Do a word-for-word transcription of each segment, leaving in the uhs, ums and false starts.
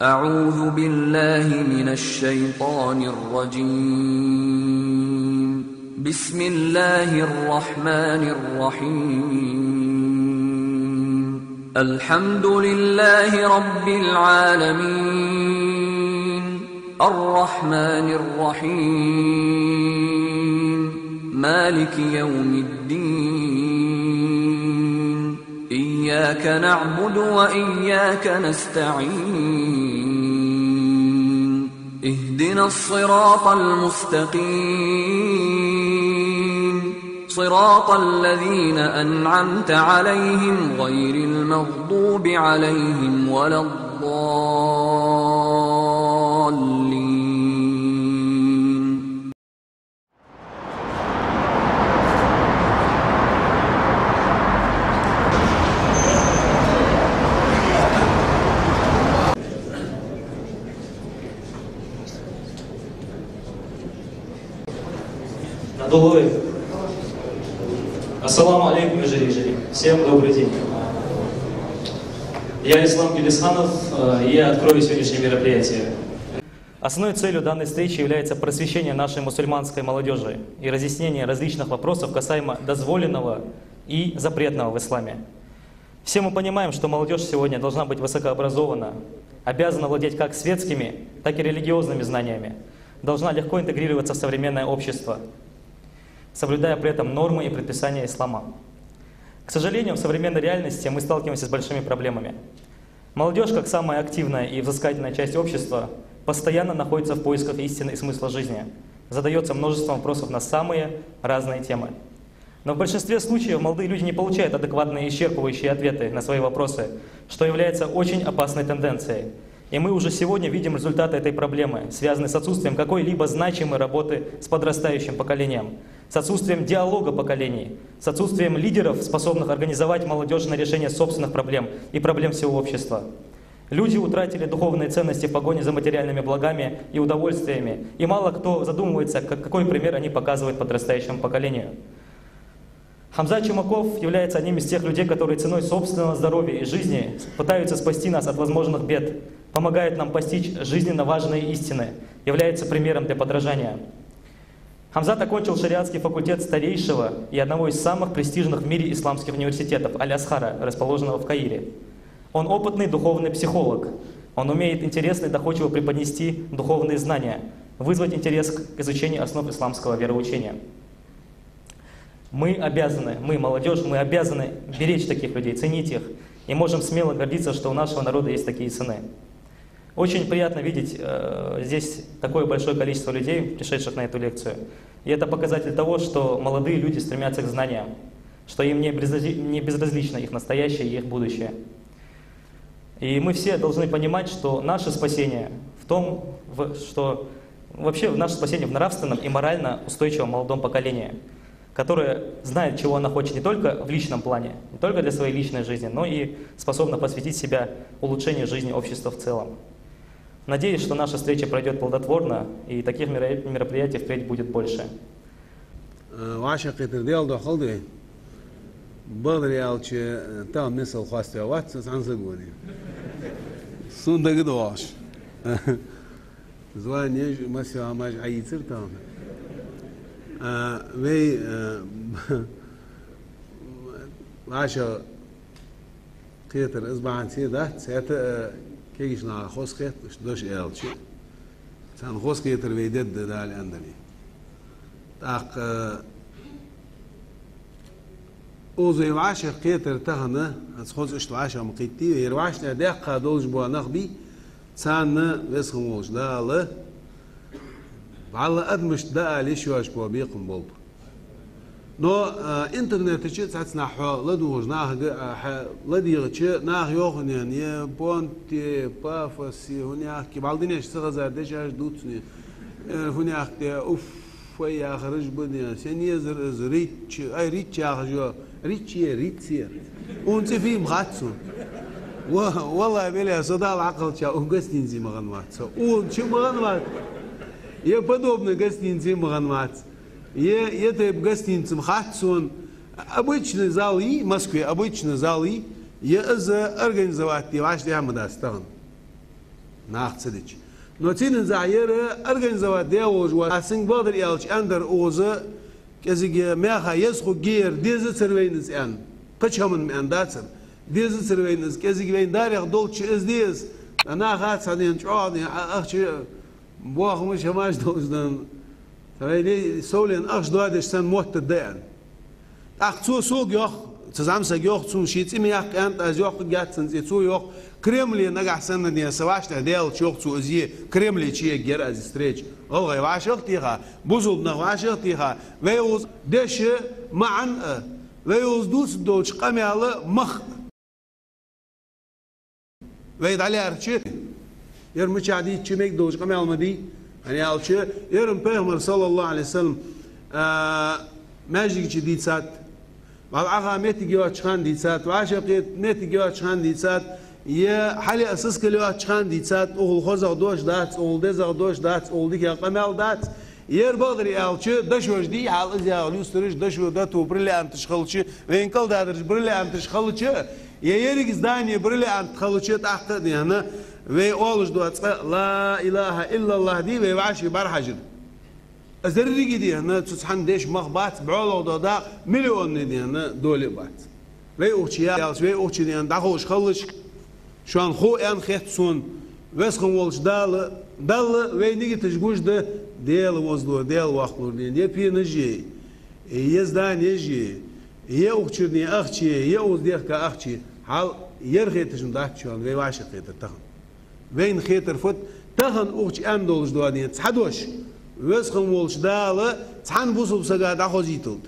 أعوذ بالله من الشيطان الرجيم. بسم الله الرحمن الرحيم. الحمد لله رب العالمين. الرحمن الرحيم. مالك يوم الدين. إياك نعبد وإياك نستعين. اهدنا الصراط المستقيم. صراط الذين أنعمت عليهم غير المغضوب عليهم ولا الضالين. Надолго ли? Ассаламу алейкум, ижи, ижи. Всем добрый день. Я Ислам Гелисханов, э, и я открою сегодняшнее мероприятие. Основной целью данной встречи является просвещение нашей мусульманской молодёжи и разъяснение различных вопросов касаемо дозволенного и запретного в исламе. Все мы понимаем, что молодёжь сегодня должна быть высокообразована, обязана владеть как светскими, так и религиозными знаниями, должна легко интегрироваться в современное общество, соблюдая при этом нормы и предписания ислама. К сожалению, в современной реальности мы сталкиваемся с большими проблемами. Молодёжь, как самая активная и взыскательная часть общества, постоянно находится в поисках истины и смысла жизни, задаётся множеством вопросов на самые разные темы. Но в большинстве случаев молодые люди не получают адекватные и исчерпывающие ответы на свои вопросы, что является очень опасной тенденцией. И мы уже сегодня видим результаты этой проблемы, связанные с отсутствием какой-либо значимой работы с подрастающим поколением, с отсутствием диалога поколений, с отсутствием лидеров, способных организовать молодёжь на решение собственных проблем и проблем всего общества. Люди утратили духовные ценности в погоне за материальными благами и удовольствиями, и мало кто задумывается, как- какой пример они показывают подрастающему поколению. Хамзат Чумаков является одним из тех людей, которые ценой собственного здоровья и жизни пытаются спасти нас от возможных бед, помогают нам постичь жизненно важные истины, является примером для подражания. Хамзат окончил шариатский факультет старейшего и одного из самых престижных в мире исламских университетов Аль-Асхара, расположенного в Каире. Он опытный духовный психолог. Он умеет интересно и доходчиво преподнести духовные знания, вызвать интерес к изучению основ исламского вероучения. Мы обязаны, мы, молодёжь, мы обязаны беречь таких людей, ценить их. И можем смело гордиться, что у нашего народа есть такие сыны. Очень приятно видеть, э, здесь такое большое количество людей, пришедших на эту лекцию. И это показатель того, что молодые люди стремятся к знаниям, что им не безрази- не безразлично их настоящее и их будущее. И мы все должны понимать, что наше спасение в том, в- что вообще наше спасение в нравственном и морально устойчивом молодом поколении, которое знает, чего оно хочет не только в личном плане, не только для своей личной жизни, но и способно посвятить себя улучшению жизни общества в целом. Надеюсь, что наша встреча пройдёт плодотворно, и таких меро- мероприятий впредь будет больше. Э, вӀашагӀкхетар Даьла духьа хилда вай. Бакъдар аьлча, э, тахан мисал хоаставаь вац со, цхьан саго. Сона дагадоагӀаш. Звание ж, массе а маж Ӏайийцар тахан. А, вай, э, вӀашагӀкхетар из бахьан дац, хӀаьта, э, кегийча наха хоза хет, иштта дош аьлча. Царна хоза кхетар вай дергда, Дала аьнна дале. ТӀаккха, э, укхаза вай вӀашагӀкхетар тахан, аз хоза иштта вӀашагӀ ма кхийтте, ер вӀаштӀехьа даьккха долаш бола нах бий, царна Веза хинна волча Дала, вӀалла адамашта дӀаала йиш йоацаш бола бекхам болба. Но, а, интернета чу цхьацца наха хьо ладувгӀаш нахага, а, хьа ладийгӀача, наха йоах хьона, е понти, пафоси, хӀунахки, бӀалдинеш ца хазар дешаш дувц хьона. Э, хӀунахки, уф, фай яхараш ба хьона, сен езар из, рич, ай, рич яхаш йоах, рич е, риц е. Укхун цӀи фу я хац сона. Ва-, валлахӀи, беллахӀи, со Дала Ӏакхалча, укх гостинице ма гӀанвац со. Укхун чу ма гӀанвац. Е подобный гостинице ма гӀанвац. Е, е тайпа гостиница ма хац сона. Обычный зал я, Москве обычный зал я, е из организовать де вӀаштӀехьа ма дац тахан. Нах ца дича. Но цунна тӀехьа ер организовать даь волаш ва, аз цунга бакъдар аьлча, аьннадар укхаза кӀезига меха еза хургья ер, дезацар вайна из аьнна. Кхыча хӀаман ма аьннадацар. Дезацар вайна из, кӀезига вайна дарех долча из деза. Ткъа наха цхьа ден чӀоагӀа ден, а, ахча бохамаш, хӀамаш долаш дан. Ткъа вай де-, совленна ахча доадеш санна моттаргда аьнна. ТӀаккха цо сога йоах, цу зӀамсага йоах, цунна ший цӀи ма яккха аьннад, аз йоаккхаргьяц цун цӀи, цо йоах, Кремле нагахьа санна ден са вӀаштӀехьа даьлча, йоах цо, из е Кремле чуергьяр аз из встреча. ГӀалгӀай вӀашагӀтеха, бусалба нах вӀашагӀтеха, вай укхаза деша маӀан а, вай укхаза дувцаргдолча къамаьла мах а. Вай дӀалаьрча, ер мичахьа дийцача мегаргдолаш къамаьл ма дий, хӀана аьлча, ер-м Пайхамара, саллаллахӀу Ӏалайхи ва саллам, а, маьждига чу дийцад, вӀалла Ӏаха моттиг йоацача хана дийцад, вӀашагӀкхета моттиг йоацача хана дийцад, е хьалъяа сискал йоацача хана дийцад, укхул хозагӀа дош дац, укхул дезагӀа дош дац, укхул дикагӀа къамаьл дац. Ер бакъдар аьлча, дошош дий, хьал из яхал юстараш, дошо дото бриллианташ хилча, вайна кӀалдадараш бриллианташ хилча, е еррига здани бриллиант хилча, тӀаккха а ден, вай оалаш дола цкъа ла илахӀа иллаллахӀ дий, вай вӀаший бӀарахьажар. Из деррига а ден, цу цхьан деша мах бац, бӀолагӀа дола дакъа миллионни ден дола а бац. Вай укх чу яьлча, вай укх чу ден дӀаховш хилча, шоана хов аьнна хет сона, Веза хинна волча Дала, Далла вай нигаташ гуш да, Даьла возалора, Даьла воккхалора ден, е пенаш е, е зданеш е, е укх чура ден ахча е, е укхаза дехка ахча е, хьал ер хеташ ма дац шоана, вай вӀашагӀкхетар тахан. Вайна хетар фуд, тахан укх чу аьнна долаш дола ден цхьа дош, Веза хинна волча Дала цхьан бусалба сага дӀахозийталда.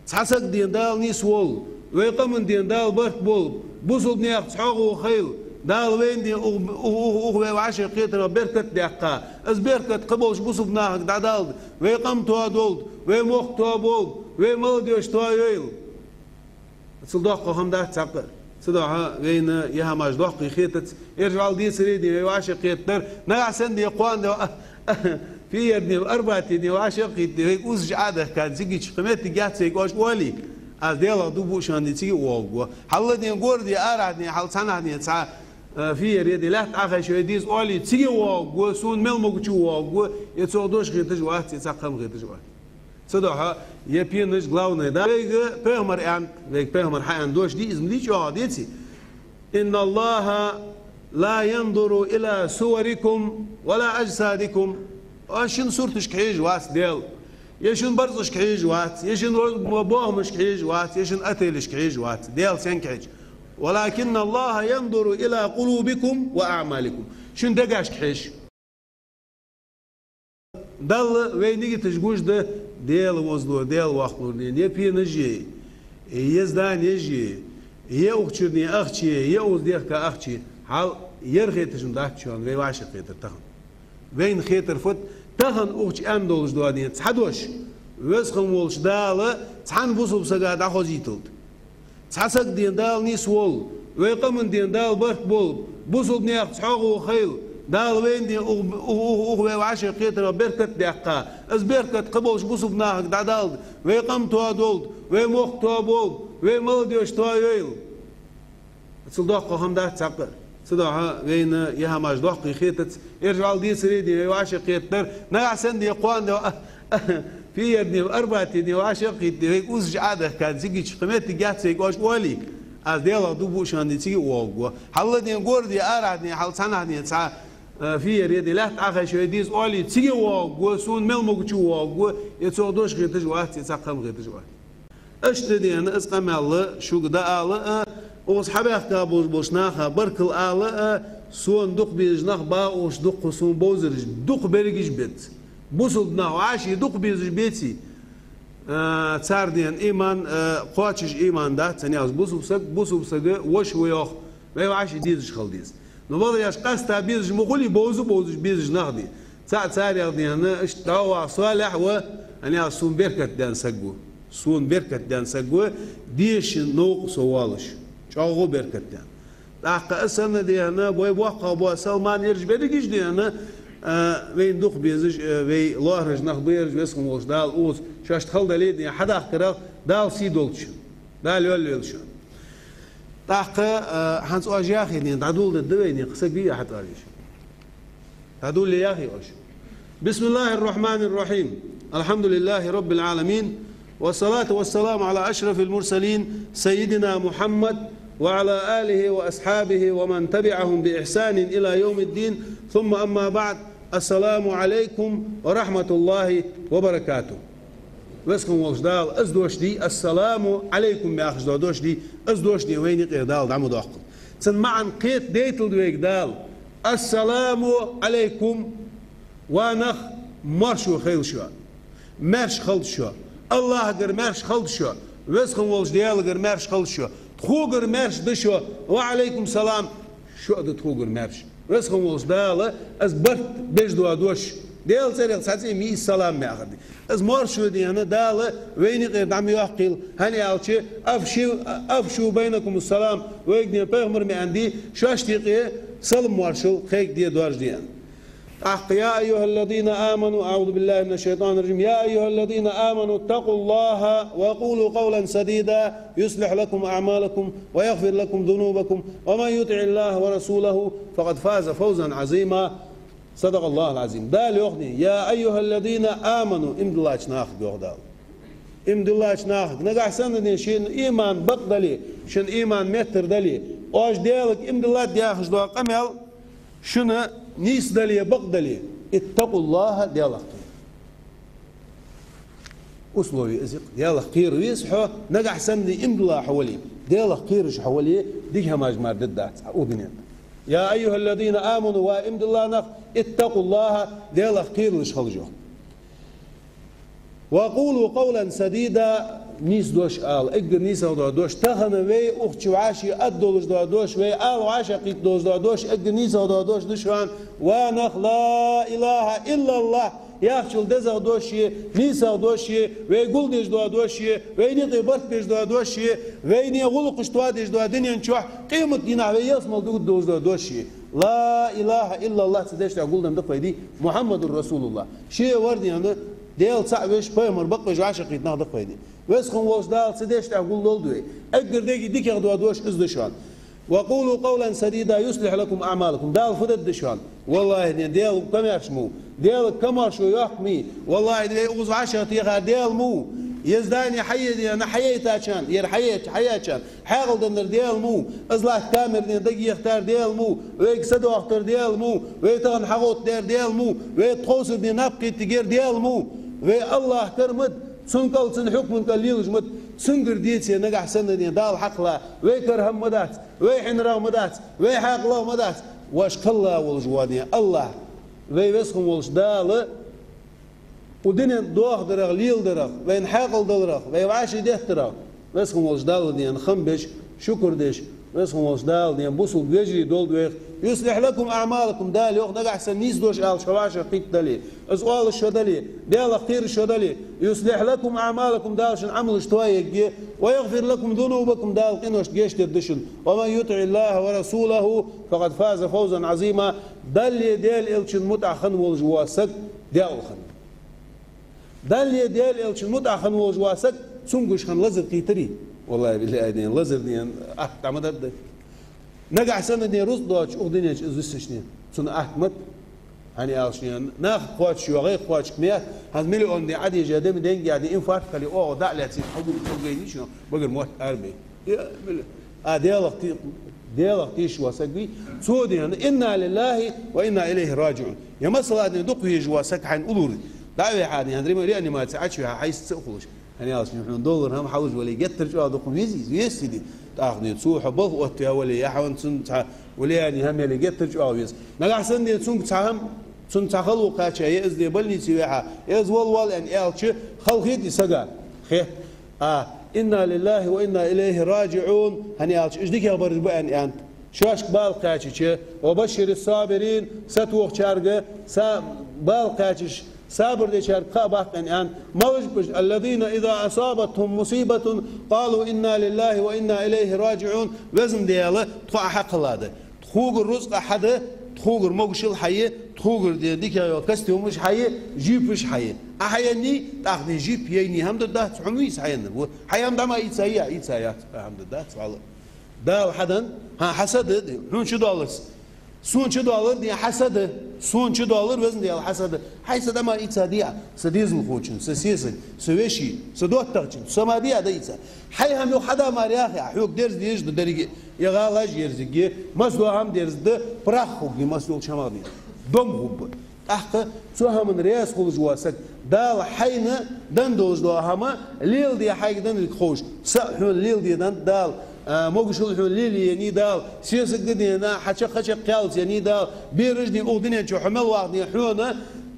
Цхьа саг ден Дала нийсволва, вай къаман ден Дала барт болба, бусалба наьха цхьоагӀо хийла, Дала вайна ден ух, ух, ух, ух вай вӀашагӀкхетарах беркат даьккха, из беркат кхыболча бусалба нахага дӀадалда, вай къам тоадолда, вай мохк тоаболба, вай молодёжь тоайойла. Цул доккха хӀама дац цхьаккха. Цудухьа вайна ер хӀамаш доккхий хетац. Ераш вӀалла децаре ден вай вӀашагӀкхетар. Нагахьа санна ден кхоана ден, а, а, фиер ден, арбате ден вӀашагӀкхийтта ден, вайга узаш Ӏодехка, цига чу кхы моттиг яц вайга оаш оале, аз Даьлах дув буъ шоана ден цига воагӀаргва. Хьалла ден гора ден, арахьа ден, хьалла цхьаннахьа ден цхьа, а, фиер е ден лаьтта Ӏохайша вай деза оале, цига воагӀаргва, сона мел могача воагӀаргва, е цох дош хеташ вац, е цхьаккха хӀама хеташ вац. Цудухьа е пенаш главное да. Вайга Пайхамара аьннад, вайга Пайхамара хьааьнна дош дий, из ма дий чӀоагӀа, деций? إن الله لا ينظر إلى صوركم ولا أجسادكم. Оаш шун сурташка хьежаш вац Даьла, е шун барзкъашка хьежаш вац, е шун ро-, бохамашка хьежаш вац, е шун отелашка хьежаш вац. Даьла сенга хьеж? ولكن الله ينظر إلى قلوبكم وأعمالكم. Шун дегашка хьеж. Далла вай нигаташ гуш да, Даьла возалора, Даьла воккхалора ден, е пенаш е, е зданеш е, е укх чура ден ахча е, е укхаза дехка ахча е, хьал ер хеташ ма дац шоана, вай вӀашагӀкхетар тахан. Вайна хетар фуд, тахан укх чу аьнна долаш дола ден цхьа дош, Веза хинна волча Дала цхьан бусалба сага дӀахозийталда. Цхьа саг ден Дала нийсволва, вай къаман ден Дала барт болба, бусалба наьха цхьоагӀо хийла, Дала вайна ден ух, ух, ух, ух вай вӀашагӀкхетарах беркат даьккха, из беркат кхыболча бусалба нахага дӀадалда, вай къам тоадолда, вай мохк тоаболба, вай молодёжь тоайойла. Цул доккха хӀама дац цхьаккха. Цудухьа вайна ер хӀамаш доккхий хетац. Ераш вӀалла децаре ден вай вӀашагӀкхетар. Нагахьа санна ден кхоана ден, а, а, фиер ден, арбате ден вӀашагӀкхийтта ден, вайга узаш Ӏодехка, цига чу кхы моттиг яц вайга оаш оале, аз Даьлах дув буъ шоана ден цига воагӀаргва. Хьалла ден гора ден, арахьа ден, хьалла цхьаннахьа ден цхьа, а, фиер е ден лаьтта Ӏохайша вай деза оале, цига воагӀаргва, сона мел могача воагӀаргва, е цох дош хеташ вац, е цхьаккха хӀама хеташ вац. Иштта ден из къамаьл шуга дӀаала а, укхаза хьабаьхка болаш болча наха баркал ала а, сона дукха безаш нах ба укхаза, дукха сона бовзараш, дукха берригаш беций. Бусалба нах вӀаший дукха безаш беций. А, цар ден иман, а, кхоачаш иман дац, хӀана аьлча бусалба саг, бусалба сага воша ва йоах, вай вӀаший дезаш хила деза. Но валлахӀи, къаьстта безаш ма хулий, бовза-бовзаш безаш нах дий. Цхьаъ царех ден, иштта дӀаваха Салихь ва, хӀана аьлча сона беркат даьнна саг ва. Сона беркат даьнна саг ва, деша новкъа со воалаш. ЧӀоагӀа беркат даьнна. ТӀаккха а санна ден, вай боккхагӀа бола Салман, ераш берригаш ден, а, вайна дукха безаш, а, вай лоархӀаш нах ба ераш, Веза хинна волча Дала укхаза шоашта хала дале а ден, хьадахкарах Дала сий долда шоана. Дала йоалл йойла шоана. ТӀаккха, а, хӀанз оаш яхе ден, дӀадоладергда вай ден, кхы саг вий хьатӀаварвеш. Хьадувла яхий оаш. بسم الله الرحمن الرحيم. الحمد لله رب العالمين. والصلاة والسلام على أشرف المرسلين سيدنا محمد وعلى آله وأصحابه ومن تبعهم بإحسان إلى يوم الدين. ثم أما بعد. السلام عليكم ورحمة الله وبركاته. Веза хинна волча Дала, из дош дий, السلام عليكم яхаш дола дош дий, из дош дий вайна юкъера Дала дӀа ма доаккхалда. Цун маӀан кхетадайталда вайга Дала. السلام عليكم, ва нах, маршо хийла шоана. Маьрша хилда шо. АллахӀагара маьрша хилда шо. Веза хинна волча Даьлагара маьрша хилда шо. Тхогара маьрша да шо. وعليكم السلام. Шо а да тхогара маьрша. Веза хинна волча Дала, из барт беш дола дош. Даьла цӀерах цхьа цӀи ма йий из салам яхар дий. Из маршо дий хьона Дала вайна юкъера дӀа ма йоаккхийла, хӀана аьлча, أفشوا، أفشوا بينكم السلام, вайга дий хьона пайхамара ма аьннадий, шоашта юкъе салам-моаршал кхайкаде, доаржаде аьнна. ТӀаккха: يا أيها الذين آمنوا، أعوذ بالله من الشيطان الرجيم، يا أيها الذين آمنوا اتقوا الله وقولوا قولا سديدا يصلح لكم أعمالكم ويغفر لكم ذنوبكم ومن يطع الله ورسوله فقد فاز فوزا عظيما. صدق الله العظيم. Дала йоах дий: يا أيها الذين آمنوا, иман диллача нахага, йоах Дала. Иман диллача нахага. Нагахьа санна дий хьона шун иман бакъ дале, шун иман меттара дале, оаш Даьлага иман диллад яхаш дола къамаьл шуна нийса дале, бакъ дале, اتقوا الله, Даьлах кхера. Условие из я-кх, Даьлах кхера веза хьо, нагахьа санна дий иман дилла хьо вале, Даьлах кхераш хьо вале, дика хӀамаш мара дергдац Ӏа укх дунен тӀа. يا أيها الذين آمنوا, ва иман дилла нах, اتقوا الله, Даьлах кхералаш хилалаш, йоах. وقولوا قولا سديدا, нийса дош ала, эггара нийсагӀа дола дош. Тахан вай укх чу вӀаши аргдолаш дола дош, вай ала вӀашагӀкхийтта долаш дола дош, эггара нийсагӀа дола дош да шоана, ва нах, لا إله إلا الله яхачул дезагӀа дош я, нийсагӀа дош я, вай гулдеш дола дош я, вайна юкъе барт беш дола дош я, вайна гӀулакхаш тоадеш дола дунен чухь, къематдийнахьа вай ялсмала дугаргдолаш дола дош я. لا إله إلا الله цу деша тӀа гулденна да-кх вай дий, محمد رسول الله. Ше вар дий хьона, Даьла цаӀ веш, пайхамар бакъ веш, вӀашагӀкхийтта нах да-кх вай дий. Веза хинна волча Дала цу деша тӀа гулдолда вай. Эггара дега дикагӀа дола дош из да шоана. وقولوا قولا سديدا يصلح لكم أعمالكم. Дала фу дергда шоана? ВаллахӀи, дий хьона, Даьлага комаьрша ма вий, Даьлага комаьршо йоаккх ма йий. ВаллахӀи, дий хьона, вай укхаза вӀашагӀтехар Даьла ма вий. Е здани хьае, дий хьона, хьаяйтачарна, ер хьаяь-, хьаяьчарна хьаькъал деннар Даьла ма вий, из латта камера, дий хьона, дагайехийтар Даьла ма вий, вайга са доахийтар Даьла ма вий, вай тахан хьагӀовттадер Даьла ма вий, вай тховсара, дий хьона, напагӀкхийттаргьяр Даьла ма вий. Вай АллахӀ кара ма да, цун кӀал, цун хьукман кӀал лелаш ма да, цунгара деце нагахьа санна, дий хьона, Дала хьакхалла, вай кара хӀама ма дац, вай хьинарагӀа ма дац, вай хьаькъалагӀа ма дац, вай кхелла волаш вола, дий хьона, АллахӀ, вай Веза хинна волча Дала укх дунен тӀа доахадарах, леладарах, вайна хьаькъал даларах, вай вӀаши деттарах Веза хинна волча Далла, дий хьона, хам беш, шукр деш, Веза хинна волча Дала, дий хьона, бусалба вежарий долда вайх. يصلح لكم أعمالكم, Дала йоах, нагахьа санна нийса дош ала шо вӀашагӀкхийтта дале, из оалаш шо дале, Даьлах кхераш шо дале, يصلح لكم أعمالكم, Дала шун Ӏамалаш тоаергья, ويغفر لكم ذنوبكم, Дала къиношта гешт дергда шун. ومن يطع الله ورسوله فقد فاز فوزا عظيما. Даллеи Даьла Элчанна мутӀахьа хинна волаш вола саг даькъала хиннав. Даллеи Даьла Элчанна мутӀахьа хинна волаш вола саг, цунна гуш хинна лазар кхийтарий? ВаллахӀи, биллахӀи, дий хьона, лазар, дий хьона, атта дӀа ма дарда. Нагахьа санна, дий хьона, рузкъа доацаш укх дунен чу из висача, дий хьона, цунна атта ма да. ХӀана аьлча, дий хьона, нахага кхоачаш йоагӀа, кхоачаш ма яц. ХӀанз миллион, дий хьона, Ӏодежа дема денга, дий хьона, инфаркт хиле, оагӀув дӀа а лаьце, хьалгул, хьалгул гайни шо, багара мотт арабе. Я, милли-, а Даьлах те-, Даьлах тешаш вола саг вий, цо, дий хьона, إنا لله وإنا إليه راجعون. Я масала, дий хьона, дукха везаш вола саг хьайна уллув дӀа а вихьа, дий хьона, рема-, реанимаце Ӏочувихьа, хьайца ца а хулаш. ХӀана аьлча, дий хьона, доллар хӀама хьалуш вале, геттара чӀоагӀа дукха везий из, везий, дий. ТӀаккха, дий хьона, цо хьо балха оттаваь вале, е хьона цунна цхьа влияние хӀама яле, геттара чӀоагӀа веза. Нагахьа санна, дий хьона, цунга цхьа хӀама, цунна цхьа хало кхаьча, е из, дий хьона, больнице вихьа, е из вала-вала аьнна аьлча, халахетий сага? Хет. А, إنا لله وإنا إليه راجعون, хӀана аьлча, уж дикагӀбараш ба аьнна, аьннад. Шоашка бала кхаьчача, وبشر الصابرين, сатохачарга, са-, бала кхаьчача, сабар дечарга кхаъ баккха аьнна, аьннад. Малаш ба уж? الذين إذا أصابتهم مصيبة قالوا إنا لله وإنا إليه راجعون. Веза Даьла, тхо Ӏа хьакхелла да. Тхогара рузкъа хьа да, тхогара могашал хьа я, тхогара, дий хьона, дикагӀа йола костюмаш хьа я, джипаш хьа я. Ӏа хьаеннай, тӀаккха, дий хьона, джип яйнай, хӀама дергдац, хьона вийца хьаенна. Во, хьа хӀама дӀа ма ийца я, ийца яц, хӀама дергдац, валлахӀи. Дала хьаденна, хӀа, хьа са да, дий, хьона чудоалларца. Сона чудоаллар, дий хьона, хьа са да. Сона чудоаллар, Везан Даьла, хьа са да. Хьай са дӀа мара ийца дий хьона са дезалхочун, са сесаг, са веший, са доттагӀчун, са мара дий хьона дӀаийца. Хьай хӀама юха хьада мара яхе, хьога дерза дезаш да деррига, е гӀалаш ерзаргья, масса дола хӀама дерза да, прах хургья, масса долча хӀамах дий хьона дом хургба. ТӀаккха цу хӀаман раьза хулаш вола саг, Дала хьайна денна долаш дола хӀама леладе хьайга деннилга ховш, са а хьона леладе деннад Дала, а, могашал а хьона лелае еннай Дала, сесаг а дий хьона, хьа чакх, хьа чакх кхалца еннай Дала, бераш а дий хьона, укх дунен чу хьо мел вах дий хьона, хьона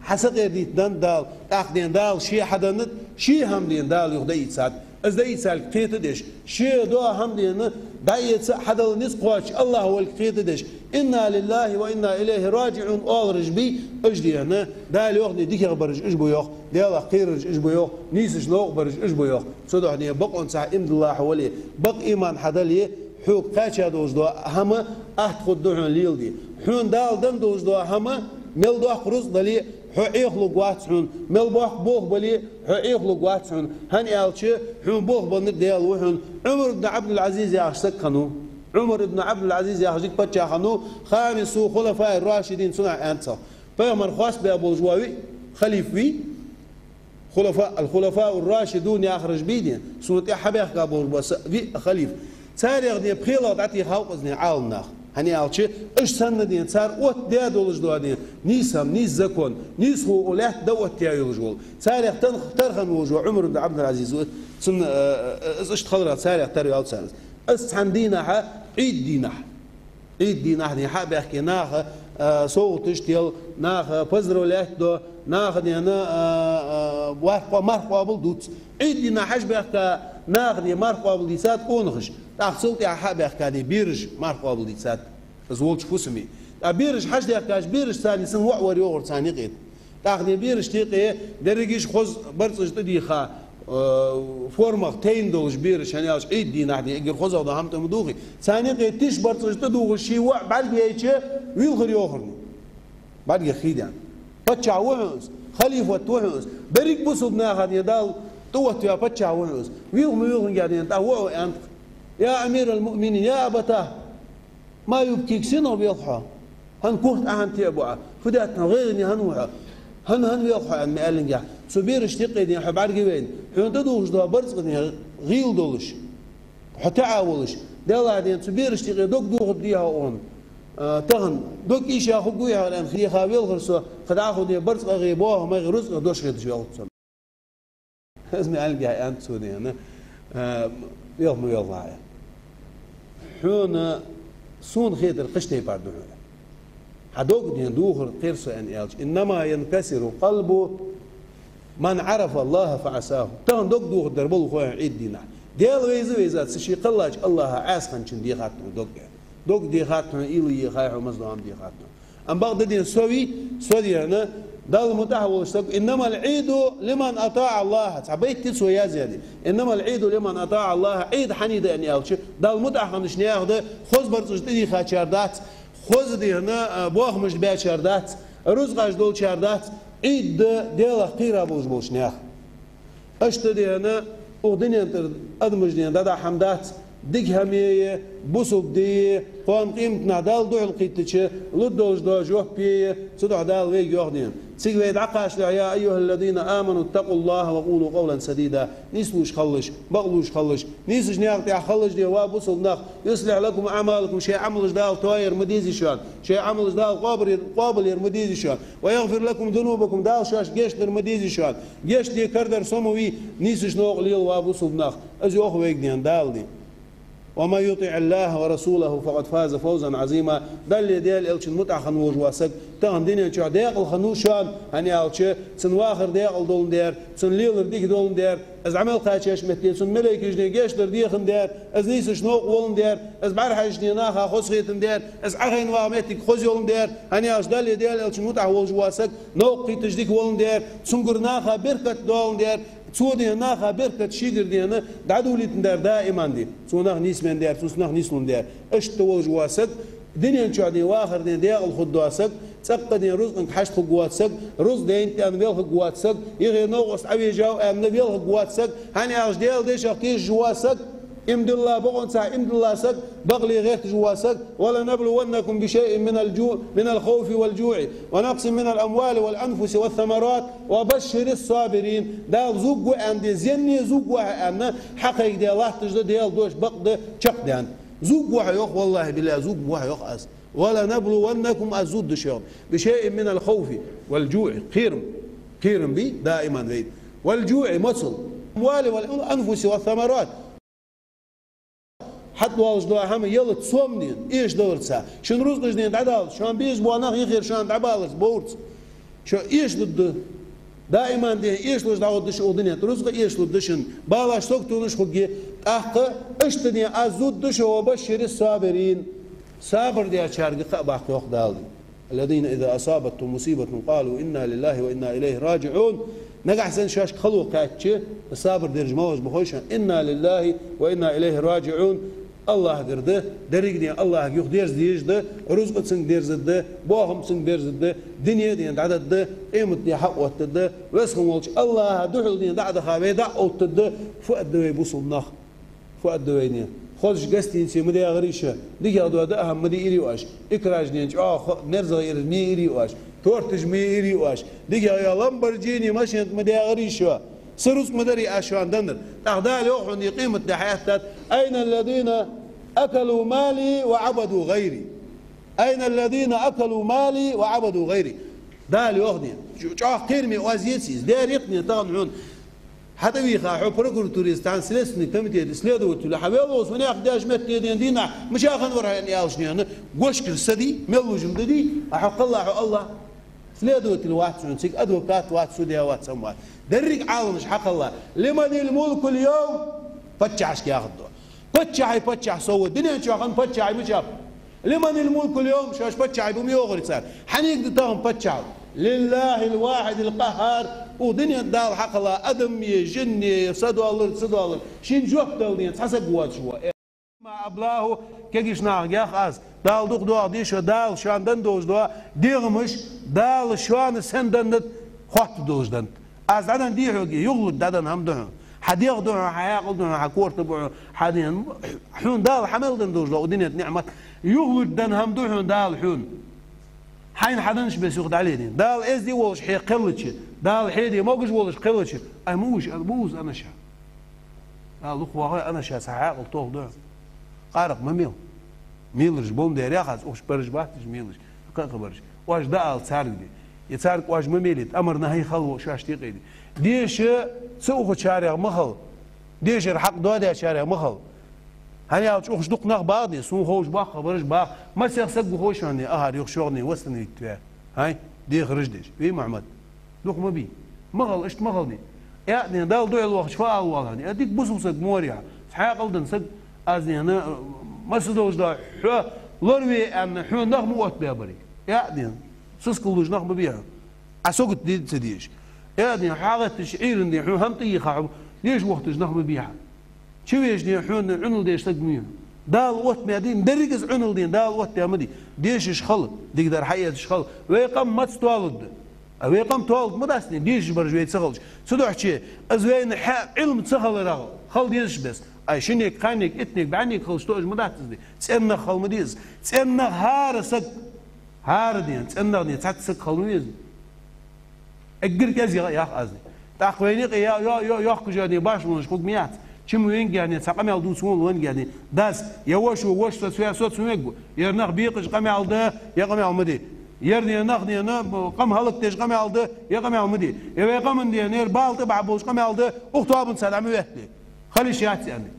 хьасакъердайта деннад Дала, тӀаккха дий хьона Дала ше хьаденнад, ший хӀама дий хьона Дала юха дӀаийцад. Из дӀаийцалга кхета деш, ше дола хӀама дий хьона дӀаэца а, хьадала низ кхоачаш, АллахӀ волга кхета деш, «إنا لله وإنا إليه راجعون» оалараш бий, уж дий хьона, Дала йоах, дикагӀбараш уж ба йоах, Даьлах кхерараш уж ба йоах, нийсача новкъа бараш уж ба йоах. Цудухьа дий хьона бакъонца хьо иман диллача хьо вале, бакъ иман хьа дале, хьога кхаьча долаш дола хӀама атта хургда хьона леладе. Хьона Дала денна долаш дола хӀама, мел доккха рузкъа дале а, хьо Ӏехалургвац хьона, мел боккха болх бале а, хьо Ӏехалургвац хьона, хӀана аьлча хьона болх беннар Даьла ва хьона. Ӏумар ибн Ӏабдул-Ӏазиз яхаш саг хиннав. Ӏумар ибн Ӏабдул-Ӏазиз яхаш дика паччахь хиннав, خامس الخلفاء الراشدين цунах аьннад цох. Пайхамара хоастабаь болаш вола виъ халифа вий, хулафа, аль-хулафау ар-рашидун яхараш бий дий хьона, сона тӀехьа хьабаьхка болаш бола са виъ халифа. Царех дий хьона пхелагӀа дӀатеха хьалкъаза дий хьона Ӏаламнах. ХӀана аьлча, уж санна дий хьона, цар оттадаь долаш дола дий хьона нийса хӀама, нийса закон, нийсхо укх лаьтта тӀа оттаяь йолаш вола. Царех тан-, тара хинна волаш вола Ӏумар ибн Ӏабдул-Ӏазиз ва, цун, э, э, из иштта хиларах царех тара ваьв царна. Из цхьан дийнахьа, Ӏийд дийнахьа. Ӏийд дийнахьа дий хьона хьа а баьхке, наха, а, совгӀаташ тел, наха поздравлять до, наха дий хьона, а, а, марха къо-, марха къоабал дувц. Ӏийд дийнахьа хьажа баьхка наха дий хьона марха къоабал дийцад къонахаша. ТӀаккха цул тӀехьа хьа а баьхка дий хьона бераша марха къоабал дийцад. Из волча фусаме. ТӀаккха бераш хьажа даьхкача, бераш царна санна воӀ вар йоахар царна юкъе. ТӀаккха дий хьона берашта юкъе дерригаш хоза барзкъаш тӀадийха, э, формах тайна долаш бераш, хӀана аьлча Ӏийд дийнахьа дий хьона эггара хозагӀа дола хӀама тӀа ма дувхий. Царна юкъе тиша барзкъаш тӀадувхаш ший воӀ бӀаргаяйча, вийлхар йоахар. БӀаргаяха хий дий хьона. Паччахь ва хьона из, халифат ва хьона из, берригача бусалба наха дий хьона Дала тӀаоттаваь паччахь ва хьона из. Вийлха ма вийлхинге дий хьона, тӀаккха воӀо аьннад-кх: «يا أمير المؤمنين، يا أبتاه، ما يبكيك, сенах велх хьо? ХӀана корта Ӏа, хӀана теабу Ӏа? Фу даьд хьона, гӀайгӀане хӀана ва хьо? ХӀана, хӀана велх хьо?» аьнна ма аьллинге, цу берашта юкъе дий хьона хьо бӀаргавайна, хьона тӀадувхаш дола барзкъа дий хьона гӀийла долаш, хьо таӀа волаш, Даьллахьа дий хьона цу берашта юкъе дог дохаргдий хьона, а, тахан дог ийша хургвий хьона аьнна, хьеха велхар со, кхы дӀахо дий хьона барзкъагӀеи, бохамагӀеи, рузкъагӀеи дош хеташ велхар со. Из ма аьллинге аьннад цо дий хьона, а, велха ма велхалахь, аьнна. Хьона, сона хетар кхыча тайпара да хьона. Хьа дог дий хьона дохаргда кхер со, аьнна, аьлча: «إنما ينكسر قلب من عرف الله فعصاه». Тахан дог дохаргдар малав хой хьона Ӏийд дийнахьа? Даьла вайза а вайза, цу ше кхеллача АллахӀа Ӏаьса хинначун дехад хьона дог, аьнна. Дог дехад хьона, уйла ехай хьона, масса дола хӀама дехад хьона. Амма бакъда дий хьона со вий, со дий хьона, Далла мутӀахьа волаш саг, «إنما العيد لمن أطاع الله». Цхьа байт да цо яздаь. «إنما العيد لمن أطاع الله». Ӏийд хьанна да аьнна аьлча, Далла мутӀахьа хиннача наьха да, хоза барзкъаш тӀадийхачар дац, хоза дий хьона, а, бохамаш баьчар дац, рузкъаш долчар дац, Ӏийд да Даьлах кхера болаш болча наьха. Иштта дий хьона, укх дунен тӀара адамаш дий хьона дӀадахьа хӀама дац, дика хӀамае, бусалба дие, кхоана къематдийнахьа Далла духьалкхийттача лургдолаш дола жоп е, цудухьа Дала вайга йоах дий хьона. Цига вай дӀакхачалехь: «يا أيها الذين آمنوا اتقوا الله وقولوا قولا سديدا». Нийслуш хилалаш, бакълуш хилалаш, нийсача наькъа тӀа хилалаш дий хьона, ва бусалба нах, «يصلح لكم أعمالكم», шоай Ӏамалаш Дала тоаяр ма дезий шоана, шоай Ӏамалаш Дала къоабалъяр, къоабалъяр ма дезий шоана, «ويغفر لكم ذنوبكم», Дала шоашта гешт дар ма дезий шоана, гешт де карадар со ма вий, нийсача новкъа лела, ва бусалба нах. Из йоах вайга дий хьона Дала дий хьона. «ومن يطع الله ورسوله فقد فاز فوزا عظيما». Даллеи Даьла Элчаннеи мутӀахьа хинна волаш вола саг тахан дунен чу декъала хиннав шоана, хӀана аьлча цун вахар декъала доландаь, цун лелар дика доландаь, из Ӏамал кхаьчача метте цунна малейкаша дий хьона гешт дар дехандаь, из нийсача новкъа воландаь, из бӀарахьежача наха хоза хетандаь, из Ӏохайна вагӀа моттиг хоза йоландаь, хӀана аьлча Даллеи Даьла Элчаннеи мутӀахьа волаш вола саг новкъа кхийтташ дика воландаь, цунгара наха беркат доландаь, цо дий хьона наха беркат шийгара дий хьона дӀадолийтандаь даим дий, цо нах нийсмендаь, цунца нах нийслундаь. Иштта волаш вола саг, дунен чу дий хьона вахар дий хьона декъала хургдола саг, цӀаккха дий хьона рузкъанга хьашт хургвоаца саг, рузкъа дайнад аьнна велхаргвоаца саг, юхе новкъост Ӏовежав аьнна велхаргвоаца саг, хӀана аьлча Даьла дешах тешаш вола саг, Иман дилла бокъонца, иман дилла саг, бакъле гӀерташ вола саг, «ولنبلونكم بشيء من الجوع، من الخوف والجوع، ونقص من الأموال والأنفس والثمرات، وبشر الصابرين». Дала зувргва аьнна, зенне зувргва хьо аьнна, хьакхайкадаь латташ да, Даьла дош бакъ да, чакхдаьнна. Зувргва хьо йоах, валлахӀи биллахӀи, зувргва хьо йоах Аз. «ولنبلونكم», Аз зувргда шоана, «بشيء من الخوف والجوع», кхерам, кхерам бий даиман вайна, «والجوع», моцал, «والأموال والأنفس والثمرات». ХьатӀадоалаш дола хӀама ялаца, соманена, эшадаларца. Шун рузкъаш ден дӀадалац, шоана безаш бола нах юхера шоана дӀабаларца, боврца. Шо эшалургда. Даиман ден эшалуш дӀагӀоргда шо укх дунен тӀа. Рузкъа эшалургда шун. Балаш саготонаш хургья. ТӀаккха иштта ден Аз зувргда шо, «وبشر الصابرين». Сабар дечарга кхаъ баккха йоах Дала. «الذين إذا أصابتهم مصيبة قالوا إنا لله وإنا إليه راجعون». Нагахьа санна шоашка хало кхаьчача, сабар дераш малаш ба хой шоана: «إنا لله وإنا إليه راجعون». АллахӀагара да, деррига ден АллахӀага юхадерза дезаш да, рузкъа цунга дерзаргда, бохам цунга берзаргда, дуне а ден дӀадаргда, къематди хьаоттаргда, Веза хинна волча АллахӀа духьал ден дӀа а даха, вай дӀа а оттаргда. Фу аргда вай, бусалба нах? Фу аргда вайна? Хозача гостинице ма дагӀарий шо, дикагӀа дола даа хӀама ма диирий оаш, икраш ден чӀоагӀа мерзагӀа ераш ма йиирий оаш, торташ ма йиирий оаш, дикагӀа йола Ламборджини машен тӀа ма дагӀарий шо. Са рузкъа ма дарий аз шоана деннар. ТӀаккха Дала йоах хьона, къематди хьаэттад: «أين الذين أكلوا مالي وعبدوا غيري؟ أين الذين أكلوا مالي وعبدوا غيري؟» Дала йоах ден. ЧӀоагӀа кхераме оаз еций из? Дера яккха ден тахан хьона. ХьатӀавийха хьо прокуратуре, цхьан следственный комитете следователь, хьа веллос ванех деш метте ден дийнахьа, мича хинна вар хьо аьнна аьлча ден, гошкара са дий, мел лужам да дий, а хьо кхелла хьо АллахӀ. Следователь вац хьона цига, адвокат вац, судья вац, хӀама вац. Деррига Ӏаламаш хьакхелла. «لمن الملك اليوم؟» Паччахьашка яхаргда. Паччахьий паччахь Со ва, дунен чу хинна паччахьий мичаб? «لمن الملك اليوم», шоаш паччахьий ба ма йоахарий цар. Хьанга да тахан паччахьал? «لله الواحد القهار». Укх дунен тӀа Дала хьакхелла адам е, жин е, са доаллар, ца доаллар, шийна жоп дала ден цхьа саг воацаш ва. «ما أبلاه», кегийча нахага йоах Аз, Дала дукха доагӀа дийша, Дала шоана денна долаш дола дегӀамаш, Дала шоана сенна деннад, хоаттаргдолаш деннад. Аз дӀаденна дий хьога, юхалург дӀаденна хӀама да хьона. Хьа дегӀ да хьона, хьа хьаькъал да хьона, хьа корта ба хьона, хьа ден, хьона Дала хьа мел денна долаш дола укх дунен тӀа ниӀмат. Юхалург денна хӀама да хьона Дала хьона. Хьайна хьаденнача беса юха дӀале ден. Дала эздий волаш хье кхеллача, Дала хье де могаш волаш кхеллача, ай, ма уж, ма уз анаша. Дала дукха вахой анаша, цхьа хьаькъал тохал да хьона. Къаракъ ма мел. Мелараш болм дера яхац, ухаш бараш бац уж мелаш, кхы а кхы бараш. Оаш дӀаала царга де. Е царга оаш ма мелийта, амар-нахьи хила шоашта юкъе де. Деша ца ухачарех ма хила. Дешар хьакъ доадечарех ма хила. ХӀана аьлча ухаш дукха нах багӀа де, сона ховш баккха бараш баккха. Масех саг ва хой шоана, ахар юха шогӀа восстановить ве. ХӀай, дехараш деш. Вий, Мухьаммад? Дукха ма бий. Ма хила, иштта ма хила де. Э, ден, Далла духьал вахача фу ала воалл хьона? Э, дика бусалба саг ма варий хьо. Хьаькъал денна саг, аз ден, масса долаш да хьо лораве аьнна, хьона нах ма оттабаь барий. Э, ден, сискал луш нах ма бий хьо. Ӏа сагот де ца дезаш. Э, ден, хьагӀатташ Ӏуйран ден, хьона хӀама тӀайийха хьо, деша вохийташ нах ма бий хьо. Чу веш ден хьона Ӏунал деш саг ма вий хьо. Дала оттабаь дий, деррига из Ӏунал ден Дала оттабаь ма дий. Дешаш хила, дикадар хьаэцаш хила. Вай къам маца тоалургда? А вай къам тоалургда ма дац ден, дешаш бараш вай ца хилча. Цудухьа из вайна хьа Ӏилма ца хиларах хила дезаш беса. Ай, шиннега, кхаьннега, иттаннега, бӀаьннега хилча тоъаш ма дац из ден. ЦӀеннах хила ма дий из. ЦӀеннах хӀара саг, хӀара ден, цӀеннах ден, цхьацца саг хила ма веза. Эггара кӀезига йоах аз. ТӀаккха вайна юкъе йо-, йо-, йо-, йоккхажа ден башхалонаш хург ма яц. Чу ма венга ден, цхьа къамаьл дувца вон венга ден. Дас, е вошас, вошас соца, соца ма венга. Ер нах бекъаш къамаьл да, е къамаьл ма де. Ер ден нах ден, къам хӀалакдеш къамаьл да, е къамаьл ма де. Е вай къаман ден, ер бала тӀабахьа болаш къамаьл да, укх тоабанца дӀа ма веттале. Хила йиш яц аьнна.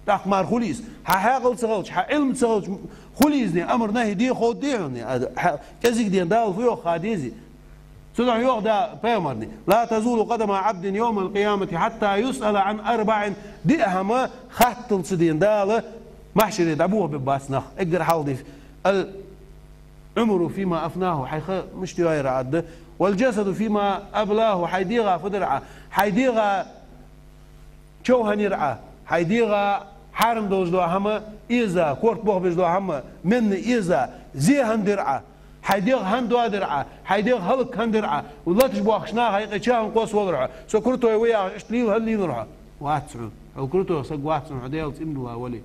ТӀаккха мара хулий из? Хьа хьаькъал ца хилча, хьа Ӏилма ца хилча, хулий из ден? Амар-нахьи де ховргда дий хьона? Ада, хьа, кӀезига ден Дала фу йоах ха дезий? Цудухьа йоах да пайхамара: «لا تزول قدما عبد يوم القيامة حتى يسأل عن أربع». Диъ хӀама хатталца ден Дала махьшаре дӀабохабергбац нах. Эггара хьалха дий: «العمر فيما أفناه», хьай ха мишта йоайра Ӏа да, «والجسد فيما أبلاه», хьай дегӀа фу дир Ӏа, хьай дегӀа чов хӀана йир Ӏа, хьай дегӀа хьарам долаш дола хӀама эза, корта бохабеш дола хӀама менна эза, зе хӀана дир Ӏа, хьай дегӀ хӀана доадир Ӏа, хьай дегӀ хӀалак хӀана дир Ӏа, латаш боахкача наха юкъе ча хӀана кхоссавалар хьо, со крутой ва яхаш, иштта лийла хӀана лийлар хьо? Вац хьона. Хьол крутой саг вац хьона, хьо Даьлаца иман дилла вале.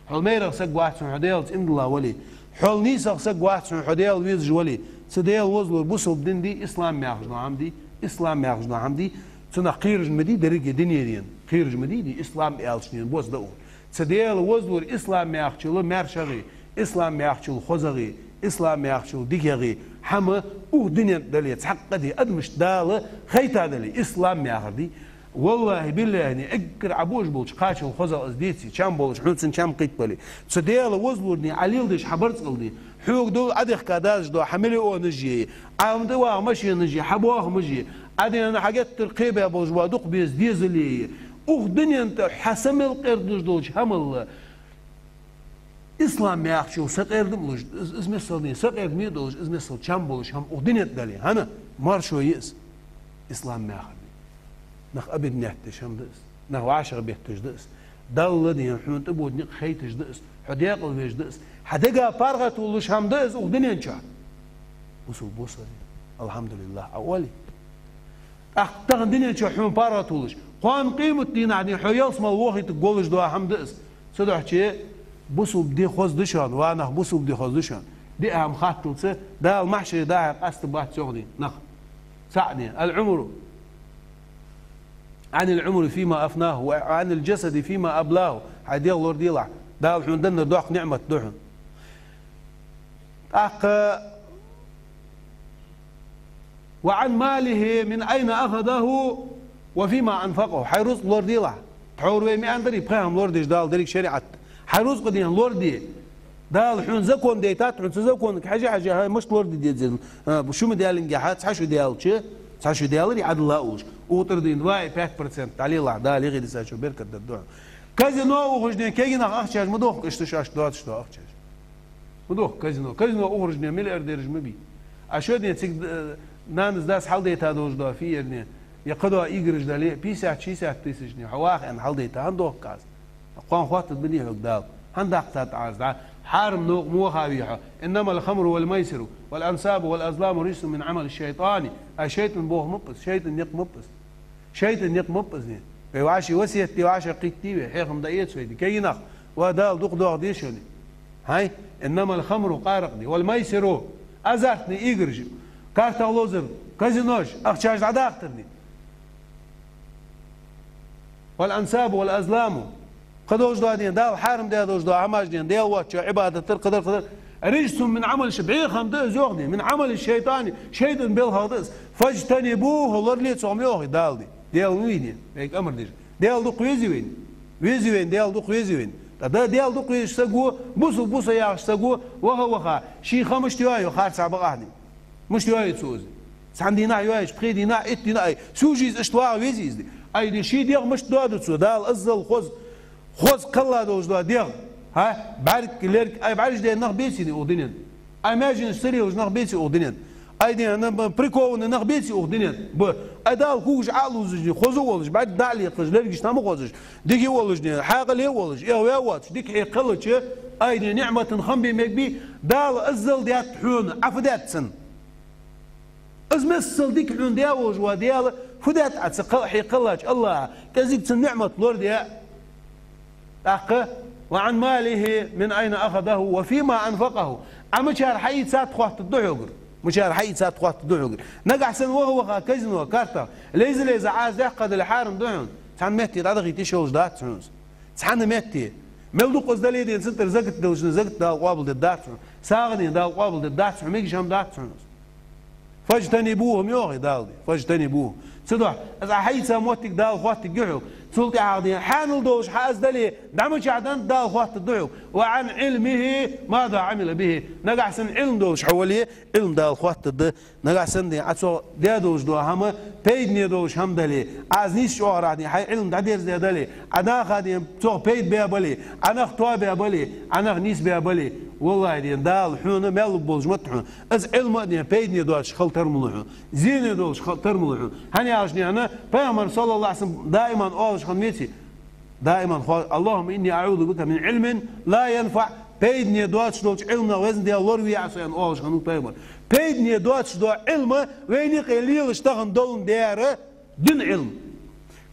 Хьол майрагӀа саг вац хьона, хьо Даьлаца иман дилла вале. Хьол нийсагӀа саг вац хьона, хьо Даьла везаш вале. Цу Даьла возалур бусалба дин дий, ислам яхаш дола хӀама дий, ислам яхаш дола хӀама дий. Цунах кхераш ма дий деррига дунен. Кхераш ма дий, дий, ислам аьлча ден бос да ух. Цу Даьла возалур ислам яхачул маьршагӀий, ислам яхачул хозагӀий, ислам яхачул дикагӀий хӀама ух дунен тӀа дале, цхьаккха дий, адамашта Дала хайта дале, ислам яхар дий. Валлахьи, биллахьи, эггара Ӏа божа болча кхачал хозагӀа из деце, чам болаш, хьона цун чам кхийтта бале. Цу Даьла возалур дий, Ӏа леладеш хьа барзкъал дий, хьога дола Ӏодехка дазаш дола хьа миллионаш е, Ӏа ма тӀаваха машинаш е, хьа бохамаш е, Ӏа дена хьа геттара кхебе болаш бола дукха беза дезал е. Ух дунен тӀа хьа са мел къердаш долча хӀамал ислам яхачул сакъердам луш, из, из миссел дий, сакъердаме долаш, из миссел чам болаш хӀама ух дунен тӀа дале, хӀана, маршо я из, ислам яхар дий. Нах обеднять деш хӀама да из, нах вӀашагӀбетташ да из, Далла дий, хьона тӀабода никъ хайташ да из, хьо декъалвеш да из, хьа дега паргӀато луш хӀама да из ух дунен чу. Бусалба бусалба, алхьамдулиллахь, Ӏа оале. ТӀаккха тахан дунен чу хьона паргӀато луш, кхоана къематдийнахьа дий хьо ялсмала вохийтаргволаш дола хӀама да из. Цудухьа бусалба ди хоза да шоана, ва нах, бусалба ди хоза да шоана. Диъ хӀама хатталца Дала махьшаре дӀа-хьа къаста бац йоах дий нах. ЦаӀ дий: العمر، عن العمر فيما أفناه، وعن الجسد فيما أبلاه. Хьай дегӀ лораделахь, Дала хьона деннар доккха ниӀмат да хьона. ТӀаккха وعن ماله من أين أخذه وفيما أنفقه. Хьай рузкъа лораделахь. Тхьовра вай ма аьннадарий, пхи хӀама лорадеш Дала деррига шариӀат. Хьай рузкъа дий лораде. Дала хьона закон дайтад хьона, цу законага хьежа-хьежа, хьай мишта лораде деза. А, шу ма даьллинге хьа, цхьа шу даьлча, цхьа шу даьлар Ӏадал а уллаш. Укх тӀара дий два и пять процент дӀалелахь, Дала юхедисача беркат дергда хьона. Казино ухаш дий кегий нах ахчаш ма дохк, иштта шоашта доацаш дола ахчаш. Ма дохк казино. Казино ухаш дий миллиардераш ма бий. А шо дий цига, э, нанас дас хьалдайта долаш дола фиер дий, е кхыдола играш дале, пятьдесят-шестьдесят тысяч дий, хьо ваха аьнна хьалдайта, хӀана дохк аз? Кхоана хоаттаргба дий хьога Дала? ХӀана даккха ца Ӏа аз дӀа? Хьарам новкъа ма ваха вий хьо. إنما الخمر والميسر والأنصاب والأزلام رجس من عمل الشيطان. Ай, шайтӀан бохам ба из, шайтӀан никъ ба из. ШайтӀан никъ ба из дий. Вай вӀаший васкет де, вӀаший кхийтта вай, хьехам дӀаэц вай дий. Кегий нах, ва Дала дукха доагӀа деза шоана. ХӀай, إنما الخمر, къаракъ дий, والميسر, азартни играш, картах ловзар, казинош, ахчаш дӀадахийтар дий. والأنصاب والأزلام. Кхы долаш дола дий, Дала хьарам даь долаш дола хӀамаш дий, Даьла воацачоа Ӏибадат дар, кхыдар, кхыдар. رجس من عمل الش-, бӀеха хӀама да из йоах дий, من عمل الشيطان, шайтӀан белхагӀа да из. فاجتنبوه, лорале цох ма йоах Дала дий. Даьла ма вий дий, вайга амар деш. Даьла дукха везий вайна? Везий вайна, Даьла дукха везий вайна? ТӀаккха Даьла дукха везаш саго, бусалба ва со яхаш саго, ваха-ваха, ший ха мишта йоаю харцахьа бакъахьа дий. Мишта йоаю цо из? Цхьан дийнахьа йоаеш, пхе дийнахьа, итт дийнахьа, ай, всю жизнь иштта вагӀа везий из дий? Ай, дий, ший дегӀ мишта доаду цо, Дала аззал хоза, хоза кхелла долаш дола дегӀ, хӀа? БӀарг, лерг, ай, бӀаргаш даь нах беций дий ух дунен? Ай, маьженаш ца лелаш нах беций ух дунен? Ай, дий, хӀана, прикованный нах беций ух дунен? Ба, ай, Дала когаш Ӏо а лувзаш дий, хоза а волаш, бӀарг дӀа а лекхаш, лергаш тӀа ма хозаш, дика а волаш дий, хьаькъал а волаш, эхь ваь а воацаш, дика хье кхеллача, ай, дий, ниӀматан хам бе мег бий, Дала аззал даьд хьона, Ӏа фу даьд цунна? Из миссел дика хьона даь волаш вола Даьла, фу даьд Ӏа цу кхел-, хье кхеллача АллахӀа, кӀезига цунна ниӀмат лорадаь? ТӀаккха: وعن ماله من أين أخذه وفيما أنفقه. Ӏа мичара хьаийцад хоаттаргда хьогара. Мичара хьаийцад хоаттаргда хьогара. Нагахьа санна ваха-ваха казино, картах лайза-лайза Ӏа из даьккха дале, хьарам да хьона. Цхьан метте дӀадахийта йиш йолаш дац хьона из. Цхьан метте. Мел дукха из дале дий, цун тӀара закат делча, закат Дала къоабалдергдац хьона. СагӀа дий Дала къоабалдергдац хьона, мегаш хӀама дац хьона из. فاجتنبوه ма йоахий Дала дий. فاجتنبوه. Цудухьа, из Ӏа хьаийца моттиг Дала хоаттаргья хьога. Цул тӀехьагӀа дий, хьанал долаш хьа из дале, дӀа мичахьа деннад Дала хоаттаргда хьога. وعن علمه ماذا عمل به. Нагахьа санна Ӏилма долаш хьо вале, Ӏилма Дала хоаттаргда. Нагахьа санна дий, Ӏа цо даь долаш дола хӀама пайдане долаш хӀама дале, Ӏа из нийса чӀоагӀарахьа дий, хьай Ӏилма дӀадерзадаь дале, Ӏа наха дий, цох пайда баь бале, Ӏа нах тоабаь бале, Ӏа нах нийсбаь бале, валлахӀи дий, Дала хьона мел лургболаш ма да хьона. Из Ӏилма а дий, пайдане доацаш хила тара ма лу хьона. Зене долаш хила тара ма лу хьона. ХӀана аьлча дий, пайхамара, саллаллахӀу Ӏалайхи ва саллам, даиман оалаш хиннав веций? Даиман хо-, اللهم إني أعوذ بك من علم لا ينفع. Пайдане доацаш долча Ӏилманах, Везан Даьла, лораве Ӏа со, аьнна, оалаш хиннав пайхамара. Пайдане доацаш дола Ӏилма вайна юкъе лелаш тахан доландаь дин Ӏилма.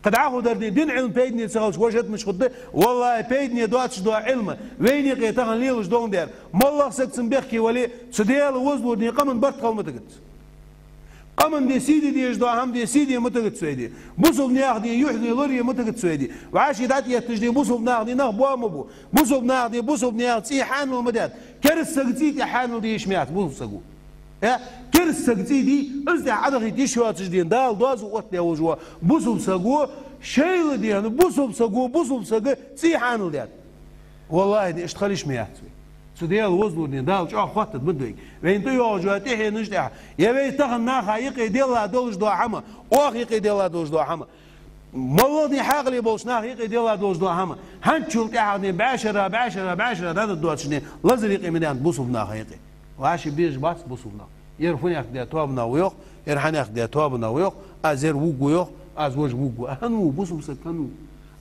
Кхы дӀахо дар дин, дин Ӏилма пайдане ца хилча, вошат мича хургда? Валлахьи, пайдане доацаш дола Ӏилма вайна юкъе тахан лелаш долга дер. МоллагӀа саг цун бехке вале, цу Даьла возалора дин къаман барт хила ма тигац. Къаман де сий де дезаш дола хӀама де сий де ма тигац вай де. Бусалба наьха де юхь де лорае ма тигац вай де. ВӀаши дӀатӀаетташ де бусалба наха де нах боа ма бу. Бусалба наха де бусалба наьха цӀий хьанал ма даьд. Кераста сага цӀий тӀа хьанал де йиш ма яц бусалба саго. Э, кераста сага цӀий дий, из тӀа Ӏадахийта йиш йоацаш ден, Дала доазув оттадаь волаш вола бусалба саго, шоайла ден, бусалба саго, бусалба сага цӀий хьанал даьд. Валлахьи, де иштта хила йиш ма яц вай. Цу Даьла возалора ден, Дала чӀоагӀа хоаттаргда вайга. Вайна тӀайоагӀаш йола тӀехьенаш тӀехьа, е вай тахан наха юкъе делла долаш дола хӀама, оаха юкъе делла долаш дола хӀама, моллагӀа ден хьаькъале болча наха юкъе делла долаш дола хӀама, хӀанзчул тӀехьагӀа ден бӀаь шера, бӀаь шера, бӀаь шера дӀадаргдоацаш ден лазар юкъе ма даьннад бусалба наха юкъе. ВӀаши безаш бац бусалба нах. Ер фуннахьа даь тоабанах ва йоах, ер хьанахьа даь тоабанах ва йоах, аз ер вувргва йоах, аз вож вувргва. А хӀана ву бусалба саг, хӀана ву?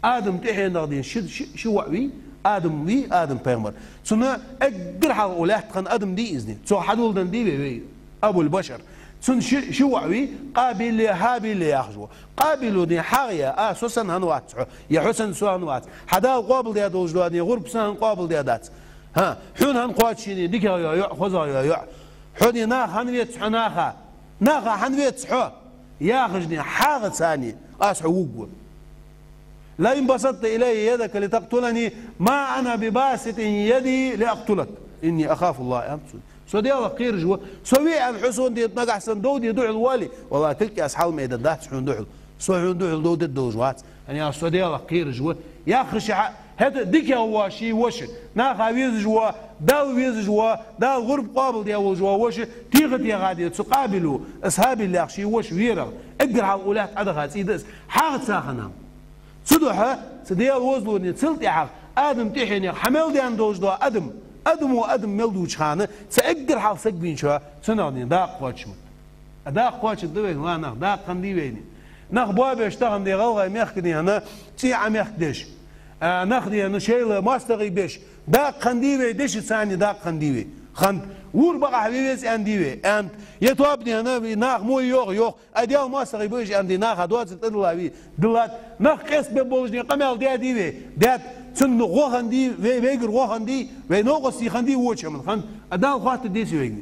Адама тӀехьенах ден ши, ши, ши воӀ вий, Адам вий, Адам пайхамар. Цунна эггара хьалха укх лаьтта хинна Адам дий из ден. Цо хьадоладенна дий вай, вай Абуль-Башар. Цунна ши, ши воӀ вий, Къабиле, Хьабиле яхаш ва. Къабила ден хьагӀ я, а, со санна хӀана вац хьо, е хьо санна со хӀана вац. Хьа Дала къоабалдаь долаш дола ден гӀурба са хӀана къоабалдаь дац. ХӀа, хьона хӀана кхоачашйий дикагӀа йола йоӀ, хозагӀа йола йоӀ? Хьо ден наха хӀана вец хьо наха? Наха хӀана вец хьо? Яхаш ден хьагӀ царна, аз хьо вувргва. لئن بسطت إلي يدك لتقتلني ما أنا بباسط يدي لأقتلك إني أخاف الله. Амцун. Со Даьлах кхераш ва, со ве аьнна хьо сона ден нагахьа санна дов де духьал вале, валлахьи, тилкӀа аз хьалмайдергдац хьона духьал. Со хьона духьал дов дергдолаш вац. ХӀана аьлча со Даьлах кхераш ва. Яххача хьа, хӀаьта дикагӀа вола ший воша, наха везаш вола, Далла везаш вола, Дала гӀурба къоабалдаь волаш вола воша, теха-теха ден цу Къабила, из Хьабил яха ший воша верах, эггара хьалха укх лаьтта Ӏадаха цӀий да из, хьагӀ царна хиннаб. Цудухьа цу Даьла возалора ден цул тӀехьагӀа Адама тӀехьенех хьа мел даьнна долаш дола Адам, Адамо Адам мел дувцача хана, цу эггара хьалха саг вийначоа, цунах ден дакъа кхоачаш ма да. А дакъа кхоачаргда вайна, ва нах, дакъа хиннадий вайна? Нах боабеш тахан ден ГӀалгӀай мехка ден хӀана, цӀий Ӏомехкадеш, а, нах ден хӀана шоайла моастагӀий беш, дакъа хиннадий вай, дешаца царна дакъа хиннадий вай? Хиннад. Вур бакъахьа ве веза аьннадий вай? Аьннад. Е тоаба ден хӀана, вай наха мо йоах, йоах. А Даьла моастагӀий ба уж аьнна ден наха доазув тӀадилла вий? Диллад. Нах къестабергболаш ден къамаьл даьдий вай? Даьд. Цунна гӀо хиннадий, вай, вайгара гӀо хиннадий, вай новкъостий хиннадий воча хӀаман? Хиннад. А Дала хоаттаргдеций вайга?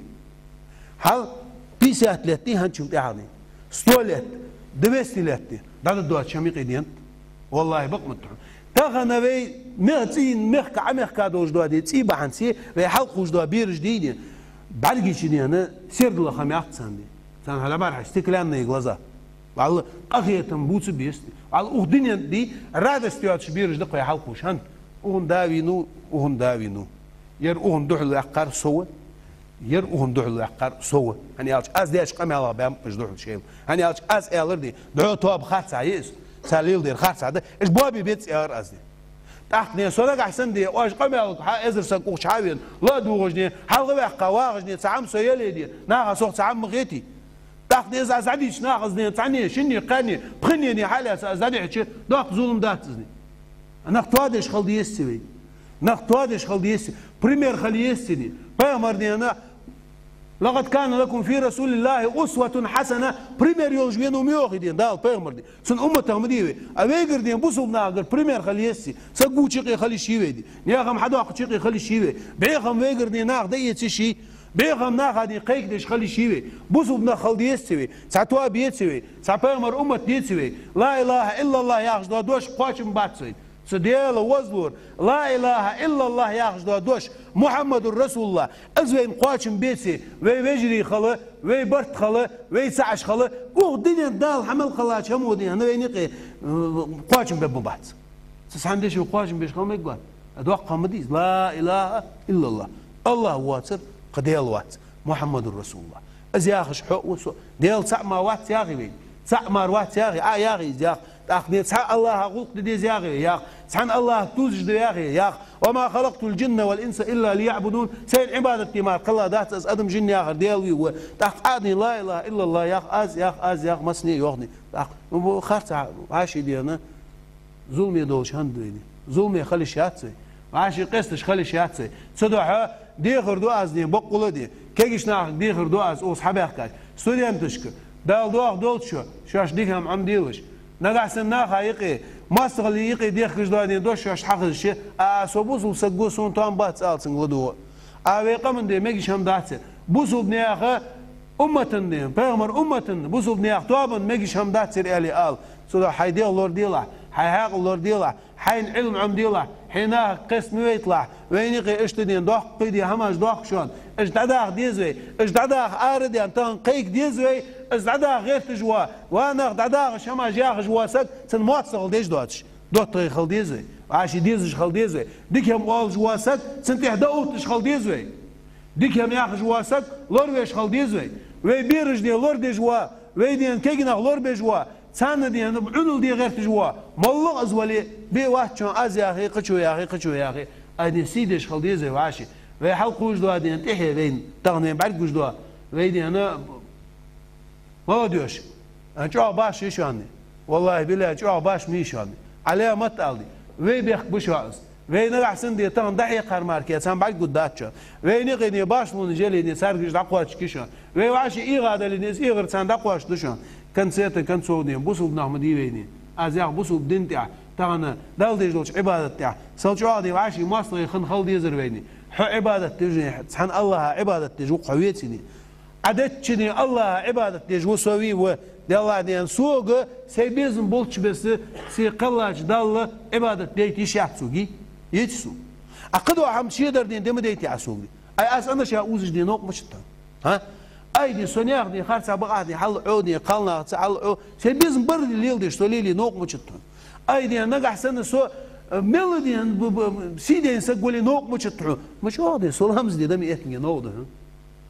Хьал пятьдесят лет дий хӀанзчул тӀехьагӀа ден, сто лет, двести лет дий, дӀадаргдоацаш хӀама юкъе денад. Валлахьи, бакъ ма да хьона. Тахан вай мех-, цӀийна мехка Ӏомехкадолаш дола ден цӀий бахьанце, вай хьалкхувш дола бераш дий ден, бӀаргий чу ден хӀана сердала хам яц царна ден. Царна хьалабар хьай стеклянные глаза. Валла, къахетам бувца беза ден. Валла, укх дунен тӀа дий, радость йоацаш бераш да-кх вай хьалкхувш. ХӀана? Укхун да вийнав, укхун да вийнав. Ер укхун духьал ваьккхар со ва, ер укхун духьал ваьккхар со ва. ХӀана аьлча аз деча къамаьлах баьннаб уж духьал шоайла. ХӀана аьлча аз аьлар ден, духьал тоаба харцахьа я из, цар леладер харцахьа да, уж боабе беза аьлар аз ден. ТӀаккха ден со нагахьа санна ден, оаш къамаьлага хьа эзар саг укхаза хьавена, ладувгӀаш ден, хьалха ваьккха вагӀаш ден, цхьа хӀама со яле ден, наха сох цхьа хӀама ма хетий. ТӀаккха ден из аз дӀадийцача нахаца ден, цхьанне, шинне, кхаьнне, пхенне ден хьалаьца аз дӀадихьача, доккха зулам дац из ден. Нах тоадеш хила дезаций вай? Нах тоадеш хила дезаций? Пример хила езаций ден? Пайхамар ден хӀана: «لقد كان لكم في رسول الله أسوة حسنة». Пример йолаш венав ма йоахий ден Дала пайхамар ден. Цун умматах ма дий вай. А вайгара ден бусалба нахагара пример хила езаций? Саг вувча юкъе хила йиш йий вай ден? Наьха хӀама хьадоаккхача юкъе хила йиш йий вай? БӀеха хӀама вайгара ден наха дӀаэца йиш йий? БӀеха хӀама наха ден кхайкадеш хила йиш йий вай? Бусалба нах хила дезаций вай? Цхьа тоаба еций вай? Цхьа пайхамара уммат деций вай? لا إله إلا الله яхаш дола дош кхоачам бац вайна. Цу Даьла возалора, لا إله إلا الله яхаш дола дош, محمد رسول الله, из вайна кхоачам беце, вай вежарий хила, вай барт хила, вай цаӀаш хила, укх дунен тӀа Дала хьа мел хилача хӀамо ден хӀана вайна юкъе, э, кхоачам бергма бац. Цу цхьан дешо кхоачам беш хила мегаргвац. А доккха хӀама дий из? لا إله إلا الله. АллахӀ воацар кхы Даьла вац. محمد رسول الله. Из яхаш хьо а ва, со а. Даьла цаӀ мара вац яхий вайна? ЦаӀ мара вац яхий? Ӏа яхий из яха? ТӀаккха ден цхьан АллахӀа гӀулакх де деза яхий вай? Ях. Цхьан АллахӀага тузаш да яхий вай? Ях. «وما خلقت الجن والإنس إلا ليعبدون». Сайна Ӏибадат де мара кхелла дац аз адам, жин яхар Даьла вий ва. ТӀаккха Ӏа ден لا إله إلا الله ях, аз ях, аз ях, массане а йоах ден. ТӀаккха, ну, бу харцахьа, вӀаший ден хӀана, зуламе долаш хиннад вай ден. Зуламе хила йиш яц вай. ВӀаший къесташ хила йиш яц вай. Цудухьа дехар ду аз ден, боккъала а ден. Кегийча нахага дехар ду аз, укхаза хьабаьхкача студенташка. Дала доаха долда шо, шоашта дика хӀама Ӏомаделаш. Нагахьа санна наха юкъе, моастагӀал юкъе дехкаш дола ден дош шоашта хьахезача, а, со бусалба саг ва, сона тоам бац ала цунга ладувгӀа. А вай къаман ден мегаш хӀама дац. Бусалба наьха умматан ден, пайхамара умматан, бусалба наьха тоабан мегаш хӀама дац ер аьле ала. Цудухьа хьай дегӀ лораделахь, хьай хьаькъал лораделахь, хьайна Ӏилма Ӏомаделахь, хье нахага кхест ма вайталахь, вайна юкъе иштта ден доккхий ден хӀамаш доахк шоана, уж дӀадаха деза вай, уж дӀадаха арадаьнна тахан кхайка деза вай, уж дӀадаха гӀерташ вола, ва нах, дӀадахаш хӀамаш яхаш вола саг, цунна моастагӀал деш доацаш, доттагӀий хила деза вай, вӀаши дезаш хила деза вай, дика хӀама оалаш вола саг, цунна тӀехьа дӀаотташ хила деза вай, дика хӀама яхаш вола саг, лоравеш хила деза вай, вай бераш ден лорадеш вола, вай ден кегий нах лорабеш вола, царна ден Ӏунал де гӀерташ вола, моллагӀа из вале, бе вац шоана, аз яхе, кхычо яхе, кхычо яхе, ай ден сий деш хила деза вай вӀаши. Вай хьалкхувш дола ден тӀехье вайна, тахан вайна бӀаргагуш дола, вай ден, а, молодёжь, а, чӀоагӀа башха я шоана. ВаллахӀи, биллахӀи, чӀоагӀа башха ма йий шоана. Ӏаламат ала дий. Вай бехк ба шоана из. Вай нагахьа санна ден тахан дӀахьекхар мара кхы царна бӀаргагургдац шоана. Вайна юкъе ден башха луна желе ден царгаш дӀакхоачаргья шоана. Вай вӀаши эгӀадале ден, из эгӀар царна дӀакхоачаргда шоана. Конце-то концов ден, бусалба нах ма дий вай ден. Аз ях бусалба дина тӀа, тахан Далла деш долча Ӏибадата тӀа. Сел чӀоагӀа ден вӀаши моастагӀий хинна хила дезар вай ден. Хьо Ӏибадат деш, цхьан АллахӀа Ӏибадат деш ва-кх хьо, веций ден. Ӏа дечча ден АллахӀа Ӏибадат деш ва со, вий ва, Даьла ден, сога сай безам болча беса, се кхеллача Далла Ӏибадат дайта йиш яц сога, йий? Яц сога. Ӏа кхыдола хӀама шедар ден де ма дайтий Ӏа сога. Ай, аз ана ша узаш ден новкъа мичад тхона? ХӀа? Ай ден, со наьха ден харцахьа бакъахьа ден хьал Ӏо ден, кхалнахаца хьал Ӏо, сай безам бар леладеш со лелае новкъа мичад тхона? Ай ден, нагахьа санна со, э, мел ден, б-, б-, сий дайна саг вале новкъа мичад тхона? Ма чӀоагӀа ден, со ламаз де дӀа ма эттинге новкъа да хьона.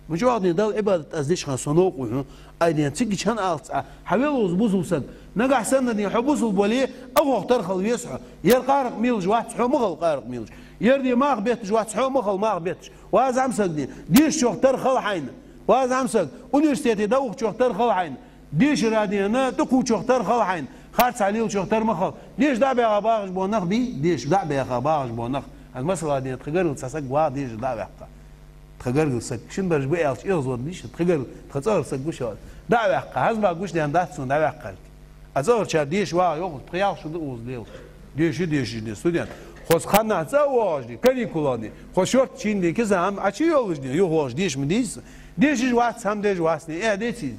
Ма чӀоагӀа ден, Далла Ӏибадат аз деш хана со новкъа ва хьона. Ай ден, цига чан алц Ӏа, хьавел укхаза бусалба саг. Нагахьа санна ден хьо бусалба вале, охох тара хила веза хьо. Ер къаракъ мелаш вац, хьо ма хила къаракъ мелаш. Ер ден мах бетташ вац, хьо ма хила мах бетташ. Ва зӀамсаг ден, дешачох тара хила хьайна. Ва зӀамсаг, университете дӀаухачох тара хила хьайна. Дешара ден тӀакхувчох тара хила хьайна, харцахьа лелачох тара ма хила. Деша дӀа а баьха багӀаш бола нах бий, деша дӀа а баьха багӀаш бола нах. Аз масала ден, тха гаргара цхьа саг вагӀа деша дӀа а ваьккха. Тха гаргара саг, шин бараш ба аьлча, эгӀазвар дийша, тха гаргара, тха цӀагӀара саг гуш а. ДӀа а ваьккха, хӀанз ма гуш ден дац сона дӀа а ваьккхар. А цӀагӀарчар деша вагӀа йоах, тха ялх шу да укхаза лела. Деша, деша ден студент. Хоза ханнахьа цӀа а воагӀаш ден, каникулах ден. Хоза шортта шийна ден киза хӀама Ӏочу йолаш ден, юха воагӀаш деша ма дий из. Дешаш вац, хӀама деш вац ден, э, деций из.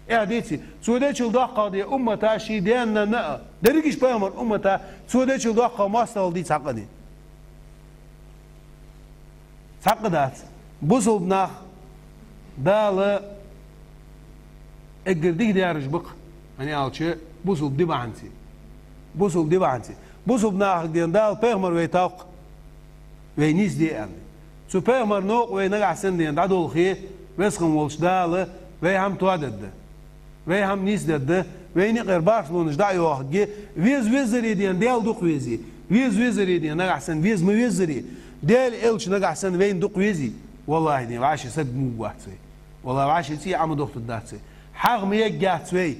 Эхь деций, цо дечул доккхагӀа ден уммата ший даьна а, дерригаш пайхамара уммата, цо дечул доккхагӀа моастагӀал дий цхьаккха ден? Цхьаккха дац. Бусалба нах Дала эггара дика даьраш ба-кх, хӀана аьлча бусалба ди бахьанца. Бусалба ди бахьанца. Бусалба нахага ден Дала пайхамар вайтав-кх, вай нийсде аьнна. Цу пайхамара новкъа вай нагахьа санна ден дӀадолхе, Веза хинна волча Дала вай хӀама тоадергда. Вай хӀама нийсдергда, вайна юкъера башхалонаш дӀа а йоахаргья, веза везаре ден Даьла дукха везе, веза везаре ден нагахьа санна веза ма веззаре, Даьла элча нагахьа санна вайна дукха везий, валлахӀи ден, вӀаши саг муг вац вай. ВаллахӀи, вӀаши цӀий Ӏо ма дохийтаргдац вай. ХьагӀ ма ергьяц вай.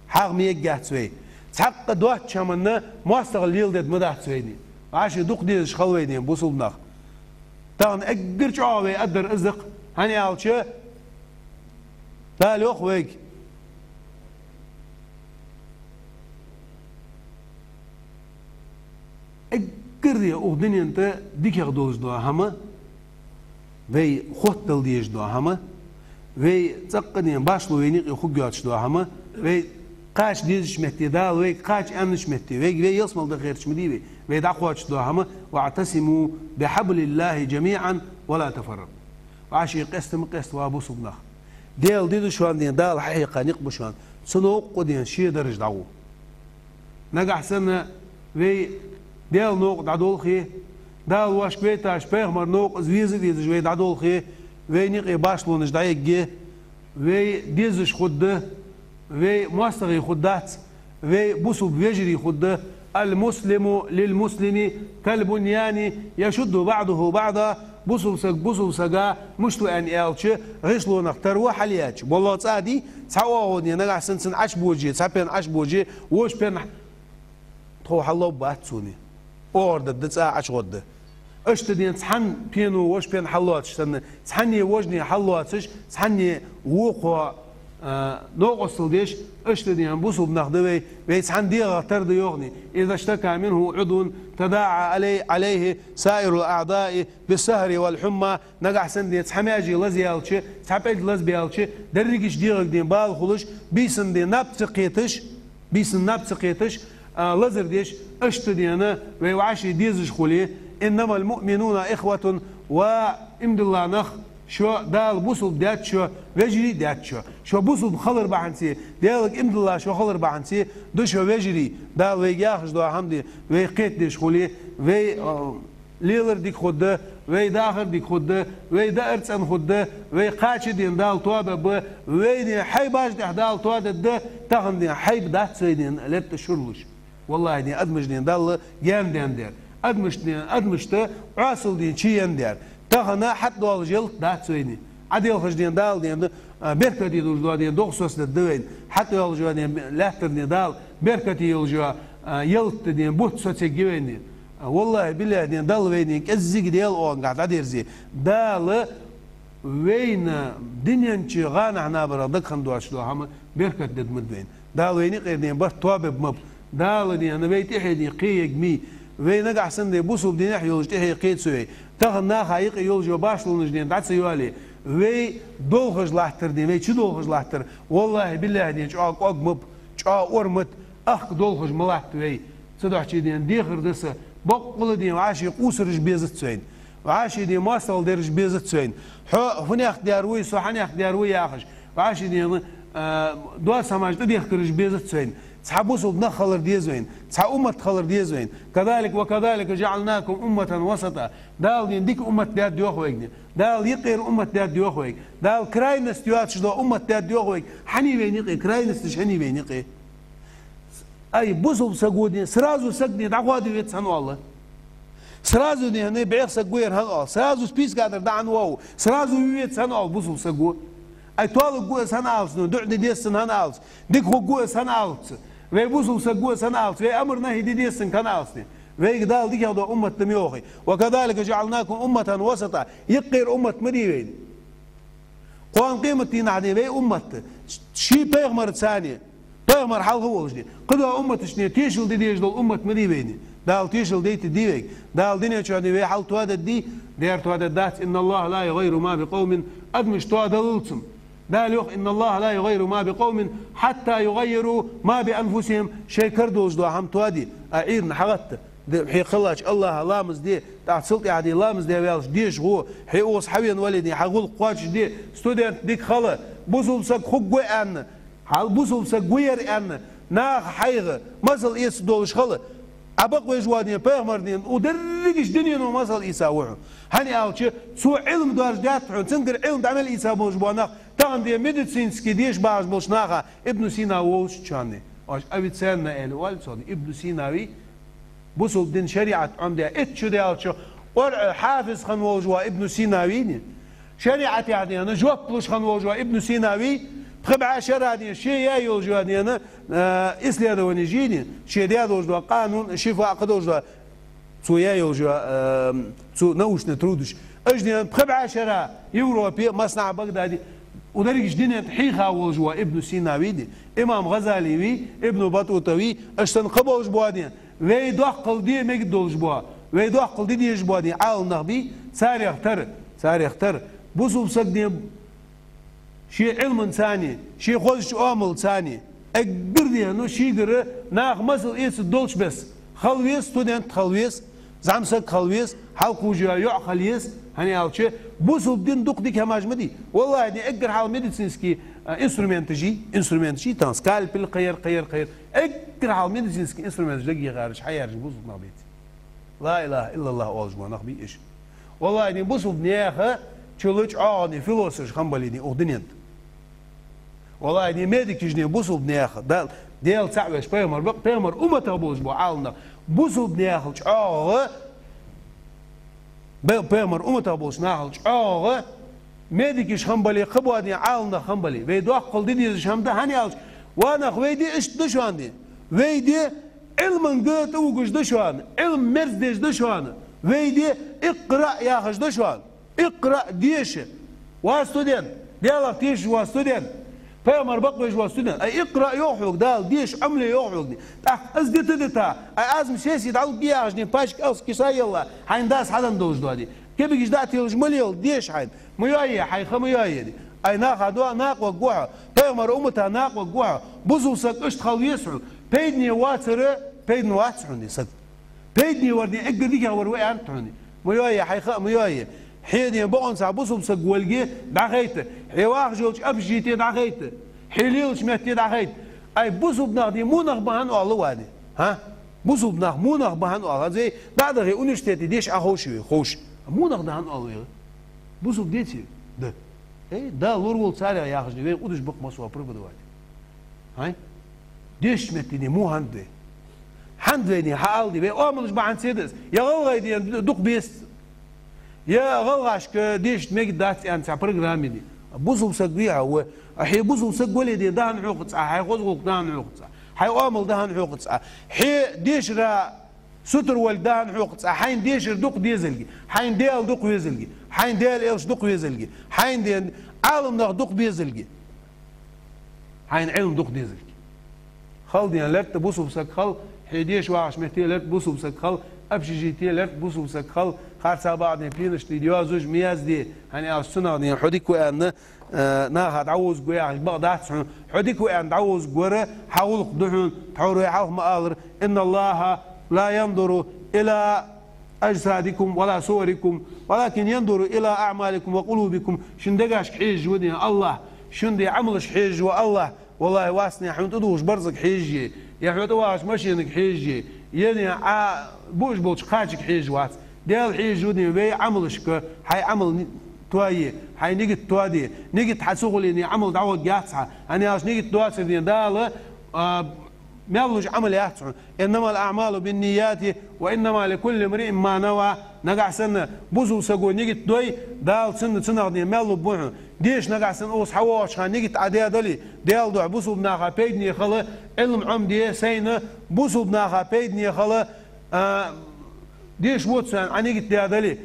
ХьагӀ ма ергьяц вай. Цхьаккха доацача хӀаманна моастагӀал леладергда ма дац вайна. ВӀаши дукха дезаш хила вай ден бусалба нах. Тахан эггара чӀоагӀа вай аргдар из да-кх, хӀана аьлча Дала йоах вайга. Эггара укх дунен тӀа дикагӀа долаш дола хӀама, вай хоттадала дезаш дола хӀама, вай цӀаккха ден башхало вайна юкъе хургйоацаш дола хӀама, вай кхача дезача метте, Дала вайга кхача аьннача метте, вайга вай ялсмала даха гӀерташ ма дий вай, вай дӀакхоачаш дола хӀама: «واعتصموا بحبل الله جميعا ولا تفرقوا». ВӀаши къаьста ма къаьста, ва бусалба нах. Даьла ди да шоана ден, Дала хьахьекха никъ ба шоана. Цу новкъа ден шедараш дӀагӀо. Нагахьа санна вай Даьла новкъа дӀадолхе, Дала воашка вайташ, пайхамара новкъа из веза а везаш вай дӀадолхе, вайна юкъе башхалонаш дӀаергья, вай дезаш хургда, вай моастагӀий хургдац, вай бусалба вежарий хургда. «المسلم للمسلم كالبنيان يشد بعضه بعضا». Бусалба саг бусалба сага мишта ва аьнна аьлча, гӀишлонах тара ва хьалъяьча. МоллагӀа цӀа дий, цхьа оагӀув ден нагахьа санна цунна Ӏочубоже, цхьа пен Ӏочубоже, вож пен тхов хьалловбац цунна. ОгӀар дергда, цӀа Ӏочугӏоргда. Иштта ден цхьан пено вож пен хьаллоацаш санна, цхьанне вож ден хьаллоацаш, цхьанне вокхо А, новкъостал деш, иштта ден бусалба нах да вай, вай цхьан дегӀах тара да йоах. إذا اشتكى منه عضو تداعى عليه، عليه سائر الأعضاء بالسهر والحمى. Нагахь санна ден цхьа маьже лазаяьлча, цхьа пӀелг лазабаьлча, дерригача дегӀага ден бала хулаш, бийсан ден наб ца кхеташ, бийсан наб ца кхеташ, а, лазар деш, иштта ден вай вӀаший дезаш хуле, إنما المؤمنون إخوة. Ва иман дилла нах, шо Дала бусалба даьд шо, вежарий даьд шо. Шо бусалба хилар бахьанца, Даьлага иман дилла шо хилар бахьанца, да шо вежарий. Дала вайга яхаш дола хӀама ден вай кхетадеш хуле, вай, а, лелар дика хургда, вай дахар дика хургда, вай даар цӀена хургда, вай кхача ден Дала тоабергба, вай ден хьайбаш тӀехь Дала тоадергда, тахан ден хьайба дац вай ден лаьтта шурлуш. Валлахьи, ден адамаш ден Далла гаьна даьннадар. Адамаш ден, адамашта Ӏоасал ден чу еннадар. Тахан хьатӀадоалаш ялат дац вайна. Ӏаделхаш ден Дала ден, а, беркате долаш дола ден догӀа соцадергда вайна. ХьатӀадоалаш йола ден лаьттара ден Дала беркате йолаш йола, а, ялат ден бутт соцаергья вайна. А, валлахьи, биллахьи, ден Далла вайна кӀеззига Даьла оагӀонгахь дӀадерзе. Дала вайна дунен чу гӀанахьа набарах дагахьа доацаш дола хӀама беркат дергда ма вайна. Дала вайна юкъера ден барт тоабергба ма. Дала ден вай тӀехье ден кхеергья ма. Вай нагахь санна ден бусалба динехь йолаш тӀехье кхе ца йой. Тахан наха юкъе йолаш йола башлонаш ден дӀа ца йоале. Вай долхаш латтар ден, вай чу долхаш латтар. Валлахьи, биллахьи, ден чӀоагӀа кӀоаг ма, чӀоагӀа ор ма, ахка долхаш ма латт вай. Цудухьа ден дехар да са, боккъала ден вӀаший къувсараш безац вайна. ВӀаший ден моастагӀал дераш безац вайна. Хьо хӀанех даьр вуй, со хьанех даьр вуй яхаш. ВӀаший ден, а, доаца хӀамаш тӀадехкараш безац вайна. Цхьа бусалба нах хилар деза вайна. Цхьа уммат хилар деза вайна. كذلك، وكذلك جعلناكم أمة وسطا. Дала ден дика уммат даьд йоах вайга. Дала юкъера уммат даьд йоах вайга. Дала крайность йоацаш дола уммат даьд йоах вайга. ХӀана я вайна юкъе крайносташ, хӀана я вайна юкъе? Ай, бусалба саго ден, сразу саг ден дӀахоаде везац хӀана оал. Сразу ден бӀеха саг гу яр хӀана оал. Сразу спискадар дӀа хӀана воал. Сразу ве везац хӀана оал бусалба саго. Ай, тоалургва из хӀана оалац, ну, дуӀа де деза цунна хӀана оалац. Дика хургва из хӀана оалац. Вай бусалба саг гу из хӀана оалац. Вай амар нахьи де деза цунна хӀана оалац. Вайга Дала дикагӀа дола уммат да ма йоахий. وكذلك جعلناكم أمة وسطا. Юкъера уммат ма дий вайна. Кхоана къематдийнахь ден вай уммат ший пайхамарца цхьана, пайхамар хьалха волаш ден, кхыдола умматашта тешал де дезаш дола уммат ма дий вайна. Дала тешал дайтаргдий вайга. Дала дунен чу ден вай хьалтоадергдий, дера тоадергдац. إن الله لا يغير ما بقوم. Адамаш тоадаллалца. Дала йоах: إن الله لا يغير ما بقوم حتى يغيروا ما بأنفسهم. Шоай кара долаш дола хӀама тоаде, а Ӏуйрийна хьагӀатта. Де, хье хилача АллахӀа ламаз де, тӀаккха цул тӀехьа де ламаз де ваьлча дешаш гӀо, хье укхаза хьавена вале де, хьа гӀулакх кхоачашде, студент дика хила, бусалба саг хургва аьнна, хьал бусалба саг гу яр аьнна, наха хьайга масал эца долаш хила. Ӏа бакъвеш вола ден пайхамар ден, у дерригаш дунено масал эца ва хьо. ХӀана аьлча, цо Ӏилма доаржадаьд хьона, цунгара Ӏилма дӀа мел эца болаш бола нах, тахан ден медицински деша багӀаш болча наха Ибн Сина волча чоанне. Оаш Авиценна аьле оал цунна, Ибн Синави, бусалба дин шариӀат Ӏомадаь, итт шу даьлча, Къуръа хьафиз хинна волаш вола Ибн Синави, шариӀатехь ден жоп луш хинна волаш вола Ибн Синави, пхи бӀаь шера ден ше яь йолаш йола ден, э, исследовани жийни, ше даь долаш дола къанун, шифа кхы долаш дола, цо яь йолаш йола, э, цо научни трудаш. Уж ден пхи бӀаь шера Европе, массанахьа Багдаде, у дерригаш дунен тӀа хьийха волаш вола Ибн Синави, имам ГӀазали вий, Ибн Батута вий, уж санна кхы болаш бола ден, вай доккхал де мегаш долаш бола, вай доккхал де дезаш бола ден Ӏаламнах бий, царех тара, царех тара. Бусалба саг ден ший Ӏилманца цхьана, ший хозача оамалца цхьана, эггара ден, ну, шийгара наха масал эца долча беса хила веза, студент хила веза, зӀамсаг хила веза, хьалкхувш йола йоӀ хила еза, хӀана аьлча, бусалба дин дукха дика хӀамаш ма дий. Валлахьи, ден эггара хьалха медицински, а, инструменташ, инструменташ, тахан скальпель, кхыяр, кхыяр, кхыяр. Эггара хьалха медицински инструменташ дагех гӀерташ, хьаяьржа бусалба нах беций. لا إله إلا الله оалаш бола нах бий уж. Валлахьи, ден бусалба наьха чула чӀоагӀа ден философаш хиннабале ден укх дунен тӀа. Валлахьи, ден медикаш ден бусалба наьха, Дал-, Даьла цаӀ веш, пайхамар бакъ-, пайхамар умматах болаш бола Ӏаламнах, бусалба наьхал чӀоагӀа, бе-, пайхамар умматах болча нахал чӀоагӀа медикаш хиннабале, кхы бола ден Ӏаламнах хиннабале. Вай доккхал де дезаш хӀама да, хӀана аьлча, ва нах, вай ди иштта да шоана ден. Вай ди Ӏилманга тӀавугаш да шоана, Ӏилма мерза деш да шоана. Вай ди اقرأ яхаш да шоана. اقرأ, деша. Ва студент, Даьлах тешаш ва студент. Пайхамар бакъвеш воац цунна. Ай, икъраъ йоах хьога Дала, деша, Ӏамале йоах хьога. ТӀаккха из дита-дита, ай, аз-м сессия дӀалургья яхаш, пачка алске сай елла, хьайна дас хьадан долаш доаде. Кепигаш дӀателаш ма лела, деша хьайна. Ма йоае, хьай ха ма йоае. Ай, наха ду-, накъаваргва хьо. Пайхамара уммата накъаваргва хьо. Бусалба саг иштта хила веза хьона. Пайдане вацар, пайдане вац хьона саг. Пайдане вар ден эггара дикагӀвар ва аьннад хьона. Ма йоае, хьай ха ма йоае. Хье ден бокъонца бусалба саг волга дӀахайта. Хье вахаш йолча общежитие дӀахайта. Хье лелача метте дӀахайта. Ай, бусалба нах ден мунах ба хӀана оал вай? ХӀа? Бусалба нах мунах ба хӀана оал? ХӀанз вай дӀа а дахе университете деша Ӏоховш вай, ховш. Мунах да хӀана оал вай? Бусалба деций? Да. Эй, Дала лораволва царех яхаш, вай удаш бакъ масса преподаватель. ХӀай? Дешача метте ден му хӀана да вай? ХӀана да вай ден хьаала да вай? Оамалаш бахьан ца да из. Е гӀалгӀай ден дукха беза, е гӀалгӀашка деша мегаргдац аьнна цхьа программа да. Бусалба саг вий хьо, ва? А хье бусалба саг вале ден да хӀана хьокхац Ӏа, хьай хоза гӀулакх да хӀана хьокхац Ӏа, хьай оамал да хӀана хьокхац Ӏа, хье дешара сутара волга да хӀана хьокхац Ӏа, хьайна дешар дукха дезалга, хьайна Даьла дукха везалга, хьайна Даьла элча дукха везалга, хьайна ден Ӏаламнах дукха безалга, хьайна Ӏилма дукха дезалга. Хила ден лерттӀа бусалба саг хила, хье деша вахача метте лерттӀа бусалба саг хила, общежитие лерттӀа бусалба саг хила, харцахьа бакъден пенаш тӀа йоазуш ма язде, хӀана аьлча цунах ден хьо дика ва аьнна, э, наха дӀавозаргва яхаш бакъ дац хьона. Хьо дика ва аьнна дӀавозаргвар хьа гӀулакх да хьона. Тхьовра вай хьалха ма аллара: «إن الله لا ينظر إلى أجسادكم ولا صوركم ولكن ينظر إلى أعمالكم وقلوبكم». Шун дегашка хьежаш ва ден АллахӀ, шун ден Ӏамалашка хьежаш ва АллахӀ. ВаллахӀи, вац, е хьона тӀадувхаш барзкъага хьежаш я, е хьона тӀавахача машинага хьежаш я, е ден Ӏа буаш болча кхачага хьежаш вац. Даьла хьежаш ва ден вай Ӏамалашка, хьай Ӏамал ни-, тоае, хьай нигат тоаде. Нигат хьа ца хуле, ден Ӏамал дӀагӀоргьяц хьа. ХӀана аьлча нигат доацар ден Дала, а, мел луш Ӏамал яц хьона. «إنما الأعمال بالنيات وإنما لكل امرئ ما نوى». Нагахьа санна бусалба саго нигат дой, Дала цунна, цунах ден мел лургба хьона. Деша нагахьа санна укхаза хьавоагӀача хана нигат Ӏа даь дале, Даьла духьа бусалба наха пайдане хила, Ӏилма Ӏомаде сайна, бусалба наха пайдане хила, а, деша вода со аьнна Ӏа нигат даь дале,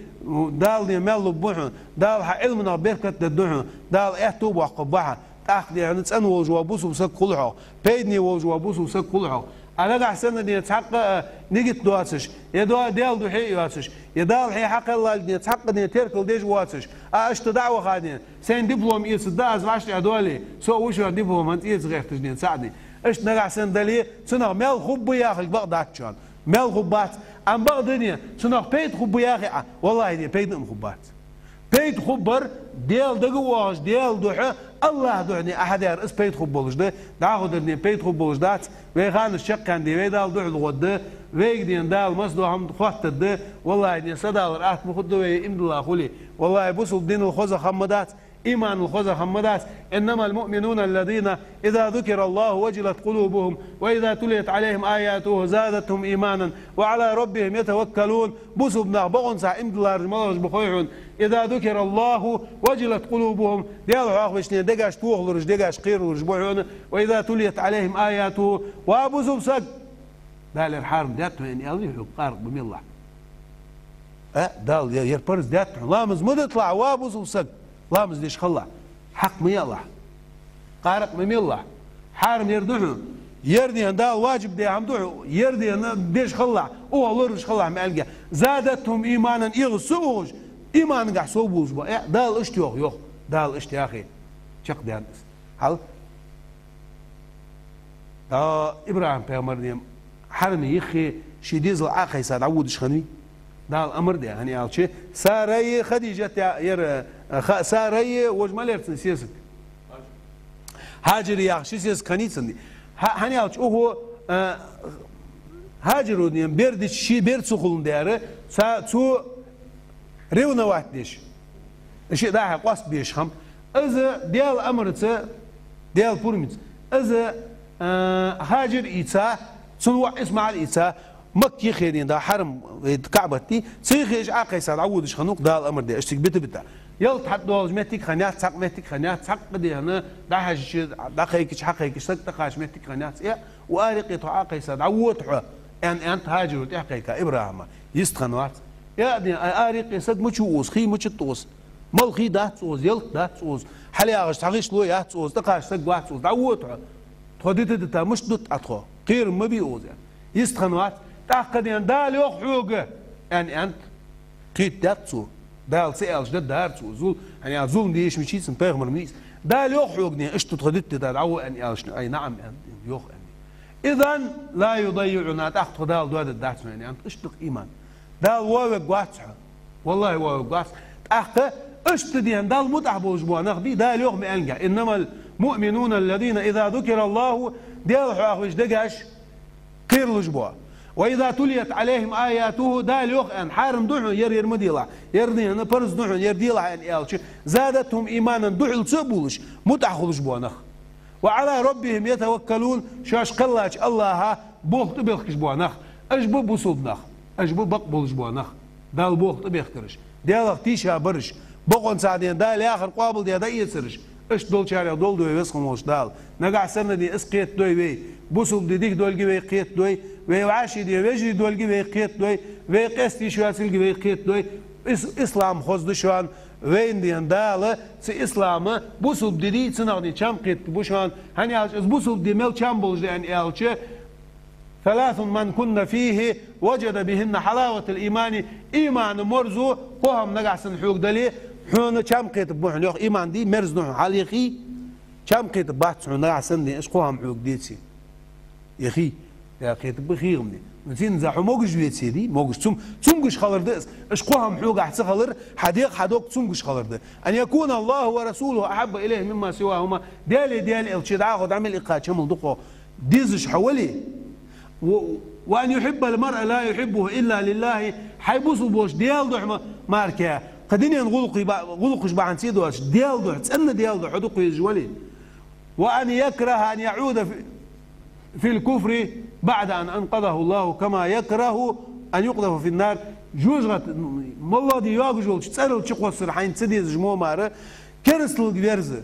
Дала ден мел лургба хьона, Дала хьа Ӏилманах беркат дергда хьона, Дала аьттув боаккхаргба хьа. ТӀаккха ден цӀена волаш вола бусалба саг хул хьох, пайдане волаш вола бусалба саг хул хьох. А нагахьа санна ден цхьаккха а нигат доацаш, е до-, Даьла духьа а йоацаш, е Дала хье хьакхеллалга ден цхьаккха ден теркал деш воацаш, а иштта дӀа а ваха ден, сайна диплом эцаргда аз вӀаштӀехьа доале, со а вуш вар диплом хӀанз эца гӀерташ ден цаӀ ден. Иштта нагахьа санна дале, цунах мел хургба яхилга бакъ дац шоана. Мел хургбац, ам бакъ да ден, цунах пайда хургба яхе Ӏа, валлахӀи, ден пайда ам хургбац. Пайда хургбар Даьла дага воагӀаш, Даьла духьа, АллахӀа духьа ден Ӏа хьадаьр, из пайда хургболаш да, дӀахо дар ден пайда хургболаш дац. Вай ханаш чакхъяьнна ден вай Дала духьалгӀоргда, вайга ден Дала массадола хӀама хоттаргда, валлахӀи, ден садалар атта ма хургда вай, имдала хуле. ВаллахӀи, бусалба динал хоза хӀама дац, иманал хоза хӀама дац. «إنما المؤمنون الذين إذا ذكر الله وجلت قلوبهم وإذا تليت عليهم آياته زادتهم إيمانا وعلى ربهم يتوكلون». Бусалба нах бокъонца имдалараш малагӀаш ба хой хьона? «إذا ذكر الله وجلت قلوبهم». Даьла хьоахавеш ден дегаш тохалураш, дегаш кхералураш ба хьона. «وإذا تليت عليهم آياته». Ва бусалба саг! Дала ер хьарам даьд хьона аьнна аьлар хьога, къаракъ ба меллахь. Э, Дала ер, ер парз даьд хьона. Ламаз ма диталахь, ва бусалба саг! Ламаз деш хилалахь. Хьакъ ма яалахь. Къаракъ ма мелалахь. Хьарам ер да хьона. Ер ден Дала важиб даь хӀама да хьона. Ер ден деш хилалахь. Укхо лоравеш хилалахь маӀалга. «زادتهم إيمانا», эгӀаз ца ухаш, имангахь сов болаш ба. Э, Дала иштта йоах, йоах. Дала иштта яхе, чакхдаьннад из. Хьал? А, ИбрахӀим-пайхамар ден хьараме юххе ший дезал Ӏокхайса дӀаводаш хиннавий? Дала амар даь, хӀана аьлча, Сарайи Хадижат я-, яр, а, ха-, Сарайи вож ма лер цун сесаг. Хьаджар яха ши сесаг хиннай цун. Хьа-, хӀана аьлча, укхо, а, Хьаджаро ден бер дича, ший бер ца хулаш дар, ца-, цо ревновать деш. Ший дӀа-хьа къоастабеш хиннаб. Из Даьла амарца, Даьла пурамца. Из, а, Хьаджар ийца, цун воӀ ИсмаӀал ийца, Макка юххе ден да хьарам, э, КаӀбат дий, цу юххе уж Ӏокхайса дӀаводаш хиннав-кх Дала амар даь, уж цига бита-бита. Ялат хьатӀадоалаш моттиг хиннаяц, цхьаккха моттиг хиннаяц, цхьаккха ден, дӀахьежача, дӀакхайкача, хьакхайкача, саг тӀакхача моттиг хиннаяц. Э, ва арикъи, тхо Ӏокхайса дӀавода хьо, аьнна, аьннад Хьаджаро тӀехьакхайка ИбрахӀима. Йист хиннавац. Э, ден, а, арикъи, саг мича ва укхаза, хий мича да укхаза? Малхий дац укхаза, ялат дац укхаза, хьалъягӀаш цхьа гӀишло яц укхаза, тӀакхача саг вац укхаза, дӀавода хьо. Тхо дита дита мишта дут Ӏа тхо? Кхерам ма бий укхаза, аьнна. Йистхинна вац. ТӀаккха, ден, Дала йоах хьога, аьнна, аьннад. Кхетадаьд цо. Дала ца аьлча дергдар цо. Зул-, хӀана аьлча зулам де йиш мичай цунна, пайхамар ма вий из. Дала йоах хьога, ден, иштта тхо дита дита дӀаво, аьнна, аьлча, ай, наӀам, аьннад, йоах, аьнна. إذن لا يضيعنا, тӀаккха тхо Дала доадергдац хьона, аьннад, иштта да-кх иман. Дала воавергвац хьо. ВаллахӀи, воавергвац. ТӀаккха иштта, ден, Далла мутӀахьа болаш бола нах дий, Дала йоах ма аьннагӀа: «إنما المؤمنون الذين إذا ذكر الله», Даьла хьоахавеш дегаш кхералуш бола. «وإذا تليت عليهم آياته», Дала йоах аьнна, хьарам да хьона, ер, ер ма делахь, ер, ден, парз да хьона, ер делахь аьнна аьлча, «زادتهم إيمانا», духьалца а болаш, мутӀахьа хулаш бола нах. «وعلى ربهم يتوكلون», шоаш кхеллача АллахӀа болх тӀабехкаш бола нах. Уж ба бусалба нах. Уж ба бакъ болаш бола нах. Далла болх тӀабехкараш. Даьлах тийша бараш. Бокъонца, ден, Дала яхар къоабалдаь дӀаэцараш. Иштта долчарех долда вай Веза хинна волча Дала. Нагахьа санна, ден, из кхетадой вай. Бусалба ди дика долга вай кхетадой. Вай вӀаший, ден, вежарий долга вай кхетадой. Вай къаьстта йиш йоацилга вай кхетадой. Ис-, ислам хоза да шоана. Вайна, ден, Дала цу ислама, бусалба ди дий, цунах, ден, чам кхетаргба шоана. ХӀана аьлча, из бусалба ди мел чам болаш да аьнна аьлча, «ثلاث من كن فيه وجد بهن حلاوة الإيمان», имана мерзо кхо хӀама нагахьа санна хьога дале, хьона чам кхетаргба хьона, йоах, иман дий, мерза да хьона, хьалъяхий, чам кхетаргбац хьона нагахьа санна, ден, уж кхо хӀама хьога деце. Яхий, я кхетаргба хий-м, ден. Ну, цунца хьо могаш веце дий, могаш. Цум-, цамогаш хилар да из. Уж кхо хӀама хьогахьа ца хилар, хьа дегӀ, хьа дог цамогаш хилар да. «أن يكون الله ورسوله أحب إليه مما سواهما». Даьлеи Даьла элчеи дӀахо дӀа мел иккхача хӀамал дукха дезаш хьо вале. «و-, وأن يحب المرء لا يحبه إلا لله». Хьай бусалба воша Даьла духьа ма-, мара кхы дунен гӀулакхий ба-, гӀулакхаш бахьанца доацаш, Даьла духьа, цӀена Даьла духьа хьо дукха везаш вале. «وأن يكره أن يعود في، في الكفر بعد أن أنقذه الله كما يكره أن يقذف في النار». ЖожагӀате моллагӀа де йоагаш йолча цӀерал чукхоссар хьайна ца дезаш мо мара, керасталга верза.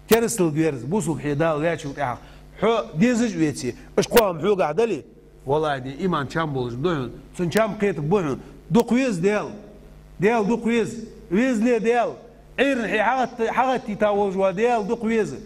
Керасталга верза, бусалба хье Дала ваьчул тӀехьагӀа хьо дезаш а веце, уж кхо хӀама хьогахьа дале, валлахӀи, ден, иман чам болаш да хьона, цун чам кхетаргба хьона. Дукха веза Даьла. Даьла дукха веза. Везале Даьла. Ӏуйрийна хье хьагӀатта-, хьагӀаттийта волаш вола Даьла дукха веза.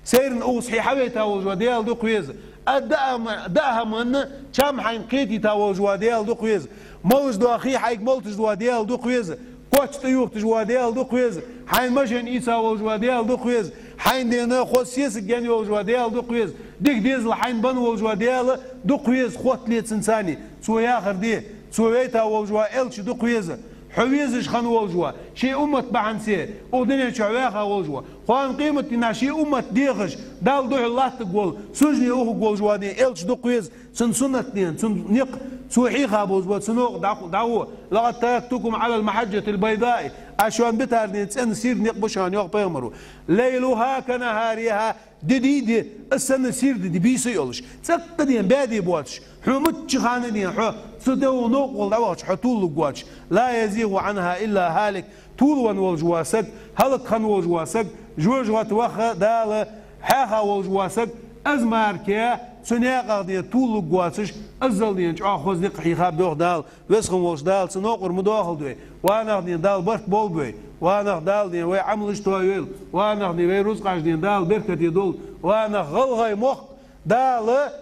Сайрийна укхаза хье хьавайта волаш вола Даьла дукха веза. А даа ма-, даа хӀаманна чам хьайна кхетийта волаш вола Даьла дукха веза. Молаш дола хий хьайга молийташ вола Даьла дукха веза. Коч тӀаювхаш вола Даьла дукха веза. Хьайна машен ийца волаш вола Даьла дукха веза. Хьайна, ден, хоза сесаг ена йолаш вола Даьла дукха веза. Дика дезал хьайна бенна волаш вола Даьла дукха веза, хоттале цунцара. Цо яхар де, цо вайта волаш вола элча дукха веза. Хьо везаш хинна волаш вола, ший уммат бахьанца укх дунен чу ваьха волаш вола, кхоана къематдийнахьа ший уммат дехаш, Далла духьал латтаргвола, суждане ухаргволаш вола, ден, элча дукха веза. Цун суннат, ден, цун никъ, цо хьийха болаш бола цу новкъа дӀа-, дӀагӀо. «لقد تركتكم على المحجة البيضاء». Аз шоана битар, ден, цӀена сийрда никъ ба шоана, йоах пайхамаро. «ليلها كنهارها». Ди дий, ди, из санна сийрда ди, бийса йолаш. ЦӀаккха, ден, баьде боацаш. Хьо мичча хана, ден, хьо цу тӀа новкъа гӀолла дӀавахача, хьо тувлалургвоацаш. «لا يزيغ عنها إلا هالك». Тувлавенна волаш вола саг, хӀалакхинна волаш вола саг, жожагӀате ваха Дала хьаьха волаш вола саг, из мара кхы цу наькъах, ден, тувлалургвоацаш, иззал, ден, чӀоагӀа хоза никъ хьийхаб, йоах Дала. Веза хинна волча Дала цу новкъара ма доахалда вай. Ва нах, ден, Дала барт болба вай. Ва нах, Дала, ден, вай Ӏамалаш тоавойла. Ва нах, ден, вай рузкъаш, ден, Дала беркате долда. Ва нах, гӀалгӀай мохк Дала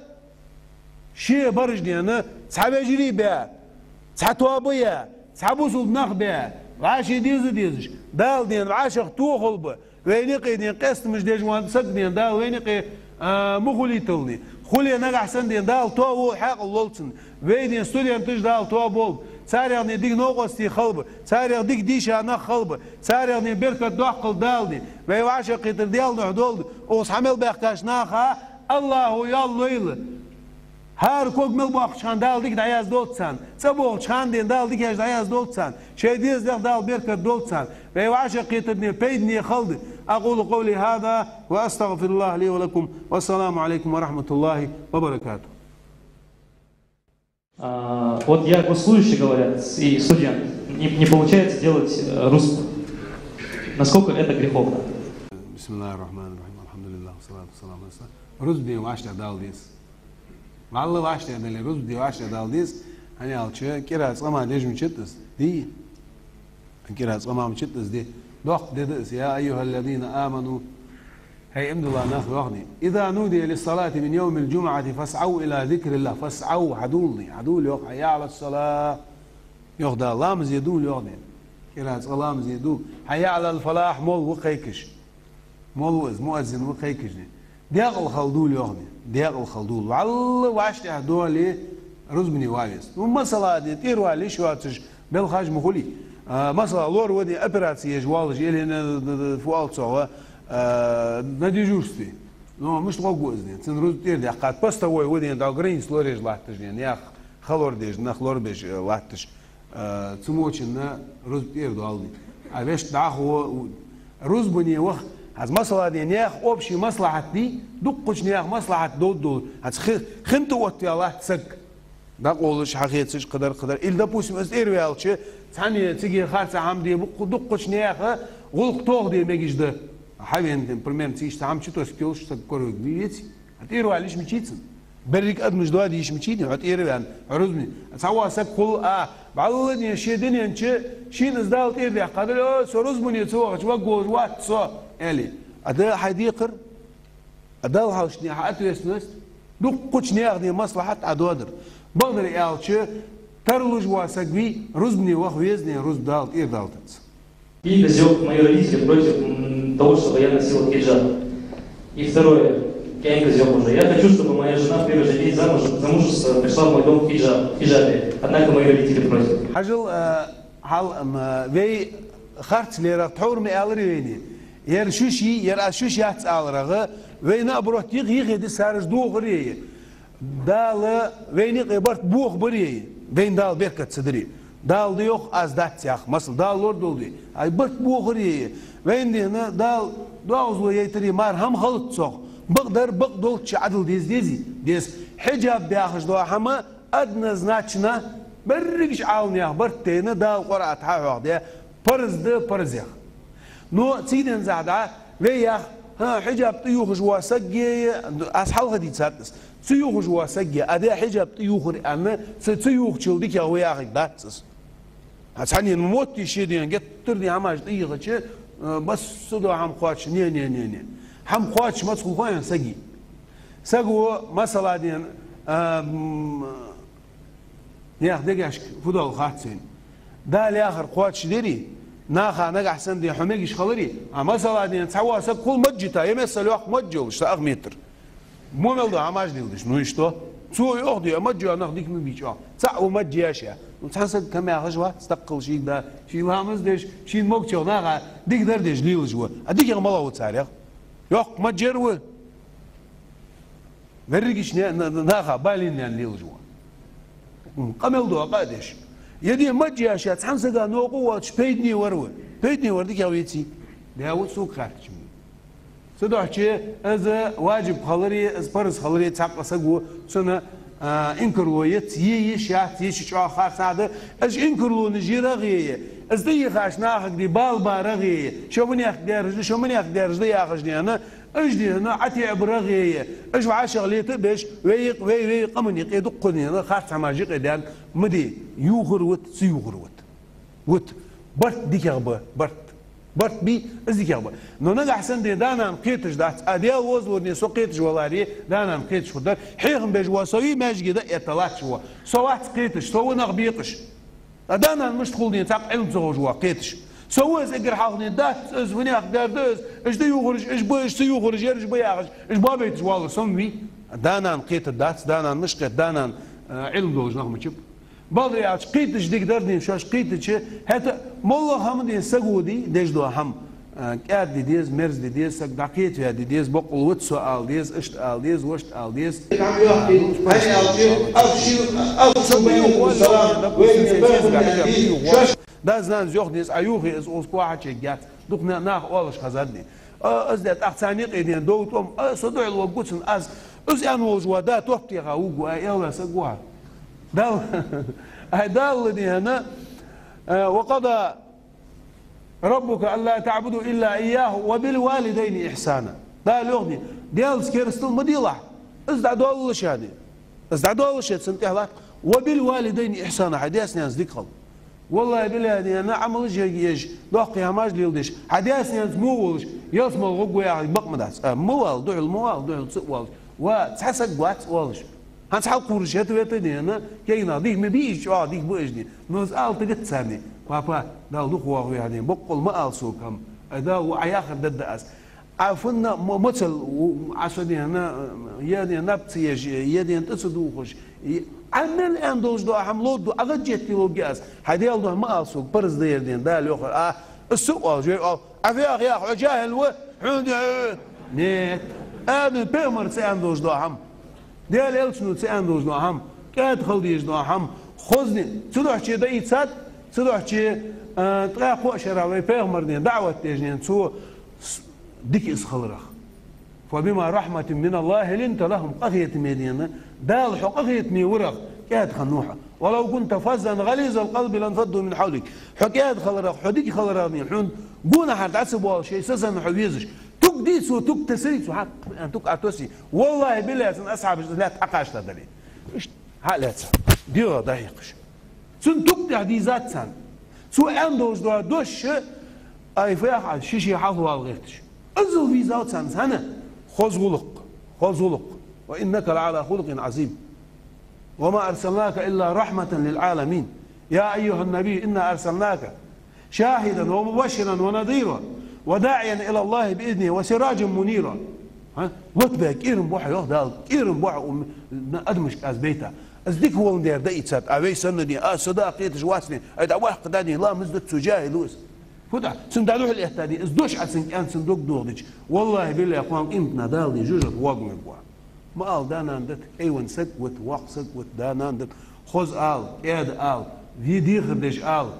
ше бараш, ден, цхьа вежарий баь, цхьа тоаба яь, цхьа бусалба нах баь, вӀаший деза дезаш, Дала, ден, вӀашагӀтохалба. Вайна юкъе, ден, къестамаш деш вола саг, ден, Дала вайна юкъе, а, ма хулийталда. Хуле нагахьа санна, ден, Дала тоаво хьаькъал лолда цунна. Вай, ден, студенташ Дала тоаболба. Царех, ден, дика новкъостий хилба. Царех дика дийша нах хилба. Царех, ден, беркат доаккхалда Дала, ден. Вай вӀашагӀкхетар Даьла духьа долда. Укхаза хьа мел баьхкача наха АллахӀо ял лойла. ХӀара ког мел боаккхача хана Дала дика дӀаяздолда царна. ЦӀа боагӀача хана, ден, Дала дикаш дӀаяздолда царна. Шоай дезалех Дала беркат долда царна. Вай вӀашагӀкхетар, ден, пайдане хилда. أقول قولي هذا وأستغفر الله لي ولكم. والسلام عليكم ورحمة الله وبركاته. А, вот я госслужащий, говорят, и студент. Не, не получается делать, э, рузб. Насколько это греховно? بسم الله الرحمن الرحيم. الحمد لله والصلاة والسلام على رسول الله. Рузба де вӀаштӀехьадала деза. ВаллахӀи, вӀаштӀехьадале, рузба де вӀаштӀехьадала деза. ХӀана аьлча, кӀира цкъа мара деш мичад из, дий? КӀира цкъа мара мичад из, дий? Доккха ди да из: يا أيها الذين آمنوا, хӀай иман дилла нах, йоах Дала, إذا نودي للصلاة من يوم الجمعة فاسعوا إلى ذكر الله. فاسعوا, хьадувла, хьадувла, йоах, حي على الصلاة. Йоах Дала, ламазе дувла, йоах Дала. КӀира цкъа ламазе дувла. حي على الفلاح, молла ва кхайкаш. Молла ва из, муаззин ва кхайкаш. Декъала хила дувла, йоах Дала. Декъала хила дувла. Валла вӀаштӀехьа доале, рузбане вала веза. Ну, масала, Дала тӀера вала йиш йоацаш, белхаш ма хулий. А, масала, лор ва Дала, операци еш воаллаш, или на, на, на, фу оал цох, а, на дежурстве. Ну, мишта гӀоргва из Дала? Цун рузба тӀера даьккхад. Постовой ва Дала, дӀа граница лораеш латташ Дала, наьха ха лорадеш, нах лорабеш, э, латташ. Э, цу мочанна рузба тӀера доаллий. А вешта дӀахо рузбане ваха, хӀанз масала Дала, наьха общий маслахьат дий, дуккхача наьха маслахьат довргдолаш. ХӀанз хи-, хинна тӀаоттаваь латт саг. ДӀакъовлаш, хьахецаш, кхыдар, кхыдар. Или, допустим, из тӀера ваьлча, цхьанне цига харца хӀама де, буккъу-, дуккхача наьха гӀулакх тохаде мегаш да. Хьавена, примерно, цига иштта хӀама чутоссаргйолаш саг корвиг дий веций? ХӀа, тӀера вала йиш мичай цун? Берригаш адамаш доаде йиш мичай Дала, хьо тӀера ваьнна, хьо рузбане? Цхьа вола саг хул, а, бӀаьлла Дала ший динен чу, шийна из Дала тӀера даьккхад, о, со рузбане ца вахача варгволаш вац со, аьле. А да хьай декхар, а Далла хьалхашка Дала хьа ответственность, дуккхача наьха Дала маслахьат Ӏа доадар. Бакъдар аьлча, тарлуш вола саг вий, рузбане ваха веза Дала, рузба Дала тӀера далийтац. Какие козёл мои родители против, м, того, чтобы я носила хиджаб. И второе, кӀаьнк козёл уже. Я хочу, чтобы моя жена в первый же день замуж-, замужества пришла в мой дом в хиджаб-, в хиджабе. Однако мои родители против. Хьажал, э, хьал, м, вай харц лерах тхьовра ма аьларий вайна. Ер шуш йий, ер аз шуш яц аларах, вай наоборот, юхе-юхе дисараш дохар е. Дала вайна юкъе барт бохабар е, вайна Дала беркат ца дир. Дала да йоах, аз дац яхаш, масала, Дала лорадолда вай. Ай, барт бохар е, вайна дийна Дала доазув яйтар е, мара хӀама хилац цох. Бакъдар бакъдолчча Ӏадал деза, дезий? Деза. Хиджаб яхаш дола хӀама однозначно берригаш Ӏаламнаьха барт тайна Дала Къуръана тӀа хьоахадаь парз да, парз ях. Но цига денз а дӀа вай ях, хӀа, хиджаб тӀаювхаш вола саг е, аз хьалха дийцад из, ца ювхаш вола саг е, а де хиджаб тӀаювхар аьнна, ца, ца ювхачул дикагӀа ва яхилга дац из. ХӀа, цхьанне мотт е ше ден, геттара ден хӀамаш тӀаювхача, э, массадола хӀама кхоачаш, не, не, не, не. ХӀама кхоачаш маца хул хой хьона сага? Саго, масала, ден, а, м, наьха дегашка фу доалл хац вайна. Дала яхар кхоачашдерий, наха нагахьа санна ден хьо мегаш хиларий, а, масала, ден, цхьа вола саг хул маджита, е мессал йоккха маджа йолаш, са ах метр. Мо мел дола хӀамаш леладеш, ну и что? Цо йоах, де, маджа нах дика ма бий чӀоагӀа. Цхьа ва маджа яш я. Ну, цхьан сага кама яхаш вац, таккхал шийга да, ший ламаз деш, шийна могачох наха дикадар деш лелаш ва. А дикагӀа малагӀа ва царех? Йоккха маджа ер ва. Верригаш не-, на-, на-, наха балийна лелаш ва. М, къа мел дола къа а деш. Е де маджа яш я, цхьан сага новкъа воацаш пайдане вар ва. Пайдане вар дикагӀа веций? Даьвац сога хаьттача ма вий. Цудухьа из важиб хилари, из парз хилари цхьаккха саго цунна, а, инкарло ец, е йиш яц, е ше чӀоагӀа харцахьа да. Уж инкарлонаш яр а гӀе, из тӀаювхаш нахага де бала бар а гӀе, шо ма наьха даьраш да, шо ма наьха даьраш да яхаш, дена, уж, дена, ӀотӀаийбар а гӀе, уж вӀашагӀлета а беш, вай, вай, вай къаман юкъе дуккха, дена, харц хӀамаш юкъе даьнна ма дий, ювхар вита, ца ювхар вита. Вот, барт дикагӀа ба, барт. Барт бий, из дикагӀа ба. Но нагахьа санна, ден, да-нана кхеташ дац, а, Даьла возалора, ден, со кхеташ валаре, да-нана кхеташ хургдар. Хьехам беш вола со вий, маьждиге дӀа а этта латташ вола. Со вац кхеташ, со ва нах бекъаш. А да-нана мишта хул, ден, цхьаккха Ӏилма ца ховш вола кхеташ? Со ва из эггара хьалха, ден, дац из, фу наьха даьр да из, уж тӀаювхараш, уж ба, уж ца ювхараш, ераш ба яхаш, уж боабайташ воаллар со ма вий. А да-нана кхетаргдац, да-нана мишта кхет, да-нана, а, Ӏилма долаш нах ма чу ба. Бакъдар аьлча, кхеташ дикадар, ден, шоаш кхетача, хӀаьта моллагӀа хӀама, ден, саго, дий, деш дола хӀама, а, кӀаьда де деза, мерза де деза, саг дӀакхетаваь де деза, боккъал вита со ала деза, иштта ала деза, вешта ала деза. Дас-нанас йоах деза, Ӏа ювхе из, оалаш кхоачаш яц, дукха на-, наха оалаш хезад, ден. А, из де тӀаккха царна юкъе, ден, дов тӀом, а, со духьал варгва цунна, аз, из аьнна волаш вола да топ теха вувргва, а, аьлла саг ва. Дала, ай, Дала, ден, а, وقضى ربك ألا تعبدوا إلا إياه وبالوالدين إحسانا. Дала йоах, ден, Даьлаца керастал ма делахь. Из дӀадоаллаш а, ден. Из дӀадоаллаш а, цунна тӀехьа латт. وبالوالدين إحسانا, хьай даьца-наьнаца дика хила. ВаллахӀи-биллахӀи, дена, Ӏамалаш яь еш, доккхий хӀамаш леладеш, хьа даьца-наьнаца во волаш, ялсмала гӀоргва яхаш бакъ ма дац. А, ма вала, духьал ма вала, духьал ца а воалаш. Ва, цхьа саг вац воалаш. ХӀанз хьалкхувраш хӀета-вета, дена, кегий нах, дика ма бий уж, чӀоагӀа дика ба уж, дена. Но из ала тигац царна: «Папа, Дала дукха воагӀа вехьа, дена, боккъал ма ала сога хӀама. Ай, Дала, ву Ӏа яхар дергда аз. Ӏа фуннагӀа мо-, моцал, у, Ӏа со, дена, е, дена, наб ца еш, е, дена, тӀа ца дувхаш, е, Ӏа мел аьнна долаш дола хӀама ловргда, Ӏа гӀадж етте ловргья аз. Хьай Даьла духьа ма ала сога, парз да ер, дена, Дала йоахар». А, из ца а оалаш, вай оал: «Ӏа фу яхар, хьо жахьил ва, хьона, э, э». Нет. Адамо, пайхамаро ца аьнна долаш дола хӀама, Даьла элчано ца аьнна долаш дола хӀама, кӀаьда хила дезаш дола хӀама, хоза, дена, цудухьа даийцад, цудухьа, а, ткъаь кхо шера вай пайхамара, дена, даӀват деш, дена, цо с-, дика из хиларах. «فبما رحمة من الله لنت لهم», къахетаме, дена, Дала хьо къахетаме варах, кӀаьда хиннав хьо. «ولو كنت فظا غليظ القلب لانفضوا من حولك». Хьо кӀаьда хиларах, хьо дика хиларах, дена, хьона гонахьара дӀа ца боалаш, шоай са санна хьо везаш. Туг дий цо, туг тесарий цо, хьакъ, туг Ӏотосий. ВаллахӀи-биллахӀи, цун асхьабаш из лаьтта хьакхачийтадаьле, иштта хьа а лаьца, дегӀах дӀахьекхаш, цун туг тӀехьа дийзад царна. Цо аьнна долаш дола дош, ай, фу яхар, ший-ший хьалхавала гӀерташ. Иззал вийзав царна цхьана хоза гӀулакх, хоза гӀулакх. «وإنك لعلى خلق عظيم. وما أرسلناك إلا رحمة للعالمين. يا أيها النبي إنا أرسلناك شاهدا ومبشرا ونذيرا وداعيا إلى الله بإذنه وسراجا منيرا». ХӀа? Лота бе кӀерам ба хьо, йоах Дала, кӀерам ба хьо, ум, на, адамашка аз бейта. Из дика воландаь даийцад, а вай санна, дена, а, сада кхеташ вац, дена, ай, дӀаваккха, дена, ламаз дац цо, жахьил ва из. Фу да, цунна дӀадухьал этта, дена, из дош Ӏа цун кӀаьнца дог дохадича, валлахӀи-биллахӀи, кхоана къематдийнахьа Дала, дена, жожагӀате воагӀаргва хьо. Ма ала, да-нана дита, кӀайвенна саг вита, воккха саг вита, да-нана дита, хоза ала, кӀаьда ала, ве дехар деш ала,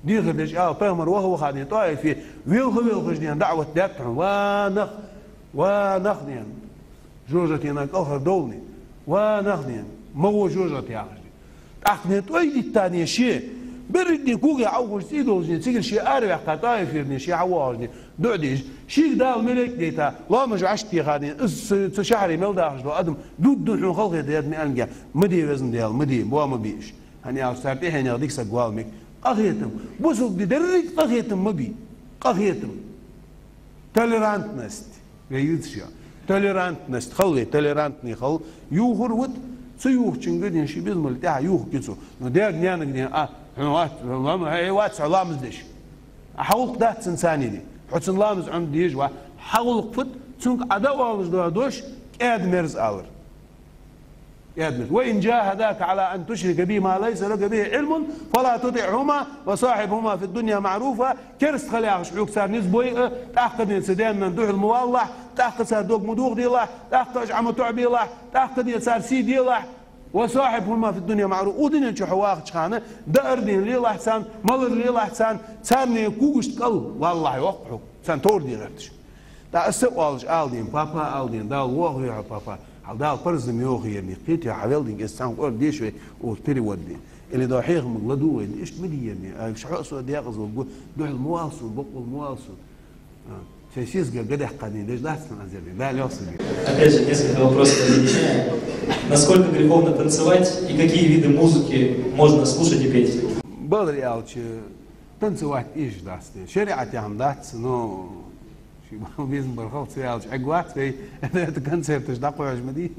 дехар деш ала, пайхамар ваха-ваха, дена, ТӀоифе велха-велхаш, дена, даӀват даьд хьона: «Ва нах, ва нах, дена, жожагӀатенах кӀалхардовла, дена, ва нах, дена, ма гӀо жожагӀате», яхаш, дена. ТӀаккха, дена, тӀой дитта, дена, ше берригача, дена, когаех Ӏовхаш, цӀий долаш, дена, цигара ше араваьккха, ТӀоифера, дена, ше хьавоагӀаш, дена, дуӀа деш, шийга Дала малейк дайта, ламаз вӀаштӀехьа, дена, из цу, цу шахьаре мел дахаш дола адам дудда хьона халахетар да ма аьннагӀа. Ма де, Веза Даьла, ма де, боа ма бе уж. ХӀана аьлча цар тӀехьенех дика саг вала мег. Къахетам. Бусалба ди деррига къахетам ма бий. Къахетам. Толерантность. Вай юзаш я. Толерантность. Хила вай, толерантный хила. Юхар вита, ца юхачунга, дена, ший безамал тӀехьа юха кицу. Но даьга-наьнага, дена, а, хьо вац, хьо лам-, хьо вац, хьо ламаз деш. А хьа гӀулакх дац цунца, дена. Хьо цун ламаз Ӏомаде дезаш ва. Хьа гӀулакх фуд? Цунга Ӏа дӀаоалаш дола дош кӀаьда-мерза алар. КӀаьда-мерза. «وإن جاهداك على أن تشرك بي ما ليس لك به علم فلا تطعهما وصاحبهما في الدنيا معروفا». Керста хила яхаш хьога цар низ бой а, тӀаккха, дена, цу даь-наьна духьал ма валалахь, тӀаккха цар дог ма дохаделахь, тӀаккха уж Ӏа ма тоӀабелахь, тӀаккха, дена, цар сий делахь. «وصاحبهما في الدنيا معروفا». Укх дунен чу хьо вахача хана даар, дена, лелахь царна, малар лелахь царна, царна когашта кӀал валалахь, йоах хьога, царна товр де гӀерташ. ТӀаккха из ца оалаш ала, дена, папа, ала, дена, Дала воагӀа вехьа, папа. Хьал Дала парз да ма йоахий ер, дена, кхетий хьо, валлахӀи, из цхьан къор деш вай, укх перевод, дена. Или да хьехамга ладувгӀ вай, дена, иштта ма дий ер, дена. А, шо хьо а со а декъаза варгва, духьал ма вала сона, боккъал ма вала сона. А, сай сесага га даьккха, дена, деш дац хьона аз ер, дена. Дала йоах сога. Опять же, несколько вопросов объединяя. Насколько греховно танцевать и какие виды музыки можно слушать и петь? Бакъдар аьлча, танцевать эшаш дац, дена. ШариӀате хӀама дац, но ший безам бар хала ца ваьлча, Ӏергвац вай, это концерташ дӀакхоачаш ма дий.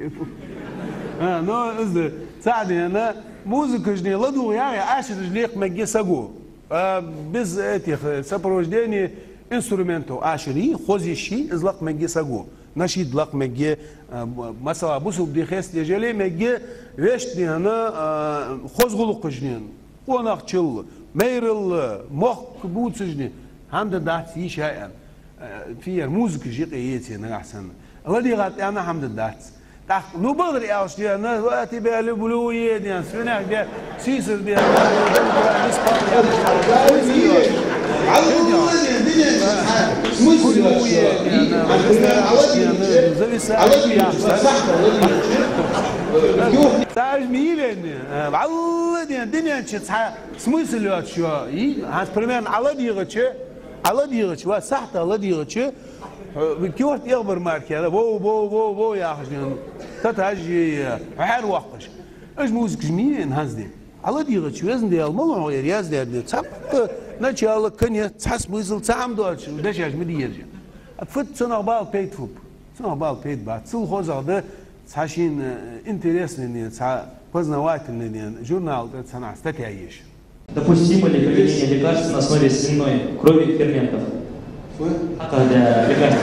А, но из да, цхьа, дена, музыкаш, дена, ладувгӀа ягӀа, ашараш лекха мегаргья саго. А, без этих, э, сопровождений инструментов, ашараш, хоза йиш я, из лакха мегаргья саго. Нашид лакха мегаргья, а, м-, масала, бусалба ди хеставеш яле а мегаргья вешта, дена, а, хоза гӀулакхаш, дена. Къонахчал, майрал, мохк бувцаш, дена, хӀама да дац йиш я аьнна. Э, фиер, музыкаш юкъе еце нагахьа санна. ЛадувгӀа тӀа аьнна хӀама да дац. ТӀаккха, ну, бакъдар аьлча, дена, «Ва тебя люблю», е, дена, свинех, дена, сийсара, дена, зависающий. Цхьа уж ма йий, дена, валлахӀи, дена, дунен чу цхьа смысл йоацаш я. И, хӀанз, примерно, Ӏа ладийгӀача, Ӏа ладийгӀача, ва сахьта ладийгӀача, хьо, вай, кӀорта эгӀабар мара кхера, вов, вов, вов, вов яхаш, дена, татаж е, е, хьо хьаьр воаккхаш. Уж музыкаш ма йий, дена, хӀанз, дена. ХьаладийгӀача, Везан Даьла, мала хьо ер яздаьр ден? Цхьаккха начало, конец, цхьа смысл, цхьа хӀама доацаш, дешаш ма дий ераш. А фу да цунах бала, пайда фу ба? Цунах бала, пайда бац. Цул хозагӀа да цхьа шийна, э, интересный ден, цхьа познавательный ден журнала тӀа цхьаннахьа статья еш. Допустимо ли применение лекарств на основе свиной крови и ферментов? Фу? Хьакъ да лекарств.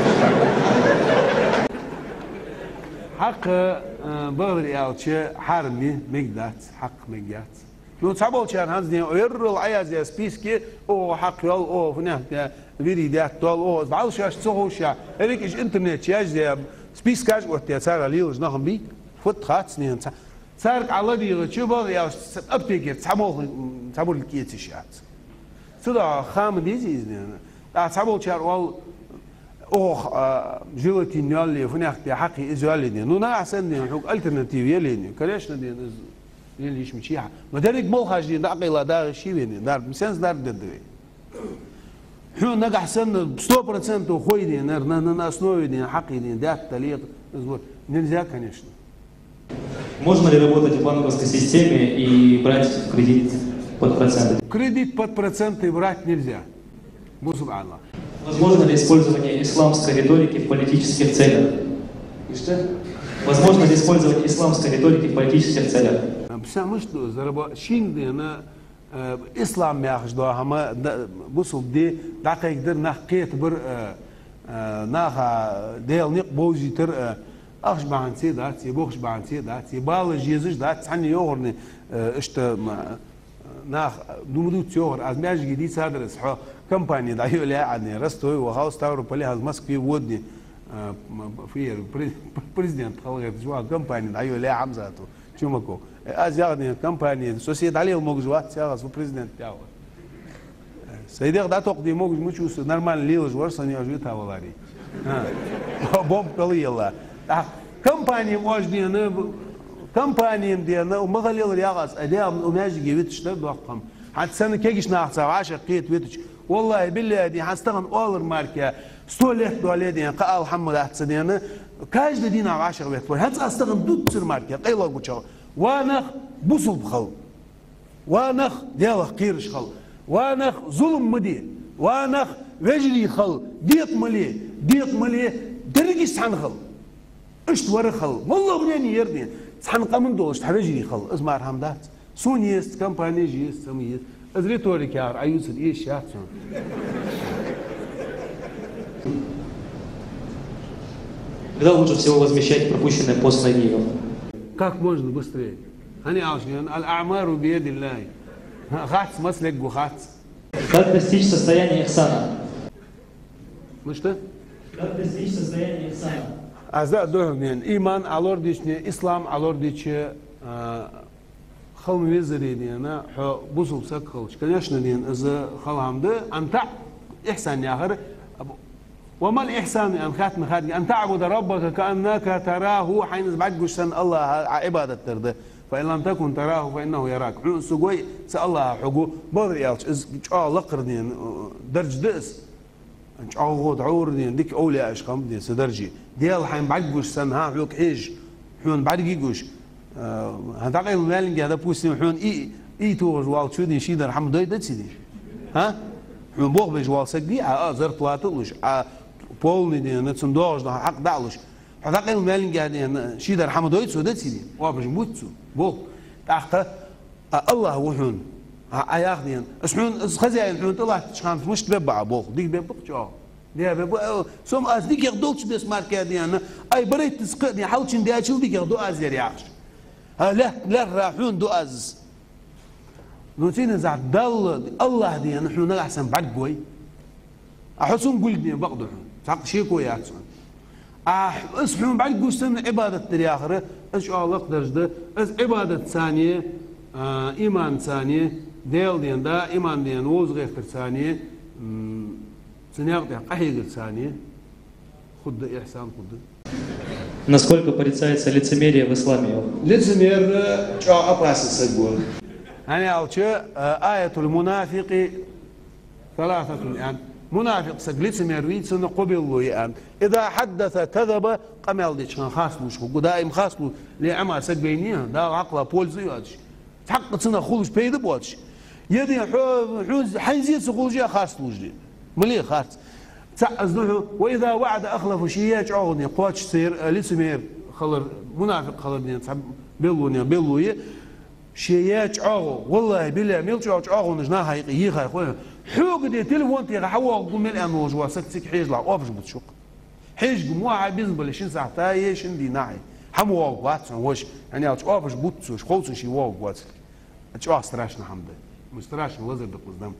Хьакъ, э, бакъдар аьлча, хьарам я, мегаргдац, хьакъ мегаргьяц. Ну, цхьаболчар хӀанз ден, ерригал Ӏояздаь списке, оаха хьакъ йоал, оаха фуннахьа вири даьттал, оаха дӀалшаш ца ховшехь, ерригаш интернет чу яздаь, спискаш оттадаь, царга лелаш нах ма бий. Фу да хац ден, ца-, царга Ӏа ладийгӀача, бакъдар аьлча, ц-, аптекера цхьа молха, цхьа бурлак эца йиш яц. Цудухьа ха ма дезий из ден. ТӀаккха цхьаболчар оал, оаха, а, желатин йоалае, фуннахьа хьакъ я из йоалае ден. Ну, нагахьа санна ден, хьога альтернатива яле ден. Конечно, ден, из яла йиш мичахьа. Но деррига молхаш ден дӀакъайла дагӀа йиш я вай ден. Дарба, сенца дарба дергда вай? Хьона нагахьа санна сто процентов хой ден, на, на, на основе ден, хьакъ я ден, даьтта лекха, из вот. Нельзя, конечно. Можно ли работать в банковской системе и брать кредит под проценты? Кредит под проценты брать нельзя. Бусубхьаналлах. Возможно ли использование исламской риторики в политических целях? Что? Возможно ли использование исламской риторики в политических целях? А, потому что зараба-, шин ден, э, ислам яхаш дола хӀама, да, бусалба ди дӀакхайкадар, нах кхетабар, э, э, наха Даьла никъ бовзийтар, э, ахча бахьанца дац, е бохча бахьанца дац, е бала езаш дац, цхьанне йоахарни, э, иштта, м, нах дума дувц йоахар, аз маьждиге дийцадар из, хьо компани дӀайолаяь Ӏа ден, Ростове вахав, Ставрополе, хӀанз Москве вода ден, э, м, фу яр, пре-, президент хила гӀерташ ва, компани дӀайолаяь Хьамзата. Чумаков. Э, аз яхар ден, компани, со се дӀалела могаш вац, яхар, со президент яхар. Э, сай дегӀ дӀатокхаде могаш мича ва со, нормально лелаш вар со, яхаш вита валари. А. Бомба кӀал елла. А, компани мо оаш ден, компани мо ден, ма хала елар яхар аз, а ден, укх маьждиге виташ дар доккха хӀама. ХӀанз санна кегийча нахаца вӀашагӀкхета витача, валлахӀи, биллахӀи, ден, хӀанз тахан оалар мара, сто лет доале ден, кхы ала хӀама дац ден, каждый дийнахьа вӀашагӀветтавар. ХӀанз аз тахан дувцар мара, къайлагӀа гучагӀа. Ва нах, бусалба хила. Ва нах, Даьлах кхераш хила. Ва нах, зулам ма де. Ва нах, вежарий хила, декъа ма ле, декъа ма ле, дерригаш цхьана хила. Иштта вар хила. ВаллахӀи, венна яр ден. Цхьан къаман долаш цхьа вежарий хила. Из мара хӀама дац. Сона езац, компанеш езац, цхьамма езац. Из риторика яхар Ӏоюцар эшаш яц сона. Когда лучше всего возмещать пропущенный пост на Нивах? Как можно быстрее. ХӀана аьлча, الأعمار بيد الله. Хац, маца лергва хац. Как достичь состояния ихсана? Ну что? Как достичь состояния ихсана? Аз да духьал ден, иман Ӏа лорадича, ислам Ӏа лорадича, а, хала ма веззара ден, хьо бусалба саг хилча. Конечно, ден, из хала хӀама да, أن تع-, ихсан яхар, وما الإحسان, аьнна хаттар хаттар, أن تعبد ربك كأنك تراه, хьайна из бӀаргагуш санна АллахӀа Ӏа Ӏибадат дар да. فإن لم تكن تراه فإنه يراك. Хьона из саг вай, цу АллахӀа хьо гу, бакъдар аьлча, из чӀоагӀа лакхара ден, дарж да из. ЧӀоагӀа дӀаора ден, дика овлияаш хиннаб ден цу дарже. Даьла хьайна бӀаргагуш санна, хьа, хьога хьежаш, хьона бӀаргагуш. Э, хьа дӀакъайла маьланга, допустим, хьона и, и тохаш валчо ден ший дар хӀама дой, даций ден? ХӀа? Хьона болх беш вала саг вий, а, а, зарплата а луш, а, полный ден, цунна доагӀаш дола хьакъ дӀа а луш. Хьо дӀакъайла маьланга ден, ший дар хӀама дой цо, даций ден? Оапаш ма бувц цо. Болх. ТӀаккха А АллахӀ ва хьона. А, а яхар ден. Аз хьона, аз хозяин хьона тӀалаттача хана мишта бебба Ӏа болх? Дика бебба-кх чӀоагӀа. Дика бебба, э, сом аз дикагӀа долча беса мара ден. Ай, барайтта кхы а ден, хьалчун даьчул дикагӀа ду аз ер яхаш. А лаьтта лаьрхӀа хьона ду аз. Ну, цӀена зӀа Далла, АллахӀ ден, хьона нагахьа санна бӀаргагой. А хьо цунга гулден бакъду хьона. Цхьаккха шеко яц хьона. А из хьона бӀаргагуш санна Ӏибадат дар яхар, из чӀоагӀа лакха дарж да, из Ӏибадат цане, а, иман цане, Даьла ден да, иман ден вовза гӀертар цане, м, цу наькъа тӀа къахьегар цане, хургда, ихсан хургда. Насколько порицается лицемерие в исламе? Лицемер, э, чӀоагӀа опасный саг ва. ХӀана аьлча, э, آية المنافق ثلاثة аьнна. Мунафикъ саг лицемер вий, цунна кхо белгало я аьнна. إذا حدث كذب, къамаьл деча хана харц лувш хургва. Даим харц лу-, ле Ӏама саг вайна, Дала хьакъла польза йоацаш. Цхьаккха цунах хулаш пайда боацаш. Е ден хьо, хьо, хьайна зе ца хулаш а харц луш де. Мале харц. ЦаӀ из да хьона, «وإذا وعد أخلف», ше яь чӀоагӀо ден кхоачаш ца яр, а, лицемер хилар, мунафикъ хилар ден цхьа белло ден белло я. Ше яь чӀоагӀо, валлахӀи, биллахӀи, мел чӀоагӀа чӀоагӀонаш наха юкъе ехай хой. Хьога де телефон теха хьавоагӀаргва мел аьнна волаш вола саг цига хьежалахь, оапаш бувц шух. Хьежаргва мо хьа безам бале шин сахьата е шин дийнахьа. Хьа ма воагӀаргвац хьона воша, хӀана аьлча оапаш бувц цо, ховцаш ше воагӀаргвац. ЧӀоагӀа страшно хӀама да. Ма страшно лазар да-кх из дам.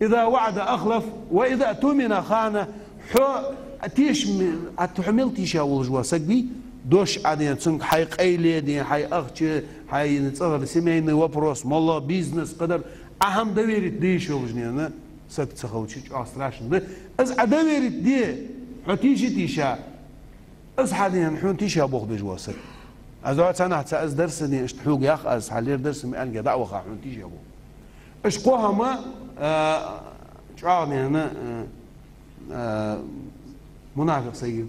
«إذا وعد أخلف وإذا اؤتمن خان». Хьо тешам, а хьо мел тийша волаш вола саг вий, дош Ӏа ден, цунга хьай къайле ден, хьай ахча, хьай цӀагӀара семейный вопрос, моллагӀа бизнес, кхыдар, Ӏа хӀама доверить де йиш йолаш ден саг ца хилча, чӀоагӀа страшно да. Из Ӏа доверить де, хьо тийша тийша, из хьа ден хьона тийша болх беш вола саг. Аз дӀа цхьаннахьа цаӀ из дар са ден, иштта хьога ях аз, хьа лер дар са ма аьнна, дӀа а ваха хьона тийша болх. Уж кхо хӀама, а, чӀоагӀа ден, а, а, мунафикъ сага,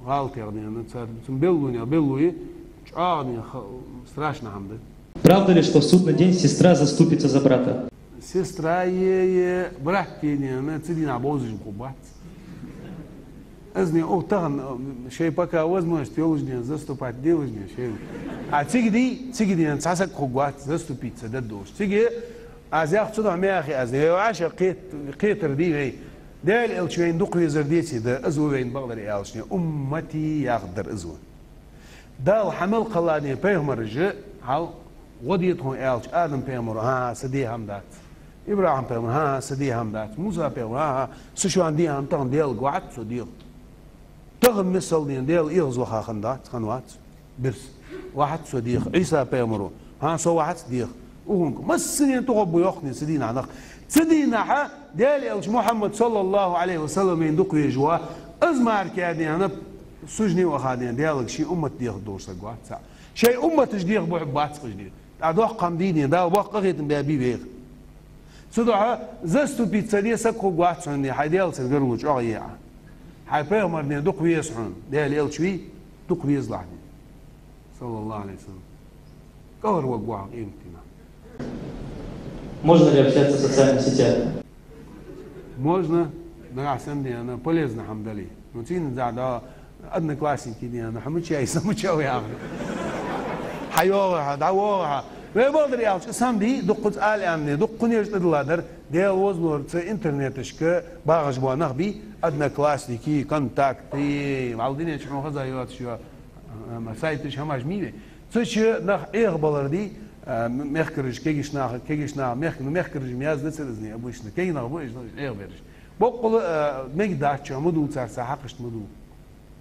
гӀалатех ден, цар, цун беллонех белло я, чӀоагӀа ден ха-, страшно хӀама да. Правда ли, что в судный день сестра заступится за брата? Сестра е, е брат е ден, цу дийнахьа бовзаш ма хургбац. Из ден, укх тахан, а, шоай пока возможность йолаш ден, заступать делаш ден шоай. А цига дий, цига ден цхьа саг хургвац заступиться дергдолаш. Цига аз ях цудухьа ма яхий аз, вай вӀаши кхет-, кхетар дий вай. Даьла Элча вайна дукха везар деций да, из ва вайна бакъдар аьлча, уммати яхар дар из ва. Дала хьа мел кхелла ден пайхамараш, хьал гӀо де тхона аьлча, Адам пайхамаро: «ХӀа-хӀа, са де хӀама дац». ИбрахӀим пайхамаро: «ХӀа-хӀа, са де хӀама дац». Муса пайхамаро: «ХӀа-хӀа, са шоана де хӀама, тахан Даьлага вац со деха». Тахан мисал ден Даьла эгӀазваха хиннадац, хиннавац бирса. Вац со деха. Ӏийса пайхамаро: «ХӀа, со вац деха». Укхунга массанена тӀагӀоргба йоах ден цу дийнахьа нах. Цу дийнахьа Даьла Элча Мухьаммад, саллаллахӀу Ӏалайхи ва саллам, вайна дукха везаш ва, из мара кхы ден хӀама сужуде ваха ден Даьлага ший уммат дехаргдолаш саг вац цаӀ. Шоай умматаш деха бохьа бац кхыжде. ТӀаккха доккха хӀама дий ден, Дала боккха къахетам баь бий вайх. Цудухьа заступиться де саг хургвац хьона ден, хьай Даьлацара гаргало чӀоагӀа е Ӏа. Хьай пайхамар ден дукха веза хьона, Даьла Элча вий, дукха везалахь ден. СаллаллахӀу Ӏалайхи ва саллам. КӀалхара варгва хьо къематдийнахьа. Можно ли общаться в социальных сетях? Можно, нагахьа санна ден полезно хӀама дале. Ну, цигара зӀамига да, Одноклассники ден, хьо мича я, со мича ва яхар. ХьайоагӀа хьо, дӀавоагӀа хьо. Вай бакъдар аьлча, из хӀама дий, дуккхаза ала аьнна, дуккха кхунеш тӀадилла дар, Даьла возалора цу интернеташка багӀаш бола нах бий, Одноклассники, Контакты, вӀалла дунен чу хьона хеза йоацаш йола, а, сайташ, хӀамаш мий вай. Цу чу нах Ӏехабалар дий, а, м-, мехкараш, кегийча наха, кегийча наха, мехк-, ну, мехкараш ма яздац из ден обычно. Кегий нах ба уж, ну, Ӏехабераш. Боккъала, а, мегаргдац шоана, ма дувцар цхьа хьакъ, иштта ма дувца.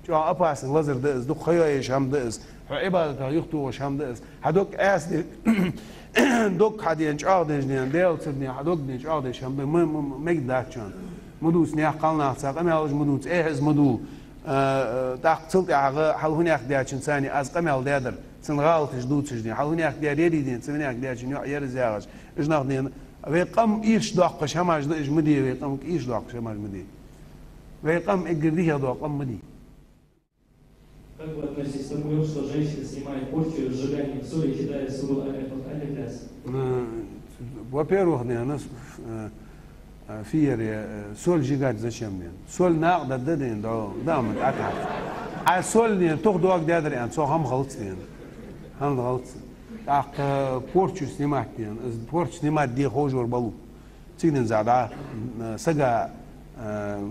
ЧӀоагӀа опасный лазар да из, дукха ха йоаеш хӀама да из, хьо Ӏибадатах юхатохаш хӀама да из. Хьа дог Ӏаьса де-, дог хьа ден чӀоагӀдеш ден, Даьлацара ден, хьа дог ден чӀоагӀдеш хӀама да, ма, ма, ма, мегаргдац шоана. Ма дувца наьха кхалнаха цхьа къамаьлаш, ма дувца, эхь из ма дувла. А, а, тӀаккха цул тӀехьагӀа хьал хӀунех даьчун цани аз къамаьл даьдар, цун гӀалаташ дувцаш ден, хьал хӀунех даьр, ер ден, цун хӀунех даьчун йоӀ ер из яхаш. Уж нах ден, вай къам ийрча доаккхаш хӀамаш да уж, ма де, вай къам ийрча доаккхаш хӀамаш ма де. Вай къам эггара дикагӀа дола къам ма дий. Как вы относитесь к тому, что женщины снимают порчу сжиганием соли, кидая соль, аля-, аля-, аля-, Э, во-первых, не, она с-, э, э, фиер, э, соль сжигать зачем, не? Соль накъадаргда, не, да, да, ма, а так. А соль, не, тух дог дедр, а, цо хӀама хилац, не. ХӀама хилац. Так, э, порчу снимать, не, э, порчу снимать де ховш вар балу. Цигара зӀамига да, м, сага, э,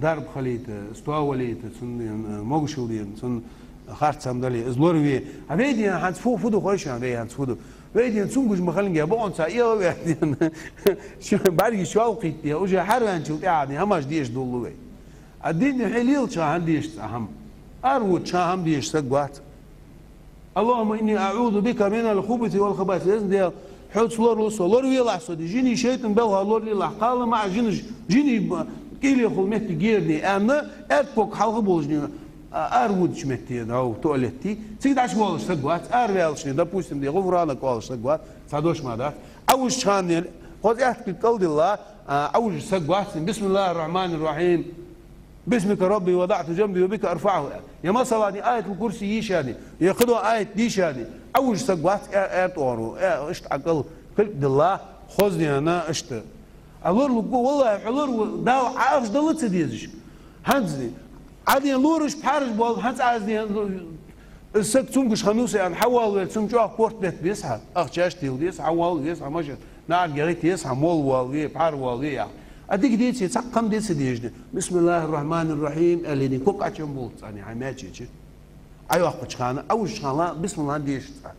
дарба хилийта, стоа валийта, цун, э, могашал ден, цун харц хӀама дале, из лораве. А вай ден хӀанз фу, фу ду хой шоана, вай хӀанз фу ду. Вай ден цун гуш ма хилинге, бокъонца эгӀа вай ден. Шо бӀаргаш шолкхийтте, уже хьарваьнначул тӀехьагӀа ден хӀамаш деш долалу вай. А дин хье лелача хӀама деш цхьа хӀама. Ара вуд ша хӀама деш саг вац. اللهم إني أعوذ بك من الخبث والخبائث. Везан Даьла, хьоца лоралу со, лоравелахь со, ди жиний шайтӀан белха лоралелахь, кхалла ма а жинаш, жиний б-, кӀийле хул метте герни, аьнна, аьрда ког хьалха болаш дина, а, ара вудача метте, дӀо, туалетти, цига дӀачувоалаш саг вац, ара ваьлча, допустим, ди гӀуфранак оалаш саг вац, цхьа дош ма дац. Ӏовужача хана, хоза аьтта кӀалдилла, а, Ӏовужаш саг вац, بسم الله الرحمن الرحيم. باسمك ربي وضعت جنبي وبك أرفعه. Е масала, аятул-курси йийша, е кхыдола аят дийша, Ӏовужаш саг вац, аьр-, аьрда оагӀорахьа, э, иштта Ӏа кӀал кулг дилла, хоза дена иштта. А лоралургва, валлахӀи, хьо лоралургва, Дала Ӏа ахча дала ца дезаш. ХӀанз ден Ӏа ден лораш, пхьараш боал, хӀанз аз ден, из саг цамогаш хиннав са аьнна, хьавоалавар, цунна чӀоагӀа корта бетта беза хьа, ахчаш тела деза, хьавоалаве веза хьа, машен нагахьа гӀайта еза хьа, молла воалаве, пхьар воалаве яхаш. А дика деце, цхьаккха хӀама деце дезаш да. بسم الله الرحمن الرحيم аьле, ден ког Ӏочуболх цӀа, хьай маьчеча Ӏойоаккхача хана, Ӏовужача хана, бисмиллахӀ дешац Ӏа.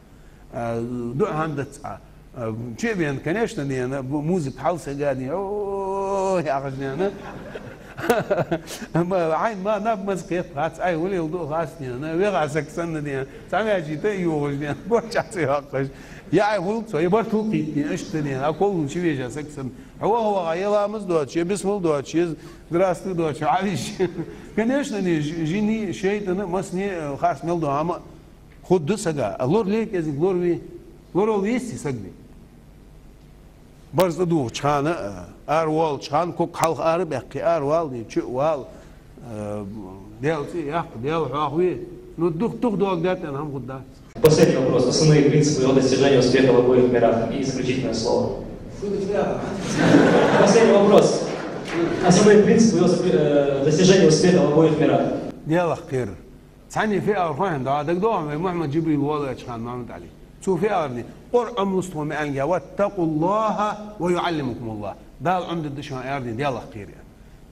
А, дуӀа хӀама дац Ӏа. А, чу а вена, конечно, дена, бу-, музыка хьал сага ден, о, яхаш дена. Ма, Ӏайна ма наб маза кхетац, Ӏай, валел ду хац дена, вегӀа саг санна дена, цхьа маьчи тӀа а йохаш дена, борча ца йоаккхаш. Я Ӏай хул цо, я барт хул кхийтта дена, иштта дена, а колун чу вежа саг санна. Хьо ваха-ваха, е ламаз доацаш, е бисмилла доацаш, е здравствуй доацаш, Ӏовижа. Конечно, не ж-, жини, шайтӀана, масане, э, харц мел дола хӀама хургда сага. А лорале кӀезига лораве, лоралвеций саг ве. Барзкъа дувгӀача хана, э, аравоалача хана, ког хьалха ара а баьккхе, аравала, не чу а вала, э, Даьла цӀи а яккха, Даьла хьоахаве. Ну, дух-, тух доагадаь тӀена хӀама хургдац. Последний вопрос. Основные принципы его достижения успеха в обоих мирах и заключительное слово. Последний вопрос. Основные принципы его закры-, э, достижения успеха в обоих мирах. Даьлах кхерар. Цхьанне фу аьлар хой хьона, дагадоагӀий вай Мухьаммад Джибрил воалаваьча хана, Мухьаммад Ӏали? Цо фу аьлар ден? Къуръан муслуха ма аьннадий: واتقوا الله ويعلمكم الله. Дала Ӏомадергда шоана, аьлар ден, Даьлах кхера.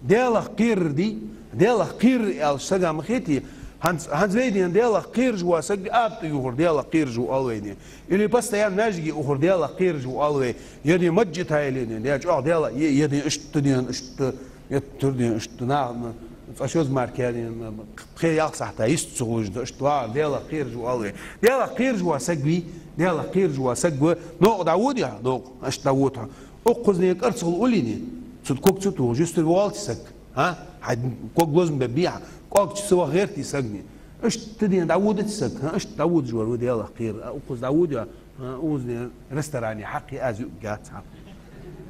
Даьлах кхерар дий, Даьлах кхерар аьлча сага ма хетий, хӀанз, хӀанз вай ден Даьлах кхераш вола саг вий, аба тӀа юхар Даьлах кхераш ва оал вай ден. Или постоянно маьждиге ухар Даьлах кхераш ва оал вай. Е ден маьждиге тайли ден, е чӀоагӀа Даьла, е, е ден иштта ден, иштта, е тур ден, иштта, нахана цкъа шозза мара кхе ден, пхе-ялх сахьата йист ца хулаш, иштта вагӀар Даьлах кхераш ва оал вай. Даьлах кхераш вола саг вий, Даьлах кхераш вола саг ва, новкъа дӀавода хьо, новкъа, иштта дӀавода хьо. Укхаза ден кӀарцхал уллий ден, цу ког ца тохаш, юстара воаллий саг, а? Хьай ког лозам бе бий хьа, кӀоаг чу ца ваха гӀертий саг ден. Иштта ден дӀаводаций саг, а? Иштта дӀаводаш вар ва Даьлах кхерар, а укхаза дӀавода хьо, а, укхаза ден ресторане хьакхе, аз юкъе гац хьа.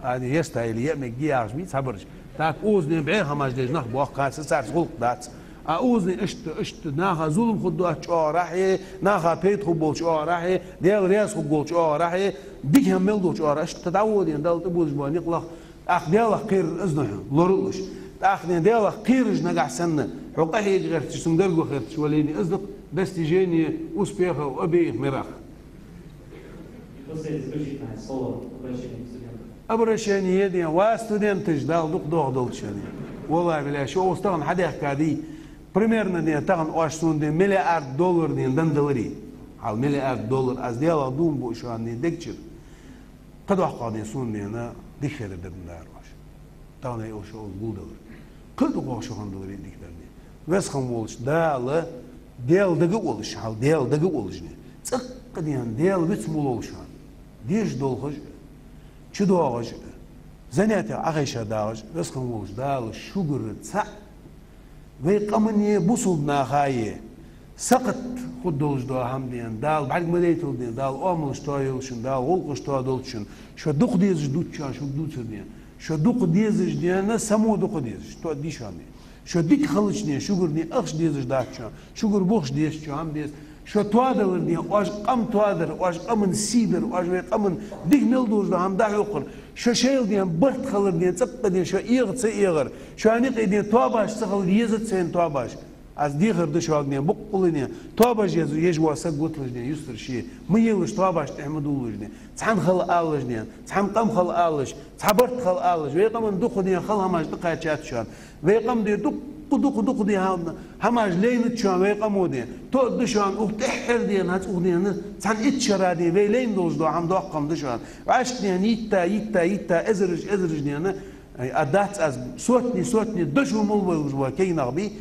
А ден яста или е мег яхаш бий цхьабараш. Так укхаза ден бӀеха хӀамаш деш нах боахк, хӀанз царца гӀулакх дац. А укхаза ден иштта, иштта, наха зулам хургдолча оагӀорахьеи, наха пайда хургболча оагӀорахьеи, Даьла раьза хургволча оагӀорахьеи, дика хӀама мел долча оагӀорахьеи, иштта дӀавода ден Далла тӀабузаш бола никъ лаха. ТӀаккха Даьлах кхерар из да хьона, лоралуш. ТӀаккха ден Даьлах кхераш нагахьа санна, хьо къахьега гӀерташ, цунна гарга ва гӀерташ вале, из да-кх достижение успеха в обеих мирах. И последнее заключительное слово, обращение к студентам. Обращение ден, ва студенташ, Дала дукха доаха долда шоана. ВаллахӀи-биллахӀи, шо укхаза тахан хьадаьхкад, примерно ден, тахан оаш сона ден миллиард доллар ден дандадаьлар. Хьал миллиард доллар аз Даьлах дув буъ шоана ден дег чура. Кхы доккхагӀа ден сона ден дика хетар дергдар оаш. Тахан вай шо укхаза гулдалар. Кхы дукхагӀа шо хиннадаларе дика дар ден. Веза хинна волча Дала, Даьла дага а волаш, хьал Даьла дага а волаш ден. ЦӀаккха ден Даьла вицму ловш хьона. Деш долхаш а, чудоагӀаш а, занятех Ӏохайша дагӀаш а, Веза хинна волча Дала шугара цаӀ вай къамане, бусалба нахае сакхат хургдолаш дола хӀама ден, Дала бӀарг ма дайталда ден, Дала оамалаш тоаелда шун, Дала гӀулакхаш тоадолда шун, шо дукха дезаш дувцачоа шуга дувцар ден, шо дукха дезаш ден, само дукха дезаш, тоадий шоана ден. Шо дика хилча ден, шугара ден ахча дезаш дац шоана, шугара бухаш дезаш шоана хӀама деза. Шо тоадалар ден, оаш къам тоадар, оаш къаман сий дар, оаш вай къаман дика мел долаш дола хӀама дӀахьокхар. Шо шоайла ден барт хилар ден, цӀаккха ден шо эгӀа ца эгӀар, шоана юкъе ден тоабаш ца хила езац сайна тоабаш. Аз дехар да шуга ден, боккъала ден, тоабаш еш, еш вола саг виталаш ден, юстара ше ма елаш, тоабаш тӀехьа ма дуллаш ден, цхьан хала алалаш ден, цхьан къам хала алалаш, цхьа барт хала алалаш, вай къаман дукха ден хала хӀамаш тӀакхаьчад шоана. Вай къам ден дукха, дукха, дукха ден хӀам-, хӀамаш лайнад шоана вай къамо ден. Тоъ да шоана укх тӀеххьара ден, хӀанз укх ден, цхьан итт шера ден вай лайна долаш дола хӀама доккха хӀама да шоана. ВӀашка ден йитта, йитта, йитта, эзараш, эзараш ден, ай, а дац аз, сотни, сотни дошо мел болаш бола кегий нах бий,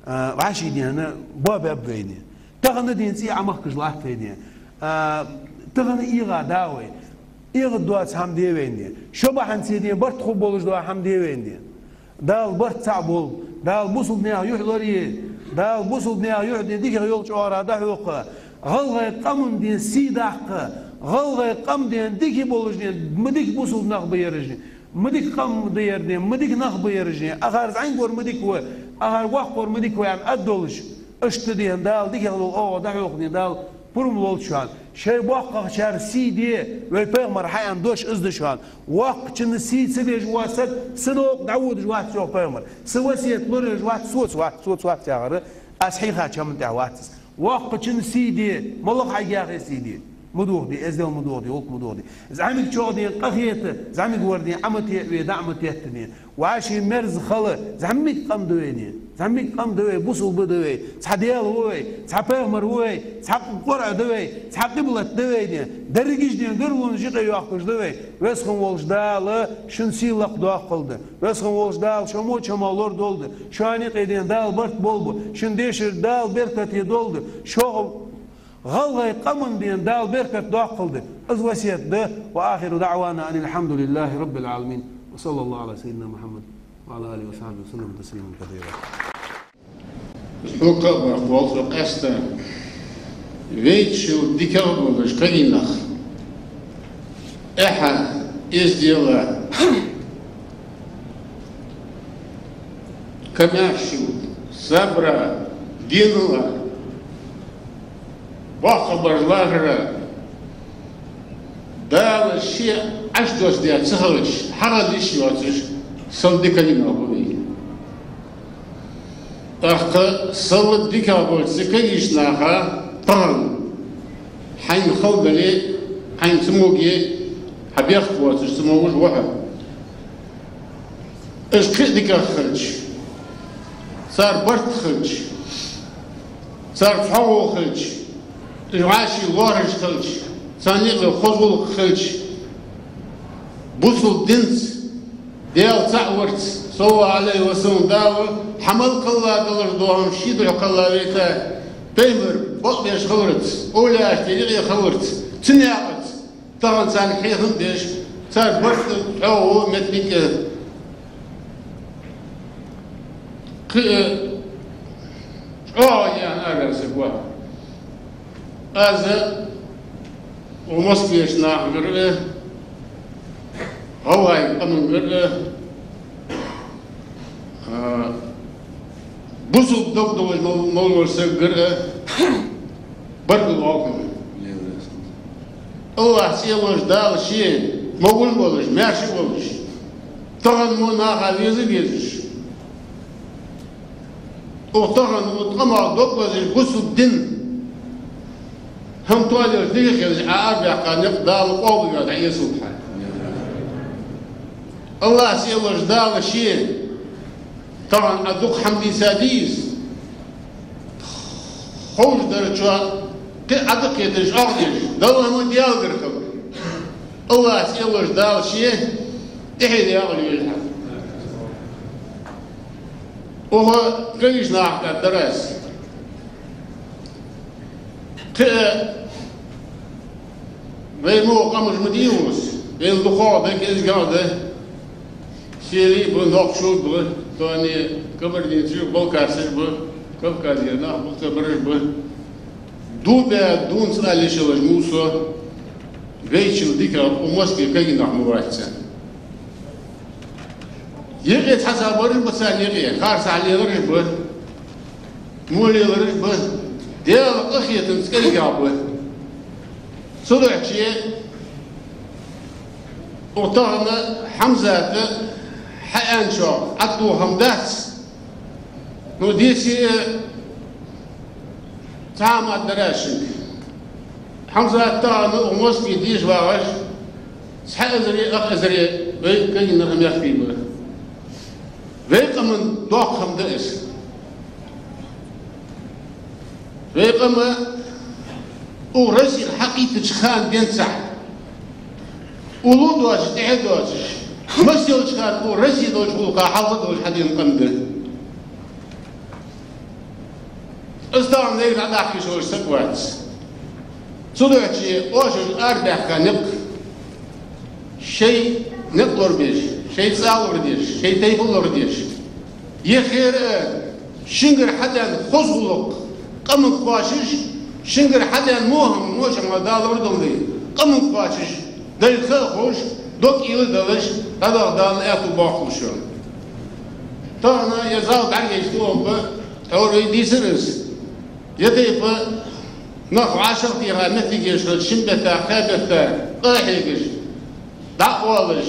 а, вӀаший ден боабаьб вай ден. Тахан ден цӀий Ӏомахкаш латт вай ден. А, тахан эгӀа да вай. ЭгӀа доаца хӀама де вайна ден. Шо бахьанца ден барт хургболаш дола хӀама де вайна ден. Дала барт цаӀ болба. Дала бусалба наьха юхь лорае. Дала бусалба наьха юхь ден дикагӀа йолча оагӀорахьа дӀахьокха. ГӀалгӀай къаман ден сий даккха. ГӀалгӀай къам ден дика болаш ден, ма дика бусалба нах ба ераш ден. Ма дика къам да ер ден, ма дика нах ба ераш ден. Акхарца Ӏингор ма дика ва. Ахар воккхавар ма дика ва аьнна, ад долаш, иштта ден Дала дикагӀа дола оагӀув дӀахьокхаде Дала пурам лолда шоана. Шоай боккхагӀчар сий де, вай пайхамара хьааьнна дош из да шоана. Воккхачун сий ца деш вола саг са новкъа дӀаводаш вац, йоах пайхамара. Са васкет лораеш вац, соца вац, соца вац яхар, аз хьийхача хӀаман тӀехь вац из. Воккхачун сий де, моллагӀа хьайга яхе сий де. Ма дохаде, эздел ма дохаде, гӀулакх ма дохаде. ЗӀамига чӀоагӀа ден къахета, зӀамига вар ден Ӏа ма теӀаве, дӀа Ӏа ма теттане. ВӀаший мерза хала, зӀамига къам да вай ден. ЗӀамига къам да вай, бусалба да вай, цхьа Даьла ва вай, цхьа пайхамар ва вай, цхьа Къуръан да вай, цхьа къиблат да вай ден. Дерригаш ден гарлонаш юкъе йоахкаш да вай. Веза хинна волча Дала шун сий лакхдоаккхалда. Веза хинна волча Дала шо мо чама лорадолда. Шоана юкъе ден Дала барт болба. Шун дешар Дала беркате долда. Шо гӀалгӀай къаман ден Дала беркат доаккхалда. Из васкет да. وآخر دعوانا أن الحمد لله رب العالمين. وصلى الله على سيدنا محمد وعلى آله وصحبه وسلم تسليما كثيرا. Хьукъа а бакъ болх къаьста. Вайчул дикагӀа болаш кагий нах. Эхьа, эздела, камаьршал, сабара, динала, боккхагӀбараш лархӀара, Дала ше Ӏаш доссадаь ца хилча, хьагӀал йиш йоацаш, сел дика нах ба вай. ТӀаккха сел дикагӀа болча цу кагийча наха тахан хьайна хала дале, хьайна ца моге, хьа бехк воацаш ца могаш ва хьо. Уж кхы а дикагӀа хилча, цар барт хилча, цар цхьоагӀо хилча, уж вӀаший лоархӀаш хилча, царна юкъе хоза гӀулакх хилча, бусалба динца, Даьла цаӀ варца, صلى الله عليه وسلم, Дала хьа мел кхелла долаш дола хӀама ший духьа кхелла вайта, пайхамар бакъдеш хиларца, овлияашта юкъе хиларца, цу наькъаца, тахан царна хьехам беш, цар барт чӀоагӀа моттиг а, кхы а чӀоагӀа яхар саг ва. Аз укх Москве нахагара а, гӀалгӀай къамагара а, а, бусалба дог долаш мел-, мел волча сагагара а баркал оал хьона. АллахӀ цӀи йолаш Дала ше могаш волаш, маьрша волаш, тахан мо наха веза везаш, укх тахан укх къамах дог лазаш, бусалба дин хӀама тоадеш дика хилаш Ӏа арабаьккха никъ Дала къоабалваь дӀаэцалда хьа. АллахӀ цӀи йолаш Дала ше тахан Ӏа дукха хӀама дийца деза, ховш дарчоа кхы а Ӏа дӀакхеташ, оаха дезаш, Далла хӀама Даьлагара хилда. АллахӀ цӀи йолаш Дала ше тӀехье декъала йойла хьа. Укх кагийча нахага дар аз. Кхы а вай мо къамаш ма дий уж, вайна дукхагӀа да, кӀезигагӀа да. Селий ба, нохчий ба, тони кабардинцаш, балкарцаш ба, Кавказера нах ба, кабараш ба. Дув баь, дунца ала йиш йолаш мусо, вайчул дикагӀа укх Москве кагий нах ма вац царна. Юкъе цхьацца бараш ба царна юкъе, харцахьа лелараш ба, мо лелараш ба, Даьла къахетамца кӀезигагӀа ба. Цудухьа укх тахан Хьамзата хьааьнначох Ӏаддуха хӀама дац. Ну, дийсе а цхьа хӀама дар аз шуга. Хьамзат тахан укх Москве деша вагӀаш, цхьа эзари ах эзари вай кагий наха мехка бийба. Вай къаман доккха хӀама да из. Вай къам укх Россе хьакхийттача хана денз цхьа уллув доацаш, тӀехье доацаш, масса йолча хана укх Россе долча гӀулакха хьалха долаш хьадена къам да. Из тахан вайга дӀадаккха йиш йолаш саг вац. Цудухьа оаш арабаьхка никъ шоай никъ лорабеш, шоай цӀа лорадеш, шоай тайпа лорадеш. Е хӀара а шугара хьадена хоза гӀулакх къаманга кхоачаш, шугара хьадена во хӀама, во шоана Дала лорадолда, къаманга кхоачаш, Далла ха а ховш, дог уйла а далаш, дӀадахьа Дала аьттув боаккхалба шоана. Тахан ер зал дӀаергйолча тӀом ба, тхьовра вай дийцар из. Ер тайпа нах вӀашагӀтеха моттигаш хилча, шин бетта, кхаь бетта, къахьегаш, дӀаоалаш,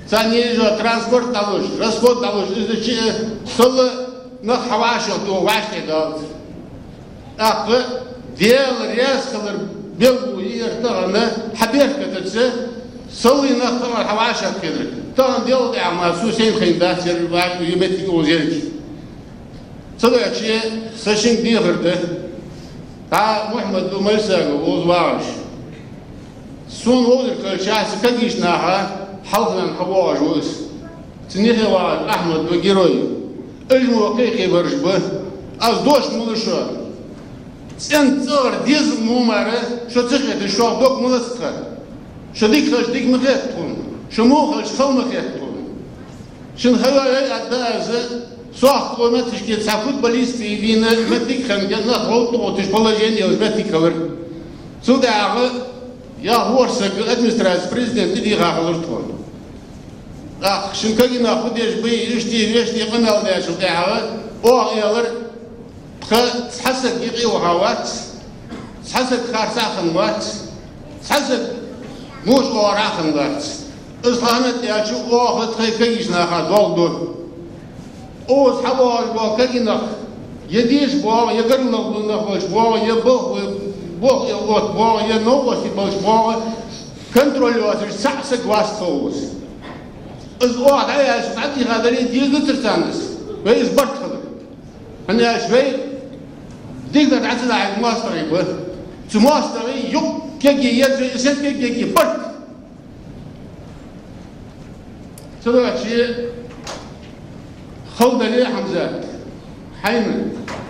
царна еза транспорт дӀалуш, расход дӀалуш, из чу а сел нах хьавӀашагӀтоха вӀаштӀехьадалац. ТӀаккха Даьла раьза хилар белгало я ер тахан хьа беркатаца, сел нах тахан хьавӀашагӀкхетар. Тахан Даьла тӀехьа ма сона сайна хайнадац ер вай моттиг озелча. Цудухьа са шуга дехар да. ДӀа Мухьмад ва Малсагов, укхаза вагӀаш. Сона вовзар кхаьчача са кагийча наха хьалха хьавоагӀаш ва из. Цун юхе вагӀаш Ахьмад ва герой. Уж мо кхы-кхы бараш ба. Аз дош мула шо. ЦӀен цӀагӀара дезал мо мара шо ца хеташ, шох дог мула ца тха. Шо дика хилча дика ма хет тхона. Шо во хилча хала ма хет тхона. Шун хавай а да аз, сох километрашка цхьа футболист дийна моттиг хинна, нах гӀовттагӀа отташ положени йолаш моттиг хилар. Цул тӀехьагӀа я хӀара саг администраце президента дийха хилар тхона. ТӀаккха шун кагий нах фу деш ба, иштта, вешта къамаьл даьчул тӀехьагӀа оаха аьлар, тха цхьа саг юкъе ваха вац, цхьа саг харцахьа хинна вац, цхьа саг муш оагӀорахьа хинна вац. Из хӀама аьлча, оаха тхоай кагийча наха доал ду. Укхаза хьавоагӀаш бола кагий нах, е деша боагӀа, е гаргара нах болаш боагӀа, е болх, болх отта боагӀа, е новкъостий болаш боагӀа, контроль йоацаш цхьа саг вац тхо укхаза. Из оаха дӀаяьлча, дӀадийха дале, деза дацар царна из. Вай из барт хилар. ХӀана аьлча вай дикадар дӀа ца дахьийта моастагӀий ба. Цу моастагӀий юкъ кегий еза, из сен кегий барт. Цудухьа хала дале, Хьамзат, хьайна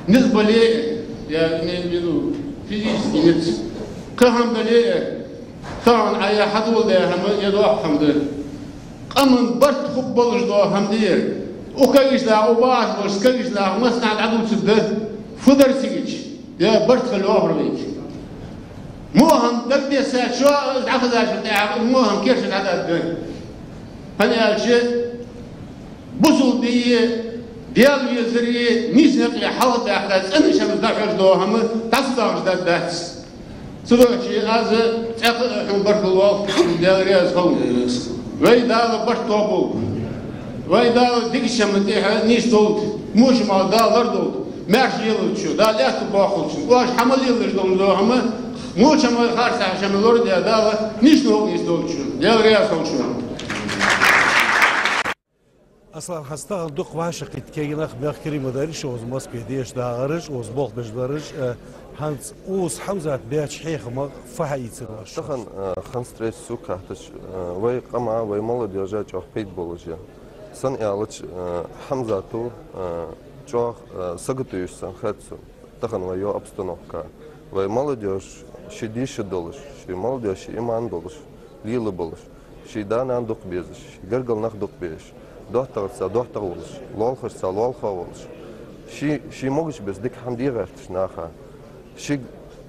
низ бале, я имею в виду физически низ, кхы хӀама дале, тахан Ӏа я хьадоладаь хӀама, я доккха хӀама да. Къаман барт хургболаш дола хӀама да ер. Укх кагийча наха, укх багӀаш болча кагийча наха массанахьа дӀадувцаргда, фу дар цига, я барт хила йоахар вайга. Во хӀама дагадессача, из дӀахезачул тӀехьагӀа, во хӀама керта дӀадаргда. ХӀана аьлча, бусалба дине, Даьла везаре, нийса наькъе хьалхабаьхка, цӀена шамаз дӀахьош дола хӀама дӀа ца дахаш даргдац. Цудухьа аз цӀаькха а хьона баркал лох, Даьла раьза хилва. Вай Дала барт тоаболба. Вай Дала дикача хӀаман тӀехьа нийсдолда. Мушамал Дала лорадолда. Маьрша лелалда шо, Дала аьттув боаккхалда шун. Оаш хьа мел лелаш дола хӀама, мушамал, харцахьа шамал лорадаь Дала нийсдолда, нийсдолда шун. Даьла раьза хилва шоана. Аслан, хьа тахан дукха вӀашагӀкхийтта кагий нах мехкарий ма дарий, шо укхаза Москве деша дагӀараш, укхаза болх беш бараш, э, хӀанз укхаза Хьамзата баьча хьехамах фу хьаийцар оаш? Тахан, э, хӀанз тӀа сога хаьттача, э, вай къама, вай молодёжа чӀоагӀа пайда болаш я. Сенна аьлча, э, Хьамзата, э, чӀоагӀа, э, сагото йиш санна хет сона. Тахан вай йола обстановка. Вай молодёжь ший дийша долаш, ший молодёжь ший иман долаш, лела болаш, ший да-нана дукха безаш, ший гаргара нах дукха безаш, доттагӀарца доттагӀа волаш, лоалахошца лоалахо волаш, ший, ший могача беса дика хӀама де гӀерташ наха, ший,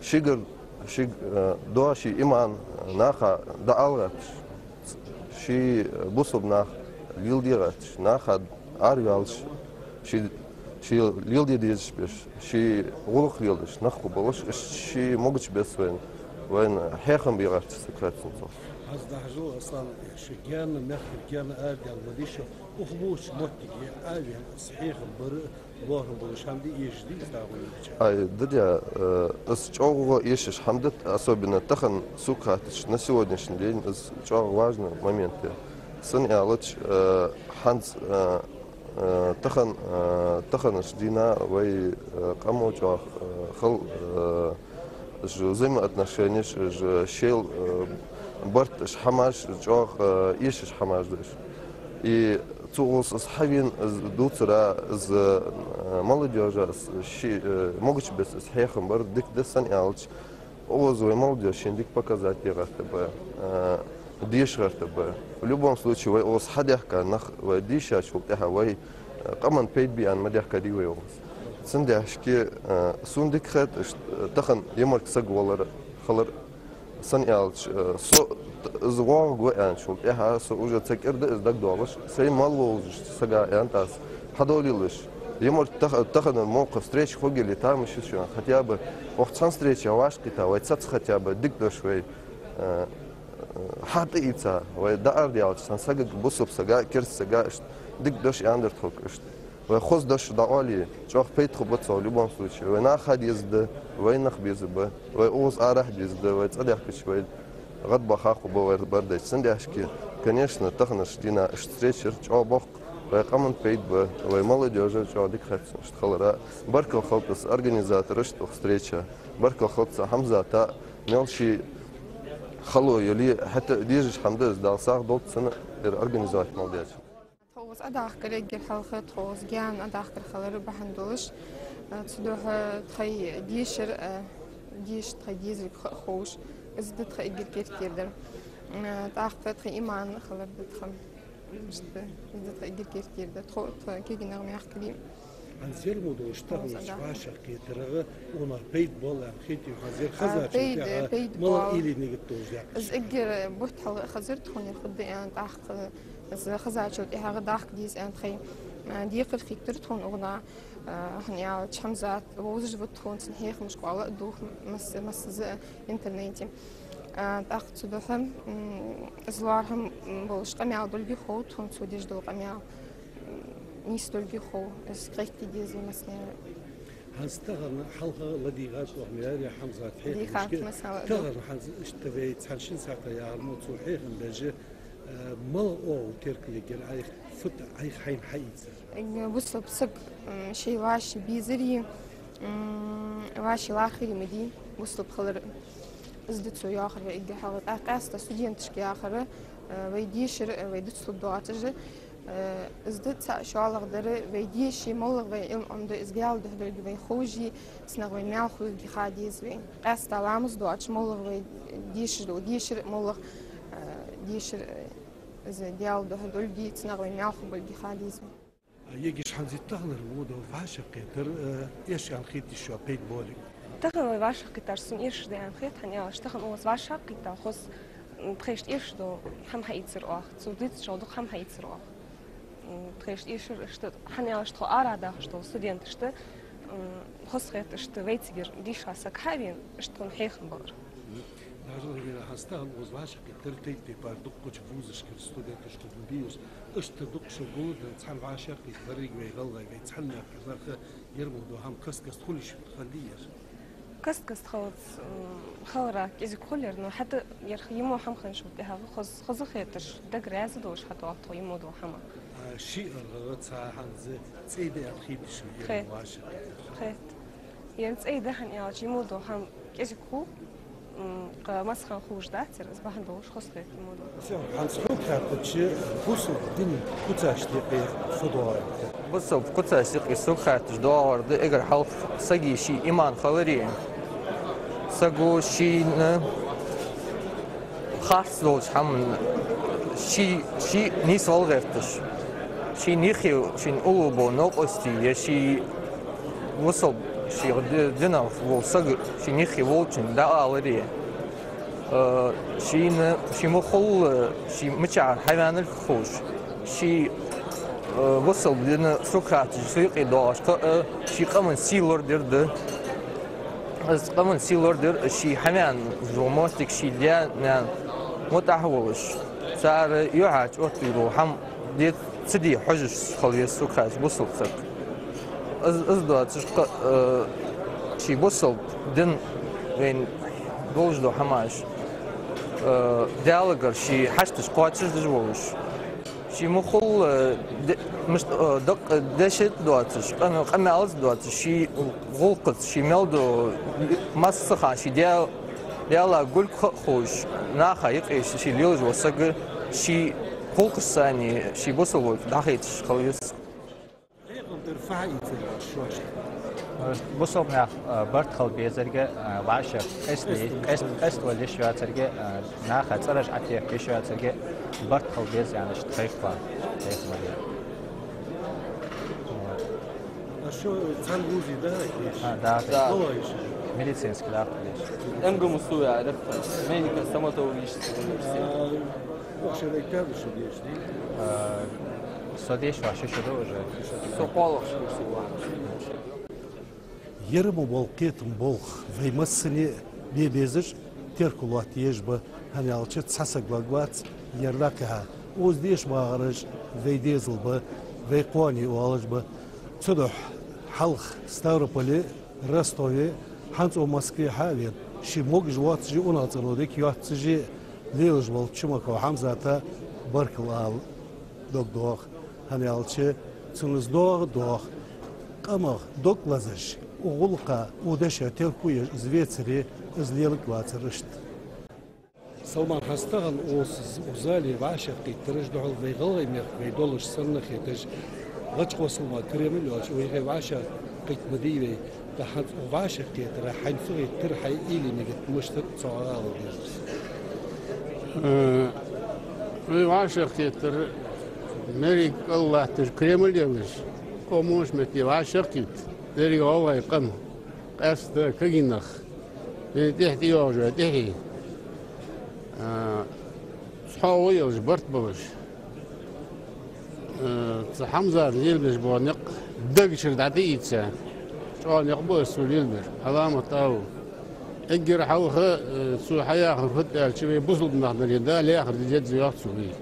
шийгара, ший, э, доа ший иман наха дӀаала гӀерташ. Ший бусалба нах леладе гӀерташ, наха араваьлаш, ший, ший леладе дезаш беш, ший гӀулакх леладеш нах хургболаш, иштта ший могача беса вайна, вайна хьехам бе гӀерташ саг хет сона цох. Аз дахьажал, Аслан, шо гаьна, мехкара гаьна арадаьнна ма дий шо, укх бувцача моттиге Ӏовена, из хьехам бар, лоархӀам болаш хӀама дий, эшаш дий из дагӀо йолча? Ай, да, да, э, из чӀоагӀа эшаш хӀама да, особенно тахан сога хаьттача, на сегодняшний день из чӀоагӀа важный момент я. Сенна аьлча, э, хӀанз, э, э, тахан, э, таханарча дийнахьа вай, э, къамо чӀоагӀа, э, хала, э, уж взаимоотношенеш, уж шоайла, э, барт, уж хӀамаш чӀоагӀа, э, эшаш хӀамаш да уж. И цу укхаза из хьавена, из дувцар, из, э, молодёжа, из ший, э, могача беса из хьехам бар дика да, сенна аьлча, укхаза вай молодёжь шийна дика показать де гӀертаргба, э, деша гӀертаргба. В любом случае, вай укхаза хьадаьхка нах, вай дийшачул тӀехьагӀа вай, э, къаман пайда бе аьнна ма даьхкадий вай укхаза. Цудухьа, э, сона дика хет, иштта, э, тахан ямарг саг валар, хилар, сенна аьлча, э, со, из воагӀаргва аьнначул тӀехьагӀа со уже цу кӀира да из дагадоалаш, сай мел волча сага аьннад аз, Хьадолалаш. Ямарт тах-, таханара мовкха встреча хургйолаш тамаш я шоана. Хотя бы укх цхьан встреча вӀашагӀкхийтта, вай цаца хотя бы дика дош вай, э, э, хьатӀаийца, вай дӀаарадаьлча цхьан сагага, бусалба сагага, керста сагага, иштта дика дош аьннадар тхога, иштта. Вай хоза дош дӀаоале, чӀоагӀа пайда хургба цох в любом случае. Вай наха деза да, вай нах безаргба, вай укхаза арахьа безаргда, вай цӀадаьхкача вай гӀадбаха хургба вай бардача. Цудухьа, конечно, таханарча дийнахьа иштта встреча яр чӀоагӀа боккха вай къаман пайда ба, вай молодёжара чӀоагӀа дика хет сона иштта хилара. Баркал хилда цу организаторашта укх встрече. Баркал хилда цу Хьамзата, мел ший хало яле а, хӀаьта а дезаш хӀама да из, Дала сагӀа долда цунна ер организовать мел деча. Тхо укхаза Ӏодахкар эггара хьалха, тхо укхаза гаьна Ӏодахкар хилар бахьан долаш, а, цудухьа тхоай дешар, а, деша тхоай дезалга ха а ховш, из да тха эггара керттера дар. А, тӀаккха тха иман хилар да тха. Иштта, из да тха эггара керттера дар. Тхо, тха кегий нах мехкарий. ХӀанз ер мо долаш тахан укхаза вӀашагӀкхетарах укхунах пайда боал аьнна хетий хьона? Ер хазачул тӀехьа мала уйла нигат долаш даьккхача? Из эггара бутт хьалха а хазар тхона ер хургда аьнна, тӀаккха из хазачул тӀехьагӀа дахка деза аьнна тхоай, а, декхар хийттар тхона укхунах, а, хӀана аьлча Хьамзат вовзаш ва тхона, цун хьехамашка оал а дувц масса-, массаза интернете. А, тӀаккха цудухьа, м, из лоархӀам, м, болаш къамаьл долга хов тхона, цо деш дола къамаьл, м, нийса долга хов, из кхетаде деза массанена. ХӀанз тахан хьалха ладийгӀад оаха маьре Хьамзата хьехамашка. Дийхад масала. Тахан хӀанз иштта вай цхьан-шин сахьата яхар мо цо хьехам беш, э, мала оагӀув теркалъергьяр Ӏайха, фуд Ӏайха хьайна хьаийцар? Э, бусалба саг, м, ший вӀаший безари, м, вӀаший лархӀари ма дий, бусалба хилар. Из да цо яхар вай эггара хьалха. ТӀаккха къаьстта студенташка яхар, э, вай дешар, э, вай дицлургдоацаш, э, из да цхьа шоллагӀдар, вай деши, моллагӀа вай Ӏилма Ӏомаде, из Даьла духьа долга вай ховши, цунах вай маьл хулилга ха деза вай. Къаьстта ламаз доацаш, моллагӀа вай дешаш дола дешар, моллагӀа, э, дешар, э, из Даьла духьа долга, цунах вай маьл хулилга ха деза вай. Эггара хӀанз таханара мо дола вӀашагӀкхетар, э, эшаш аьнна хетий шоана, пайда боалий? Тахан вай вӀашагӀкхетар сона эшаш да аьнна хет, хӀана аьлча тахан укхаза вӀашагӀкхийтта укхаза, м, тхоашта эшаш дола хӀама хьаийцар оаха. Цу дицачох дукха хӀама хьаийцар оаха. М, тхоашта эшар иштта, хӀана аьлча тхо арахьа дахаш дола студенташта, м, хоза хет иштта вайцигара дийша саг хьавена, иштта тхона хьехам балар. Даже вай хӀанз тахан укхаза вӀашагӀкхетар тайп-тайпара дукхача вузашкара студенташ хургбий уж. Иштта дукха шу гулдан цхьана вӀашагӀкхетар берригаш вай гӀалгӀай, вай цхьан мехка лархӀа, ер мо дола хӀама каст-каста хулаш хилар. Каст-каста хилац, м, хилара кӀезига хул ер, но хӀаьта а ер ха йимо хӀама хинначул тӀехьагӀа хоза, хоза хеташ, дага раьза долаш хьатоха тхо йимо дола хӀама. А, ший аргӀагӀа цхьа хӀанз цӀай да аьнна хетий шоана ер вӀашагӀкхетар? Хет. Ер цӀай да, хӀана аьлча йимо дола хӀама кӀезига хул, м, кхы массахана хулаш дац ер, из бахьан долаш хоза хет йимо дола. ХӀанз хьога хаьттача, бусалба дина куцашта юкъе фу доагӀар да? Бусалба куцашта юкъе сога хаьттача доагӀар да эггара хьалха сага ший иман хилари, саго шийна харц долча хӀаман ший, ший нийса вала гӀерташ, шийна юхе, шийна уллув бола новкъостий е ший бусалба, ший ди-, динах вола саг шийна юхе волчунга дӀаалари, э, шийна, ший мухӀал, э, ше мичахьара хьаваьннилга ховш, ший, э, бусалба дина сога хаьттача, са юкъе доагӀаш кхы а, э, ший къаман сий лорадар да. Из къаман сий лорадар, ший хьаваьнна вола моттиг ший даь-наьна мутӀахьа волаш, цар юхьа чӀоагӀа йола хӀама де ца де хьожаш хила веза сога хаьттача бусалба саг. Из, из доацаш кхы а, э, ший бусалба дин вайна долаш дола хӀамаш, э, Даьлагара ший хьашташ кхоачашдеш волаш. Ший мухӀал, э, де-, мишта, э, дакъа дешаш доацаш, къам-, къамаьлаш доацаш, ший гӀулакхаца, ший мел дола массахана ший Даьла, Даьла гулг ха а ховш, наха юкъе ший лелаш вола саг ший гӀулакхашца а, ший бусалба волга дӀахайташ хила веза. Хьехам дар фу хьаийцар шоашта? Бусалба наха, а, барт хила безарга, а, вӀашагӀ къаьст-, къаьст-, къаьстта вала йиш йоацарга, а, наха цӀераш Ӏотеха йиш йоацарга барт хила беза аьнна иштта хайх ба. Хайх ба. Вот. А шо цхьан вузе да деш? А, да, да. Мала йиш? Медицинский да деш. МГУ-м су я, да, медико-стоматологический университет. А, вообще, да, шо деш, да? А, Со дешаш ва, ши шу да уже. Со кхоалагӀча курсе ва. Ер мо болх, кхетам болх вай массане а бе безаш, терко латта езаш ба, хӀана аьлча цхьа саг лаг вац ер дӀакхихьа. Укхаза деша багӀараш вай дезал ба, вай кхоане оалаш ба. Цудухьа хьалха Ставрополе, Ростове, хӀанз укх Москве хьа а вена, ший могаш воацаш а, унахцӀено дика йоацаш а лелаш волча Чумаков Хьамзата баркал ала дог доагӀа, хӀана аьлча цунна из доагӀа а доагӀа. Къамах дог лазаш, укх гӀулакха, укх деша терко еш из вецаре, из леларгвацар иштта. Салман, хӀанз тахан укх зале вӀашагӀкхийттараш духьал вай ГӀалгӀай мехка вай долаш санна хеташ, гӀачхо Салман, Кремль йолча вайгӀе вӀашагӀкхийтта ма дий вай. ТӀаккха хӀанз укх вӀашагӀкхетара хьайна фу хеттар, хьай уйла-нигат мишта да, цох ала дезар. Э, вай вӀашагӀкхетар беррига кӀал латташ Кремль йолаш, къаман метте вӀашагӀкхийтта беррига гӀалгӀай къам, къаьстта кагий нах, вайна тӀехьа тӀайоагӀаш йола тӀехье, а, цхьоагӀо йолаш, барт болаш. Э, цу Хьамзата лелабеш бола никъ дагчура дӀатӀаийца, чӀоагӀа никъ ба из цо лелабер, Ӏаламат ала. Эггара хьалха, э, цо хьаяхар фуд аьлча, вай бусалба нах дале, Дала яхар де деза йоах цо вайга.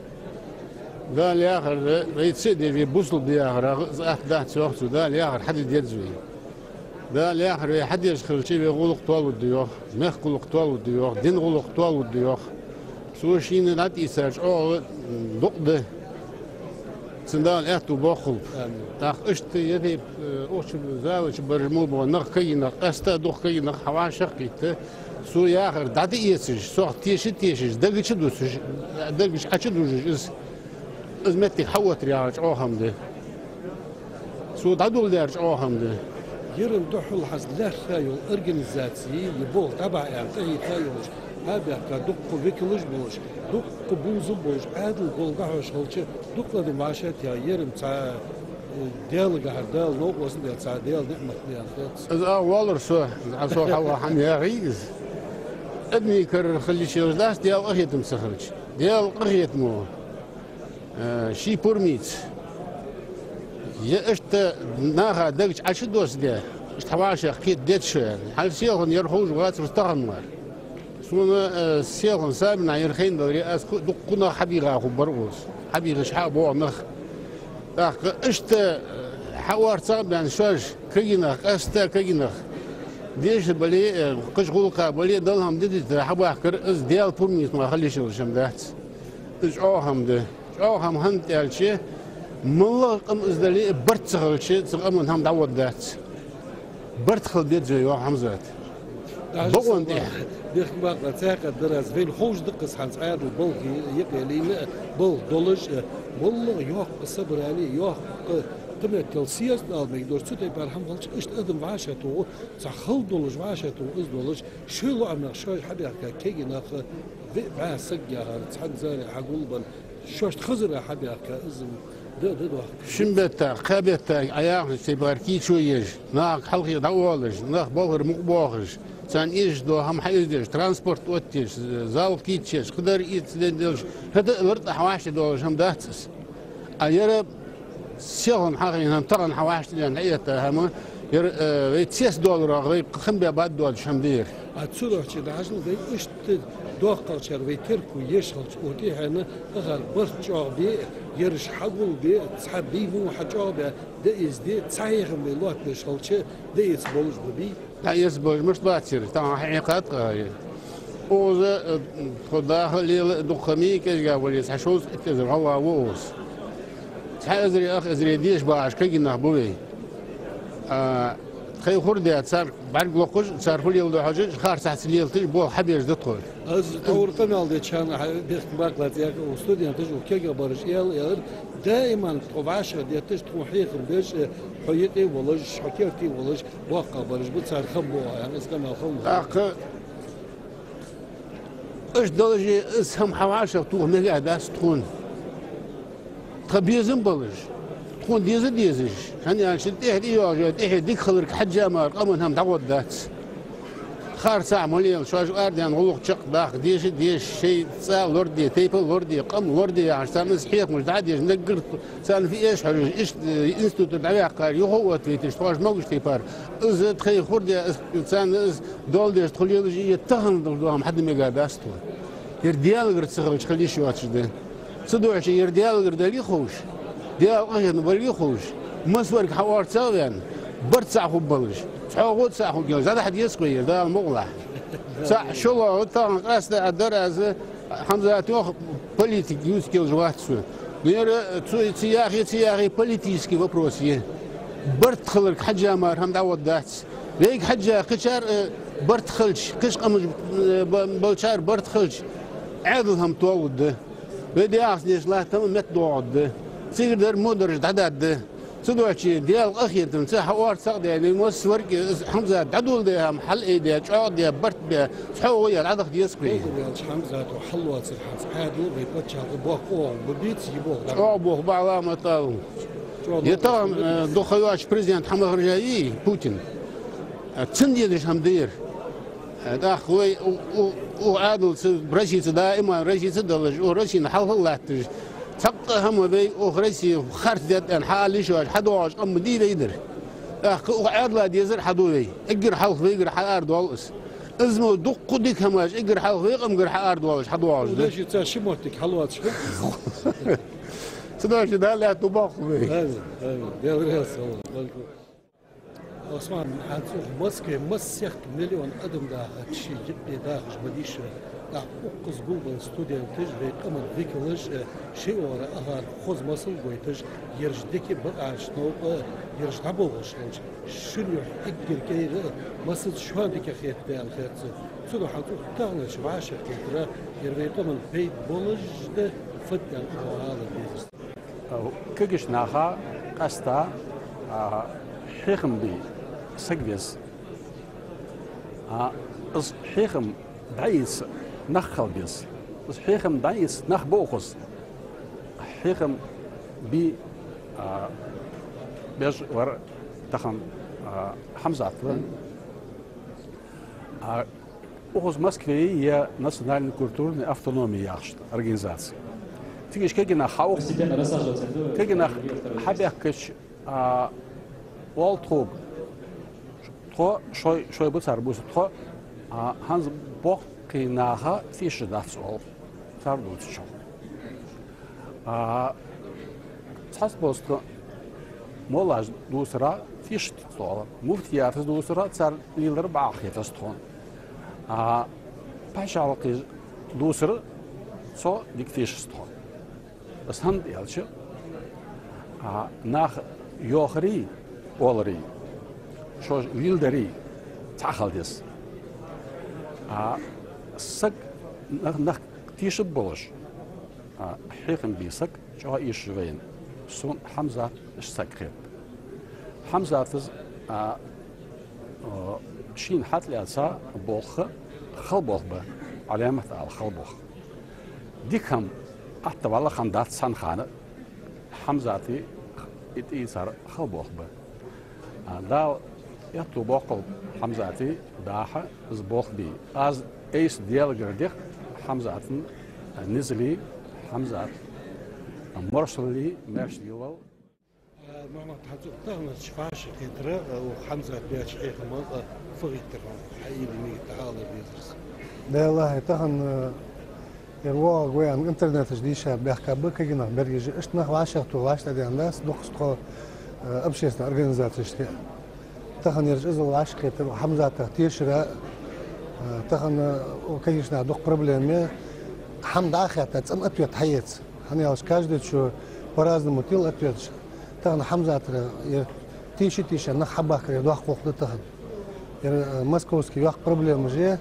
Дала яхар, вайца а де, вай бусалба яхарах из атта дац йоах цо, Дала яхар хьаде деза вай. Дала яхар вай хьадеш хилча, вай гӀулакх тоалургда йоах, мехка гӀулакх тоалургда йоах, дина гӀулакх тоалургда йоах. Цо шийна дӀатӀаийцар чӀоагӀа, м, дукха да. Цунна Дала аьттув боаккхалба. Амин. ТӀаккха иштта ер тайпа, э, укх чу зала чу бараш мо бола нах, кагий нах, къаьстта а дукха кагий нах хьавӀашагӀкхийтта, цо яхар дӀатӀаэцаш, цох теша а тешаш, дага чу а дусаш, дага чу Ӏочудужаш из, из моттиг хьаоттар яхар чӀоагӀа хӀама да. Цо дӀадоладер чӀоагӀа хӀама да. Ер духьал хӀанз лаьрхӀа йола организаци, е болх дӀабахьа аьнна тӀахьийха йолаш, хьабаьхка дуккха викалаш болаш, дуккха бувзам болаш, Ӏаьдал гӀолла дӀахьош хилча, дукха адам вӀашагӀтеха, ер цхьа, э, Даьлагахьара, Дала новкъостал даь, цхьа Даьла ниӀмат да аьнна хет сона. Из а воаллар со, из а со хьалха хӀама яхий из. Адамий карара хила йиш йолаш дац, Даьла къахетам ца хилча. Даьла къахетамо, э, ший пурамца, е иштта наха дага чу Ӏочудоссадаь, иштта хьавӀашагӀкхийтта деза шо аьнна. Хьал селхан ер ховш вацар тахан мара. Сона, э, селхан Сабина ер хайна даларе, аз ку-, дуккха нах хьабийгӀа хургбар укхаза. ХьабийгӀача хьа а боагӀа нах. ТӀаккха иштта, э, хьаорцагӀа а баьнна шоаш, кагий нах, къаьстта кагий нах, дешаш бале, э, кхыча гӀулакха бале, Дала хӀама дидитар хьабахкар, из Даьла пурамца мара хила йиш йолаш хӀама дац. Из чӀоагӀа хӀама да. ЧӀоагӀа хӀама хӀана да аьлча, моллагӀа къам из дале а, барт ца хилча, цу къаман хӀама дӀагӀоргдац. Барт хила беза вай, йоах Хьамзата. Бакъонна тӀехьа. Бехк ма баккха, цхьаькха дар аз, вайна ховш да-кх из хӀанз Ӏаьдала балха юкъе лийна а, балха долаш а, моллагӀа йоккха собрани, йоккха кхыметтел съезд ала мегаргдолаш, цу тайпара хӀама хилча, иштта адам вӀашагӀтоху, цхьа хала долаш, вӀашагӀтоху из долаш, шоай лоӀамех шоаш хьабаьхка кагий нах, виъ-бӀаь саг яхар, цхьан зале хьагулбенна, шоашта хазара хьабаьхка из м-, да, да, дохк. Шин бетта, кхаь бетта, Ӏа яхача тайпара кийчо еш, нахага хьалхе дӀаоалаш, нах балхара мукъабоахаш, царна эшаш дола хӀама хьаэздеш, транспорт оттадеш, зал кийчъеш, кхыдар ийца ден делаш, хӀаьта а лартӀахьа вӀаштӀехьадоалаш хӀама дац из. А ер селхан хьахийна хӀама, тахан хьавӀаштӀехьа дӀаэтта хӀама, ер, э, вай цецдоаларах вай кхамбе бад доацаш хӀама да ер. А цудухьа дӀахьажал вай иштта доккхагӀчар вай терко еш хилча, укх тӀехьенна акхар барт чӀоагӀбе а, ераш хьагулбе а, цхьа бий мо хьачӀоагӀбе а, дӀаэца де, цхьа хьехам вай лоаттабеш хилча, дӀаэца болаш ба бий. ДӀаэца болаш мишта бац ер, тахан хьекхад-кх ер. Укхаза, э, тхо даха а лела а дукха ма йий, кӀезига вале, цхьа шовзткъа итт эзар гӀалгӀа ва укхаза. Цхьа эзари ах эзари деша багӀаш кагий нах ба вай. А, тхоай хургда яц цар бӀарг локхаш а, цар фу леладу хьожаш а, харцахьа ца лелийташ а, болх хьабеш да тхо. Аз тхьовра къамаьл деча хана, хьа, бехк ма баккхалац, яхаш, укх студенташа, укх кегий бараша аьлар, аьлар, даиман тхо вӀашагӀдетташ, тхона хьехам беш, хьо юкъе а волаш, хьо керте а волаш, боккхагӀбараш ба, цар хам бу, яхаш, из къамаьл хам бу. ТӀаккха иштта далаш а, из хӀама хьавӀашагӀтоха мегаш дац тхона. Тха безам болаш, тхона деза а дезаш, хӀана аьлча тӀехьа тӀайоагӀаш йола тӀехье дика хиларга хьежжа мара къаман хӀама дӀагӀоргдац. Харцахьа ма лела, шоаш арадаьнна гӀулакх чакхдаккха, деша а деша, шоай цӀа лораде, тайпа а лораде, къам лораде яхаш, царна из хьехамаш дӀадеш, наггара царна фиэш хьожаш, иштта, э, институтера дӀаваьккхар, юха а оттавайташ, тхоаш могаш тайпара. Из тхоай хурде, из царна из дола деш, тхо лелаш, е тахан долаш дола хӀама хьада мегаргдац тхо. Ер Даьлагара ца хилча хила йиш йоацаш да. Цудухьа ер Даьлагара дале а ховш, Даьла къахетам бале а ховш, массаварг хьаорцагӀваьнна, барт цхьа хургболаш, цхьоагӀо цхьа хургйолаш, дӀадахьа деза-кх вай ер, Дала мукъалахь. Цхьа шоллагӀа тахан къаьстта а дар аз, Хьамзата йоах, политика ювцаргйолаш вац со. Но ер цу, цу яхе, цу яхе политический вопрос я. Барт хиларга хьежжа мара хӀама дӀаоттадац. Вайга хьежжа кхычар, э, барт хилча, кхыча къамаш, э, ба-, болчар барт хилча, Ӏаьдала хӀама тоалургда. Вай дегӀаца деш латта хӀама меттадоагӀаргда. Цигара дар мо дараш дӀадаргда. Цудухьа Даьла къахетамца хьаорцагӀдаьнна, вай массаварг а из Хьамзата дӀадоладаь хӀама хьалъайдаь, чӀоагӀдаь, барт баь, цхьоагӀо яь дӀадаха деза-кх вай. Хьамзата хьалоацар хьанца Ӏаьдало вай паччахьалкхе боккха оагӀув ба, беций, йий болх дӀа? ЧӀоагӀа болх ба, Ӏаламат ала. ЧӀоагӀа е болх тахан, ба, э, дукха ха йоацаш президент хьамахаржа йий, Путин. Э, цунна дезаш хӀама да ер. Э, тӀаккха вай у, у, у Ӏаьдалца, Россеца даим, Россеца далаш, у Россена хьалха латташ, цхьаккха хӀама вай укх Россе харц даьд аьнна хьаала йиш йоацаш, хьадоагӀаш къам ма дий вай дар. ТӀаккха укх Ӏаьдала дезар хьаду вай. Эггара хьалха вайгара хьаарадоал из. Из мо дуккха дика хӀамаш эггара хьалха вай къамагара хьаарадоалаш, хьадоагӀаш да. Россеца ши моттиг хьалоацаш хул. Цудухьа Дала лаьтта боккха вай. Амин, амин. Даьла раьза хилва. Ӏусман, хӀанз укх Москве массехк миллион адам дахача ший юкъе дахаш ма дий шо, тӀаккха укхаза гулбенна студенташ, вай къаман викалаш, э, шоай оагӀора ахар хоза масал гойташ, ераш дика бакъахьарча новкъа, ераш дӀаболхаш хилча, шун юхь эггара кӀайра а, массаза шоана дика хетадаь хет сона. Цудухьа хӀанз укх таханарча вӀашагӀкхетара ер вай къаман пайда болаш да, фатта аьнна ала деза. Кагийча наха къаьстта, а, хьехам бе саг веза. А, из хьехам дӀаэца нах хила беза. Из хьехам дӀаэца нах ба укхаза. Хьехам бе, а, беш вар тахан, а, Хьамзат ва. А, укхаза Москве я национальни культурни автономи яхаш организаци. Цига уж кагий нах хьаух-, кагий нах хьабаьхкача, а, оал тхога, тхо шоай, шоай ба цар бувцар, тхо, а, хӀанз боккхий наха тешаш дац оал цар дувцачох. А, цхьацца болча моллаша дувцар тешац тхона, муфтияташа дувцар цар лелар бакъахьа хетац тхона. А, паччахьалкхе дувцар цо дика тешац тхона. Из хӀана да аьлча, а, наха йоахари, оалари, шоаш леладари цхьа хила деза. А, саг нах, нах тешаргболаш, а, хьехам бе саг чӀоагӀа эшаш ва вайна. Сона Хьамзат иштта саг хет. Хьамзата из, а, а, шийна хьатӀалаьца болх хала болх ба, Ӏаламат ала хала болх. Дика хӀама, атта валла хӀама дац цхьан хана, Хьамзата и тӀаийцар хала болх ба. А, Дала аьттув боаккхалба Хьамзата даха из болх бе. Аз айса Даьлагара дех Хьамзата низали, Хьамзата маршалли маьрша лелаволва. А, Мухьаммад, хӀанз укх таханарча вӀашагӀкхетара, а, укх Хьамзата беча хьехама, а, фу гӀертар хьона, хьа уйла мига тӀа ала дезар са. Даьллахьа, тахан, а, ер воагӀаргва аьнна интернета чу дийша баьхка ба кагий нах берригаш а. Иштта нах вӀашагӀтоха вӀаштӀехьадаьнна дац, дукхаза тхо, а, общественни организацешта. Тахан ераш иззал вӀашагӀкхетар, Хьамзатах тешар, а, тахан, а, у кагийча наха дукха проблема я. ХӀама дӀа а хаьтта, цӀена ответ хьаэц. ХӀана аьлча каждый чу по-разному тел ответаш. Тахан Хьамзатара ер тийша-тийша нах хьабахкар ер доккха болх да тахан. Ер, э, московски йоккха проблемаш я,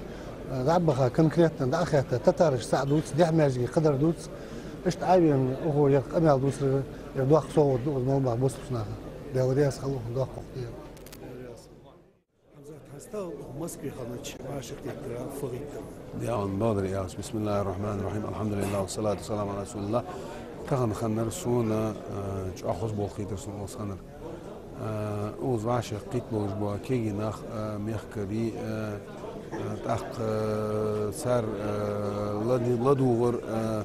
э, дӀа а баха конкретно дӀа а хаьтта, татарашца цхьаь дувц, Дехьа-Маьждиге кхыдар дувц. Иштта Ӏовена укхо ер къамаьл дувцар, ер доккха совгӀат да укхаза мел баха бусалба наха. Даьла раьза хилва укхунна доккха болх да ер. Хьамзат, хӀанз тахан укх Москве хиннача вӀашагӀкхетара фу гӀертар? Даьла бадар яхаш, بسم الله الرحمن الرحيم، الحمد لله والصلاة والسلام على رسول الله. Тахан хиннар сона, а, чӀоагӀа хоза болх хийтар сона укхаза хиннар. А, укхаза вӀашагӀкхийтта болаш бола кагий нах, а, мехкарий, а, ТӀаккха, э, цар, э, лади-, ладувгӀар, э,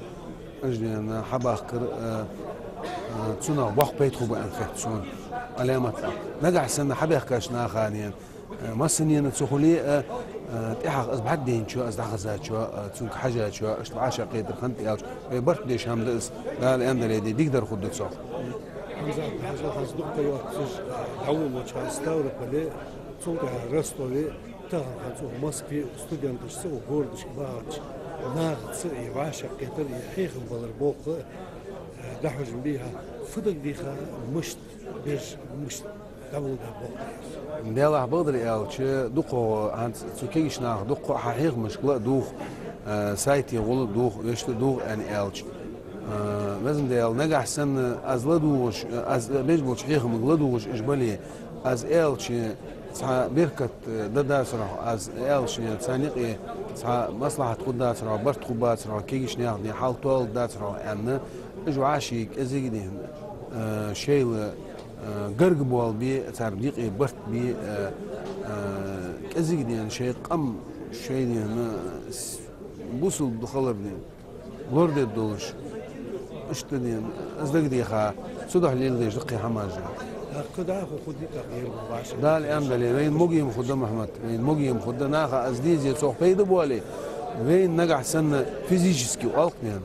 ажнена хьабахкар, э, э, цунах боккха пайда хургба аьнна хет сона. Ӏаламат. Нагахь санна хьабаьхкача наха ден, э, массанена ца хуле а, э, тӀехьагӀа из бӀаргадайначоа, из дӀахезачоа, э, цунга хьежачоа, иштта вӀашагӀкхетар хиннад аьлча, вай барт беш хӀама да из, Дала аьнна дале, дикадар хургда цох. Хьамзат, хьажал, хӀанз дукха йоаццаш, э, дӀаволалуча хана Ставрополе, цул тӀехьагӀа Ростове, тахан хӀанз укх Москве студенташца, укх городашка бахача нахаца из вӀашагӀкхетар, из хьехам балар болх, э, дӀахьош бий хьа, фу дагадеха, мишта беш, мишта дӀаболабаь болх? Делахь, бакъдар аьлча, дукхагӀа хӀанз цу кегийча наха дукха хьа хьехамашка ла а дувгӀ, э, сайте гӀолла а дувгӀ, вешта а дувгӀ аьнна аьлча. Э, Везан Даьла, нагахь санна аз ладувгӀаш, аз беш болча хьехамга ладувгӀаш уж бале, аз аьлча цхьа беркат, э, да дацарах, аз аьлча царна юкъе цхьа маслахьат хургдацарах, барт хургбацарах, кегийча наьха ден хьал тоалургдацарах аьнна, уж вӀаший кӀезига ден, э, шоайла, э, гарга боалабе, цар юкъе барт бе, э, э, кӀезига ден шоай къам, шоай ден, э, с-, бусалба хилар ден лорадеш долаш. Иштта ден, из дагадеха, цудухьа леладеш да кхы хӀамаш. ТӀаккха дӀахо хургдий тӀаккха ер ма баш. Дала аьнна дале, вайна могаш-м хургда, Мухьаммад, вайна могаш-м хургда, наха из дезе цох пайда боале, вайна нагахь санна физически оалкхен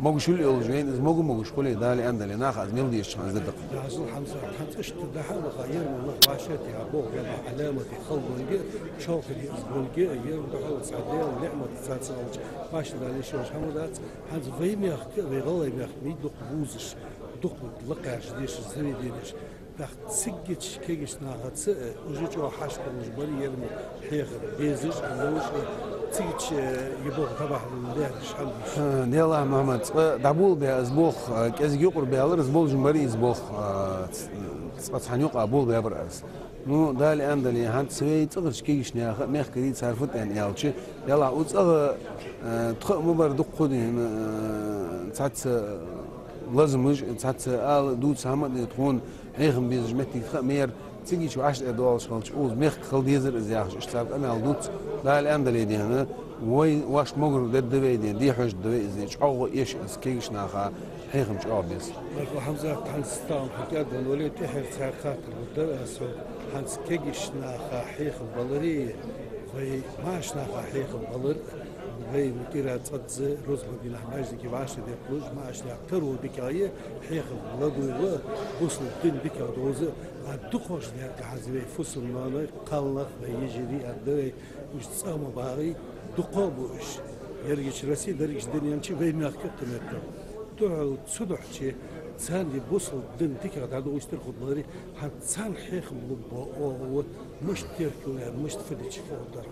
могаш хул йолаш, вайна из мога-могаш хуле, Дала аьнна дале, наха из мел дезача хана из дергда-кх. Дазал хӀанз, хӀанз иштта дахьа а ваха, ер ма нах вӀашагӀтеха болх бе, Ӏаламате хала болга, чоалхаре из болга, ер духьал цхьа Даьла ниӀмат цаца алча, вӀашагӀдала йиш йолаш хӀама дац. ХӀанз вай мехка, вай гӀалгӀай мехка ма дий дукха вузаш, дукха лакхарча дешаш, заведенеш. ТӀаккха цигача кегийча нахаца, э, уже чӀоагӀа хьашт болаш бар ер ма хьехар безаш, а ловш, э, цигача, э, из болх тӀабахьа лун лаьрхӀаш хӀама дий? Э, делахь, Мухьаммад, цкъа дӀаболабаь из болх, э, кӀезига юкъера баьлар, из болаш ма бар из болх, э, ц-, цкъа цхьан юкъа болабаьбар из. Ну, Дала аьнна дале, хӀанз вай цӀагӀарча кегийча наьха а мехкарий цар фу тӀа аьнна аьлча, делахь, укх цӀагӀа, э, тха а ма бар дукха ден, э, цхьацца лазамаш, цхьацца ала дувца хӀама а дий тхона, хьехам безаш моттиг тха а ма яр, цигача вӀаштӀехьа доалаш хилча, укхаза мехка хила дезар из яхаш, иштта цар къамаьл дувц, Дала аьнна дале ден, вай вӀашта могар дергда вай ден, дехьожаргда вай из ден, чӀоагӀа эш из кегийча наха хьехам чӀоагӀа беза. Марко Хьамзат, хӀанз тахан хьо кӀаьдвенна вале, тӀехьара цхьа хаттар хургдар аз хьога. ХӀанз кегийча наха хьехам балари, вай маӀача наха хьехам балар, вай митира цӀадза рузба дийнахьа маьждиге вӀашагӀдетталуш, маӀача наьха таро дикагӀа я, хьехам ладувгӀа, бусалба дин дикагӀа довза, а дукхагӀча наькъа хӀанз вай фусам-ноаной, кхалнах, вай йижарий а да вай, уж цӀагӀа ма багӀий, дукхагӀа ба уж. Ерригача Россе, дерригача дунен чу, вай мехка а кхы меттел. Духьал цудухьа чу, царна бусалба дин дикагӀа дӀадовзийтар хургбалари, хӀанз царна хьехам лургбола оагӀув мишта теркалваьннад, мишта фу дича хургдар.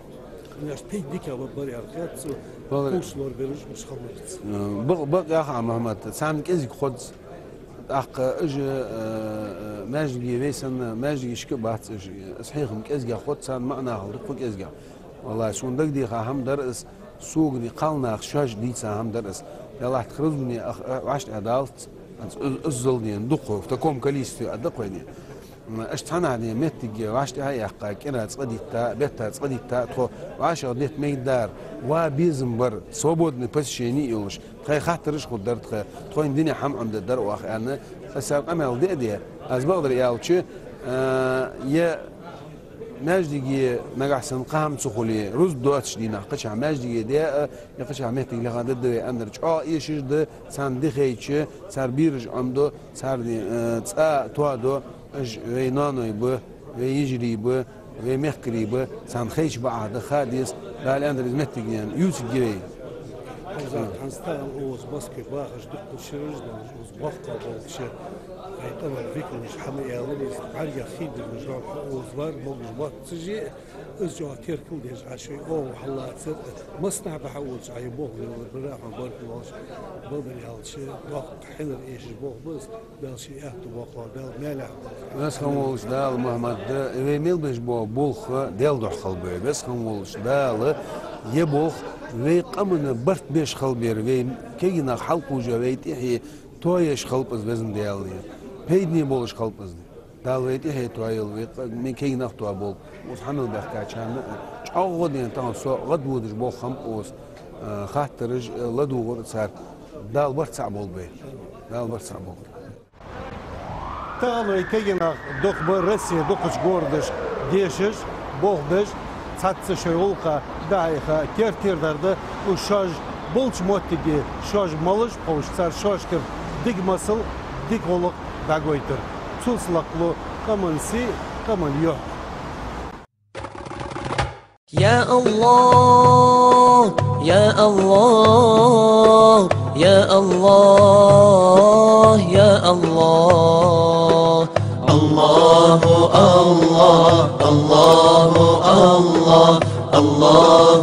Наш пайда дикагӀа баргбар аьнна хет сона, валлахӀи, кхувш лорабераш уж хала ма бац. Э, бакъ-, бакъ яхар, Мухьаммад, царна кӀезига хоза. ТӀаккха уж, э, э, маьждиге вай санна, маьждигашка а бац уж, из хьехам кӀезигагӀа хоза, царна маӀа нахал дукха кӀезигагӀа. ВаллахӀи, сона дагадеха хӀама дар из, сога ден кхалнаха шоаш дийца хӀама дар из. Делахь тха рузбане ах-, а, вӀаштӀехьа далац, из, из, иззал ден дукха, в таком количестве а да кхоьне. М, иштта цхьаннахьа ден моттиг вӀаштӀехьа а яьккха, кӀира цкъа дитта, бетта цкъа дитта, тхо вӀашагӀдетта мегаргдар, ва безам бар, свободное посещение йолаш, тхоай хаттараш хургдар тха, тхоайна дина хӀама Ӏомадергдар оаха аьнна, аз цар къамаьл де а де, аз бакъдар аьлча, э, е маьждиге нагахь санна кхы хӀама ца хуле, рузба доацача дийнахьа кхычахьа маьждиге де а, е кхычахьа моттиг леха дергда вай аьннадар чӀоагӀа эшаш да, царна дихайча, цар бераш Ӏомаду, цар де, э, цӀа тоаду, уж вай ноаной ба, вай йижарий ба, вай мехкарий ба, царна хайча бакъахьа да ха деза, Дала аьннадар из моттиг ден ювцаргья вай. Хьамзат, хӀанз тахан укхаза Москве бахаш дукха шераш долаш, укхаза боккхагӀа болча вай къаман викалаша хӀама аьлар, из бӀаргех хий дергдолаш хьо укхаза вар, могаш воаццаши, из чӀоагӀа теркалдеш Ӏа шоай оагӀув хьаллацар, массанахьа дӀахьа а воацаш Ӏа е болх лелабара хьона барт болаш, бакъдар аьлча, доккха хьинар эшаш болх ба из. Даьла ший аьттув боаккхалба, Даьла маьлехь боаккхалба. Веза хинна волча Дала, Мухьаммад, вай мел беш бола болх Даьла духьа хилба. Веза хинна волча Дала, ер болх вай къаман барт беш хилба, вай кегий нах хьалкхувш, вай тӀехье тоаеш хилба из, Веза Даьла. Пайдане болаш хилба из. Дала вай тӀехье тоайолба, вай къа-, вай кегий нах тоаболба. Укхаза хьа мел баьхкачарна а Хьоггаден тӀа со гӀадводаш болх хӀама укхаза, э, хаттараш, э, ладувгӀар цар. Дала барт цхьа болба вай. Дала барт цхьа болба. Тахан вай кагий нах дукха ба Россе дукхача городашка дешаш, болх беш, цхьацца шоай гӀулакха дӀаяха кертера дар да уж шоаш болча моттиге, шоаш малаш ба ховш, цар шоашкара дика масал, дика гӀулакх дӀагойтар. Цул совгӀа лакхлу къаман сий, къаман юхь. يا الله، يا الله، يا الله، يا الله. الله، الله، الله، الله، الله، الله،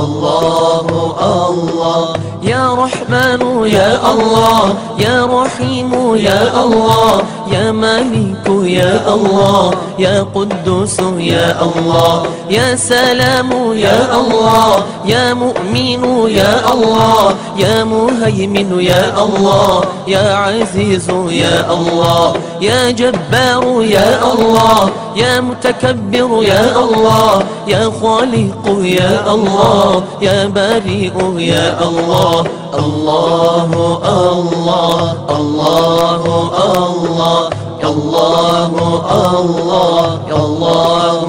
الله، الله، الله. يا رحمن يا الله، يا رحيم يا الله، يا ملك يا الله، يا قدوس يا الله، يا سلام يا الله، يا مؤمن يا الله، يا مهيمن يا الله، يا عزيز يا الله، يا جبار يا الله، يا متكبر يا الله، يا خالق يا الله، يا بريء يا الله. الله، الله، الله، الله، الله، الله، الله،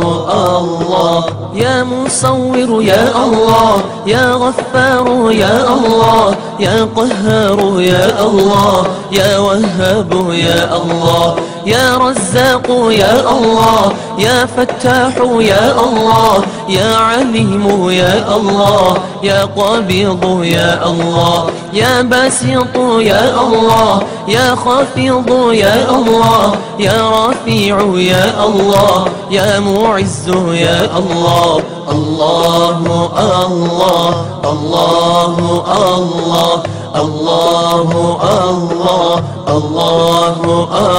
الله. يا مصور يا الله، يا غفار يا الله، يا قهار يا الله، يا وهاب يا الله، يا رزاق يا الله، يا فتاح يا الله، يا عليم يا الله، يا قبيض يا الله، يا باسط يا الله، يا خافض يا الله، يا رفيع يا الله، يا معز يا الله. الله، الله، الله، الله، الله، الله، الله،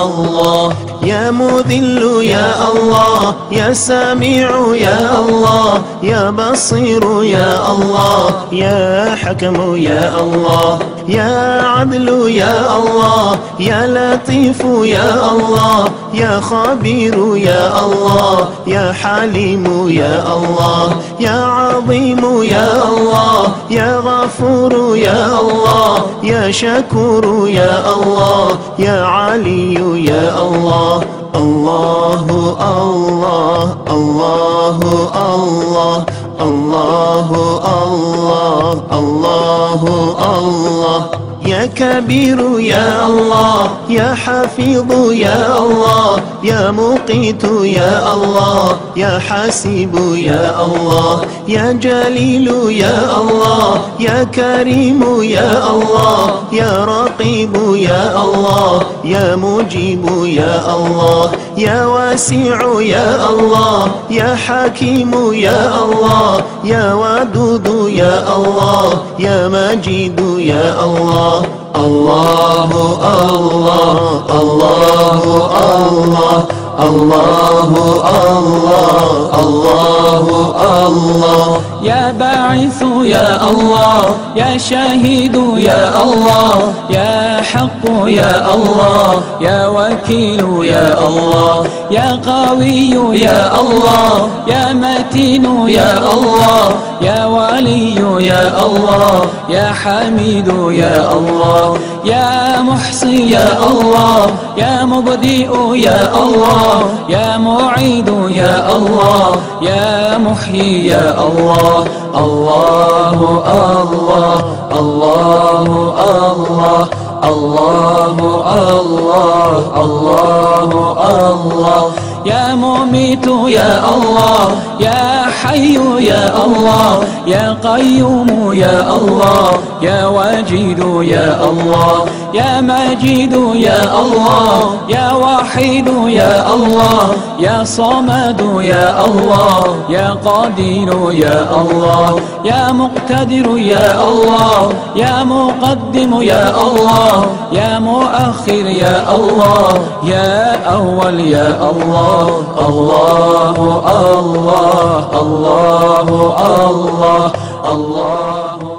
الله. يا مذل يا الله، يا سميع يا الله، يا بصير يا الله، يا حكم يا الله، يا عدل يا الله، يا لطيف يا الله، يا خبير يا الله، يا حليم يا الله، يا عظيم يا الله، يا غفور يا الله، يا شكور يا الله، يا علي يا الله. الله، الله، الله، الله، الله، الله، الله، الله. يا كبير يا الله، يا حفيظ يا الله، يا مقيت يا الله، يا حسيب يا الله، يا جليل يا الله، يا كريم يا الله، يا رقيب يا الله، يا مجيب يا الله، يا واسع يا الله، يا حكيم يا الله، يا ودود يا الله، يا مجيد يا الله. الله، الله، الله، الله، الله، الله، الله، الله. يا باعث يا الله، يا شهيد يا الله، يا حق يا الله، يا وكيل يا الله، يا قوي يا الله، يا متين يا الله، يا ولي يا الله، يا حميد يا الله، يا محصي يا الله، يا مبدئ يا الله، يا معيد يا الله، يا محيي يا الله. الله، الله، الله، الله، الله، الله، الله، الله. يا مميت يا الله، يا حي يا الله، يا قيوم يا الله، يا واجد يا الله، يا مجيد يا الله، يا وحيد يا الله، يا صمد يا الله، يا قدير يا الله، يا مقتدر يا الله، يا مقدم يا الله، يا مؤخر يا الله، يا أول يا الله. الله، الله، الله، الله، الله.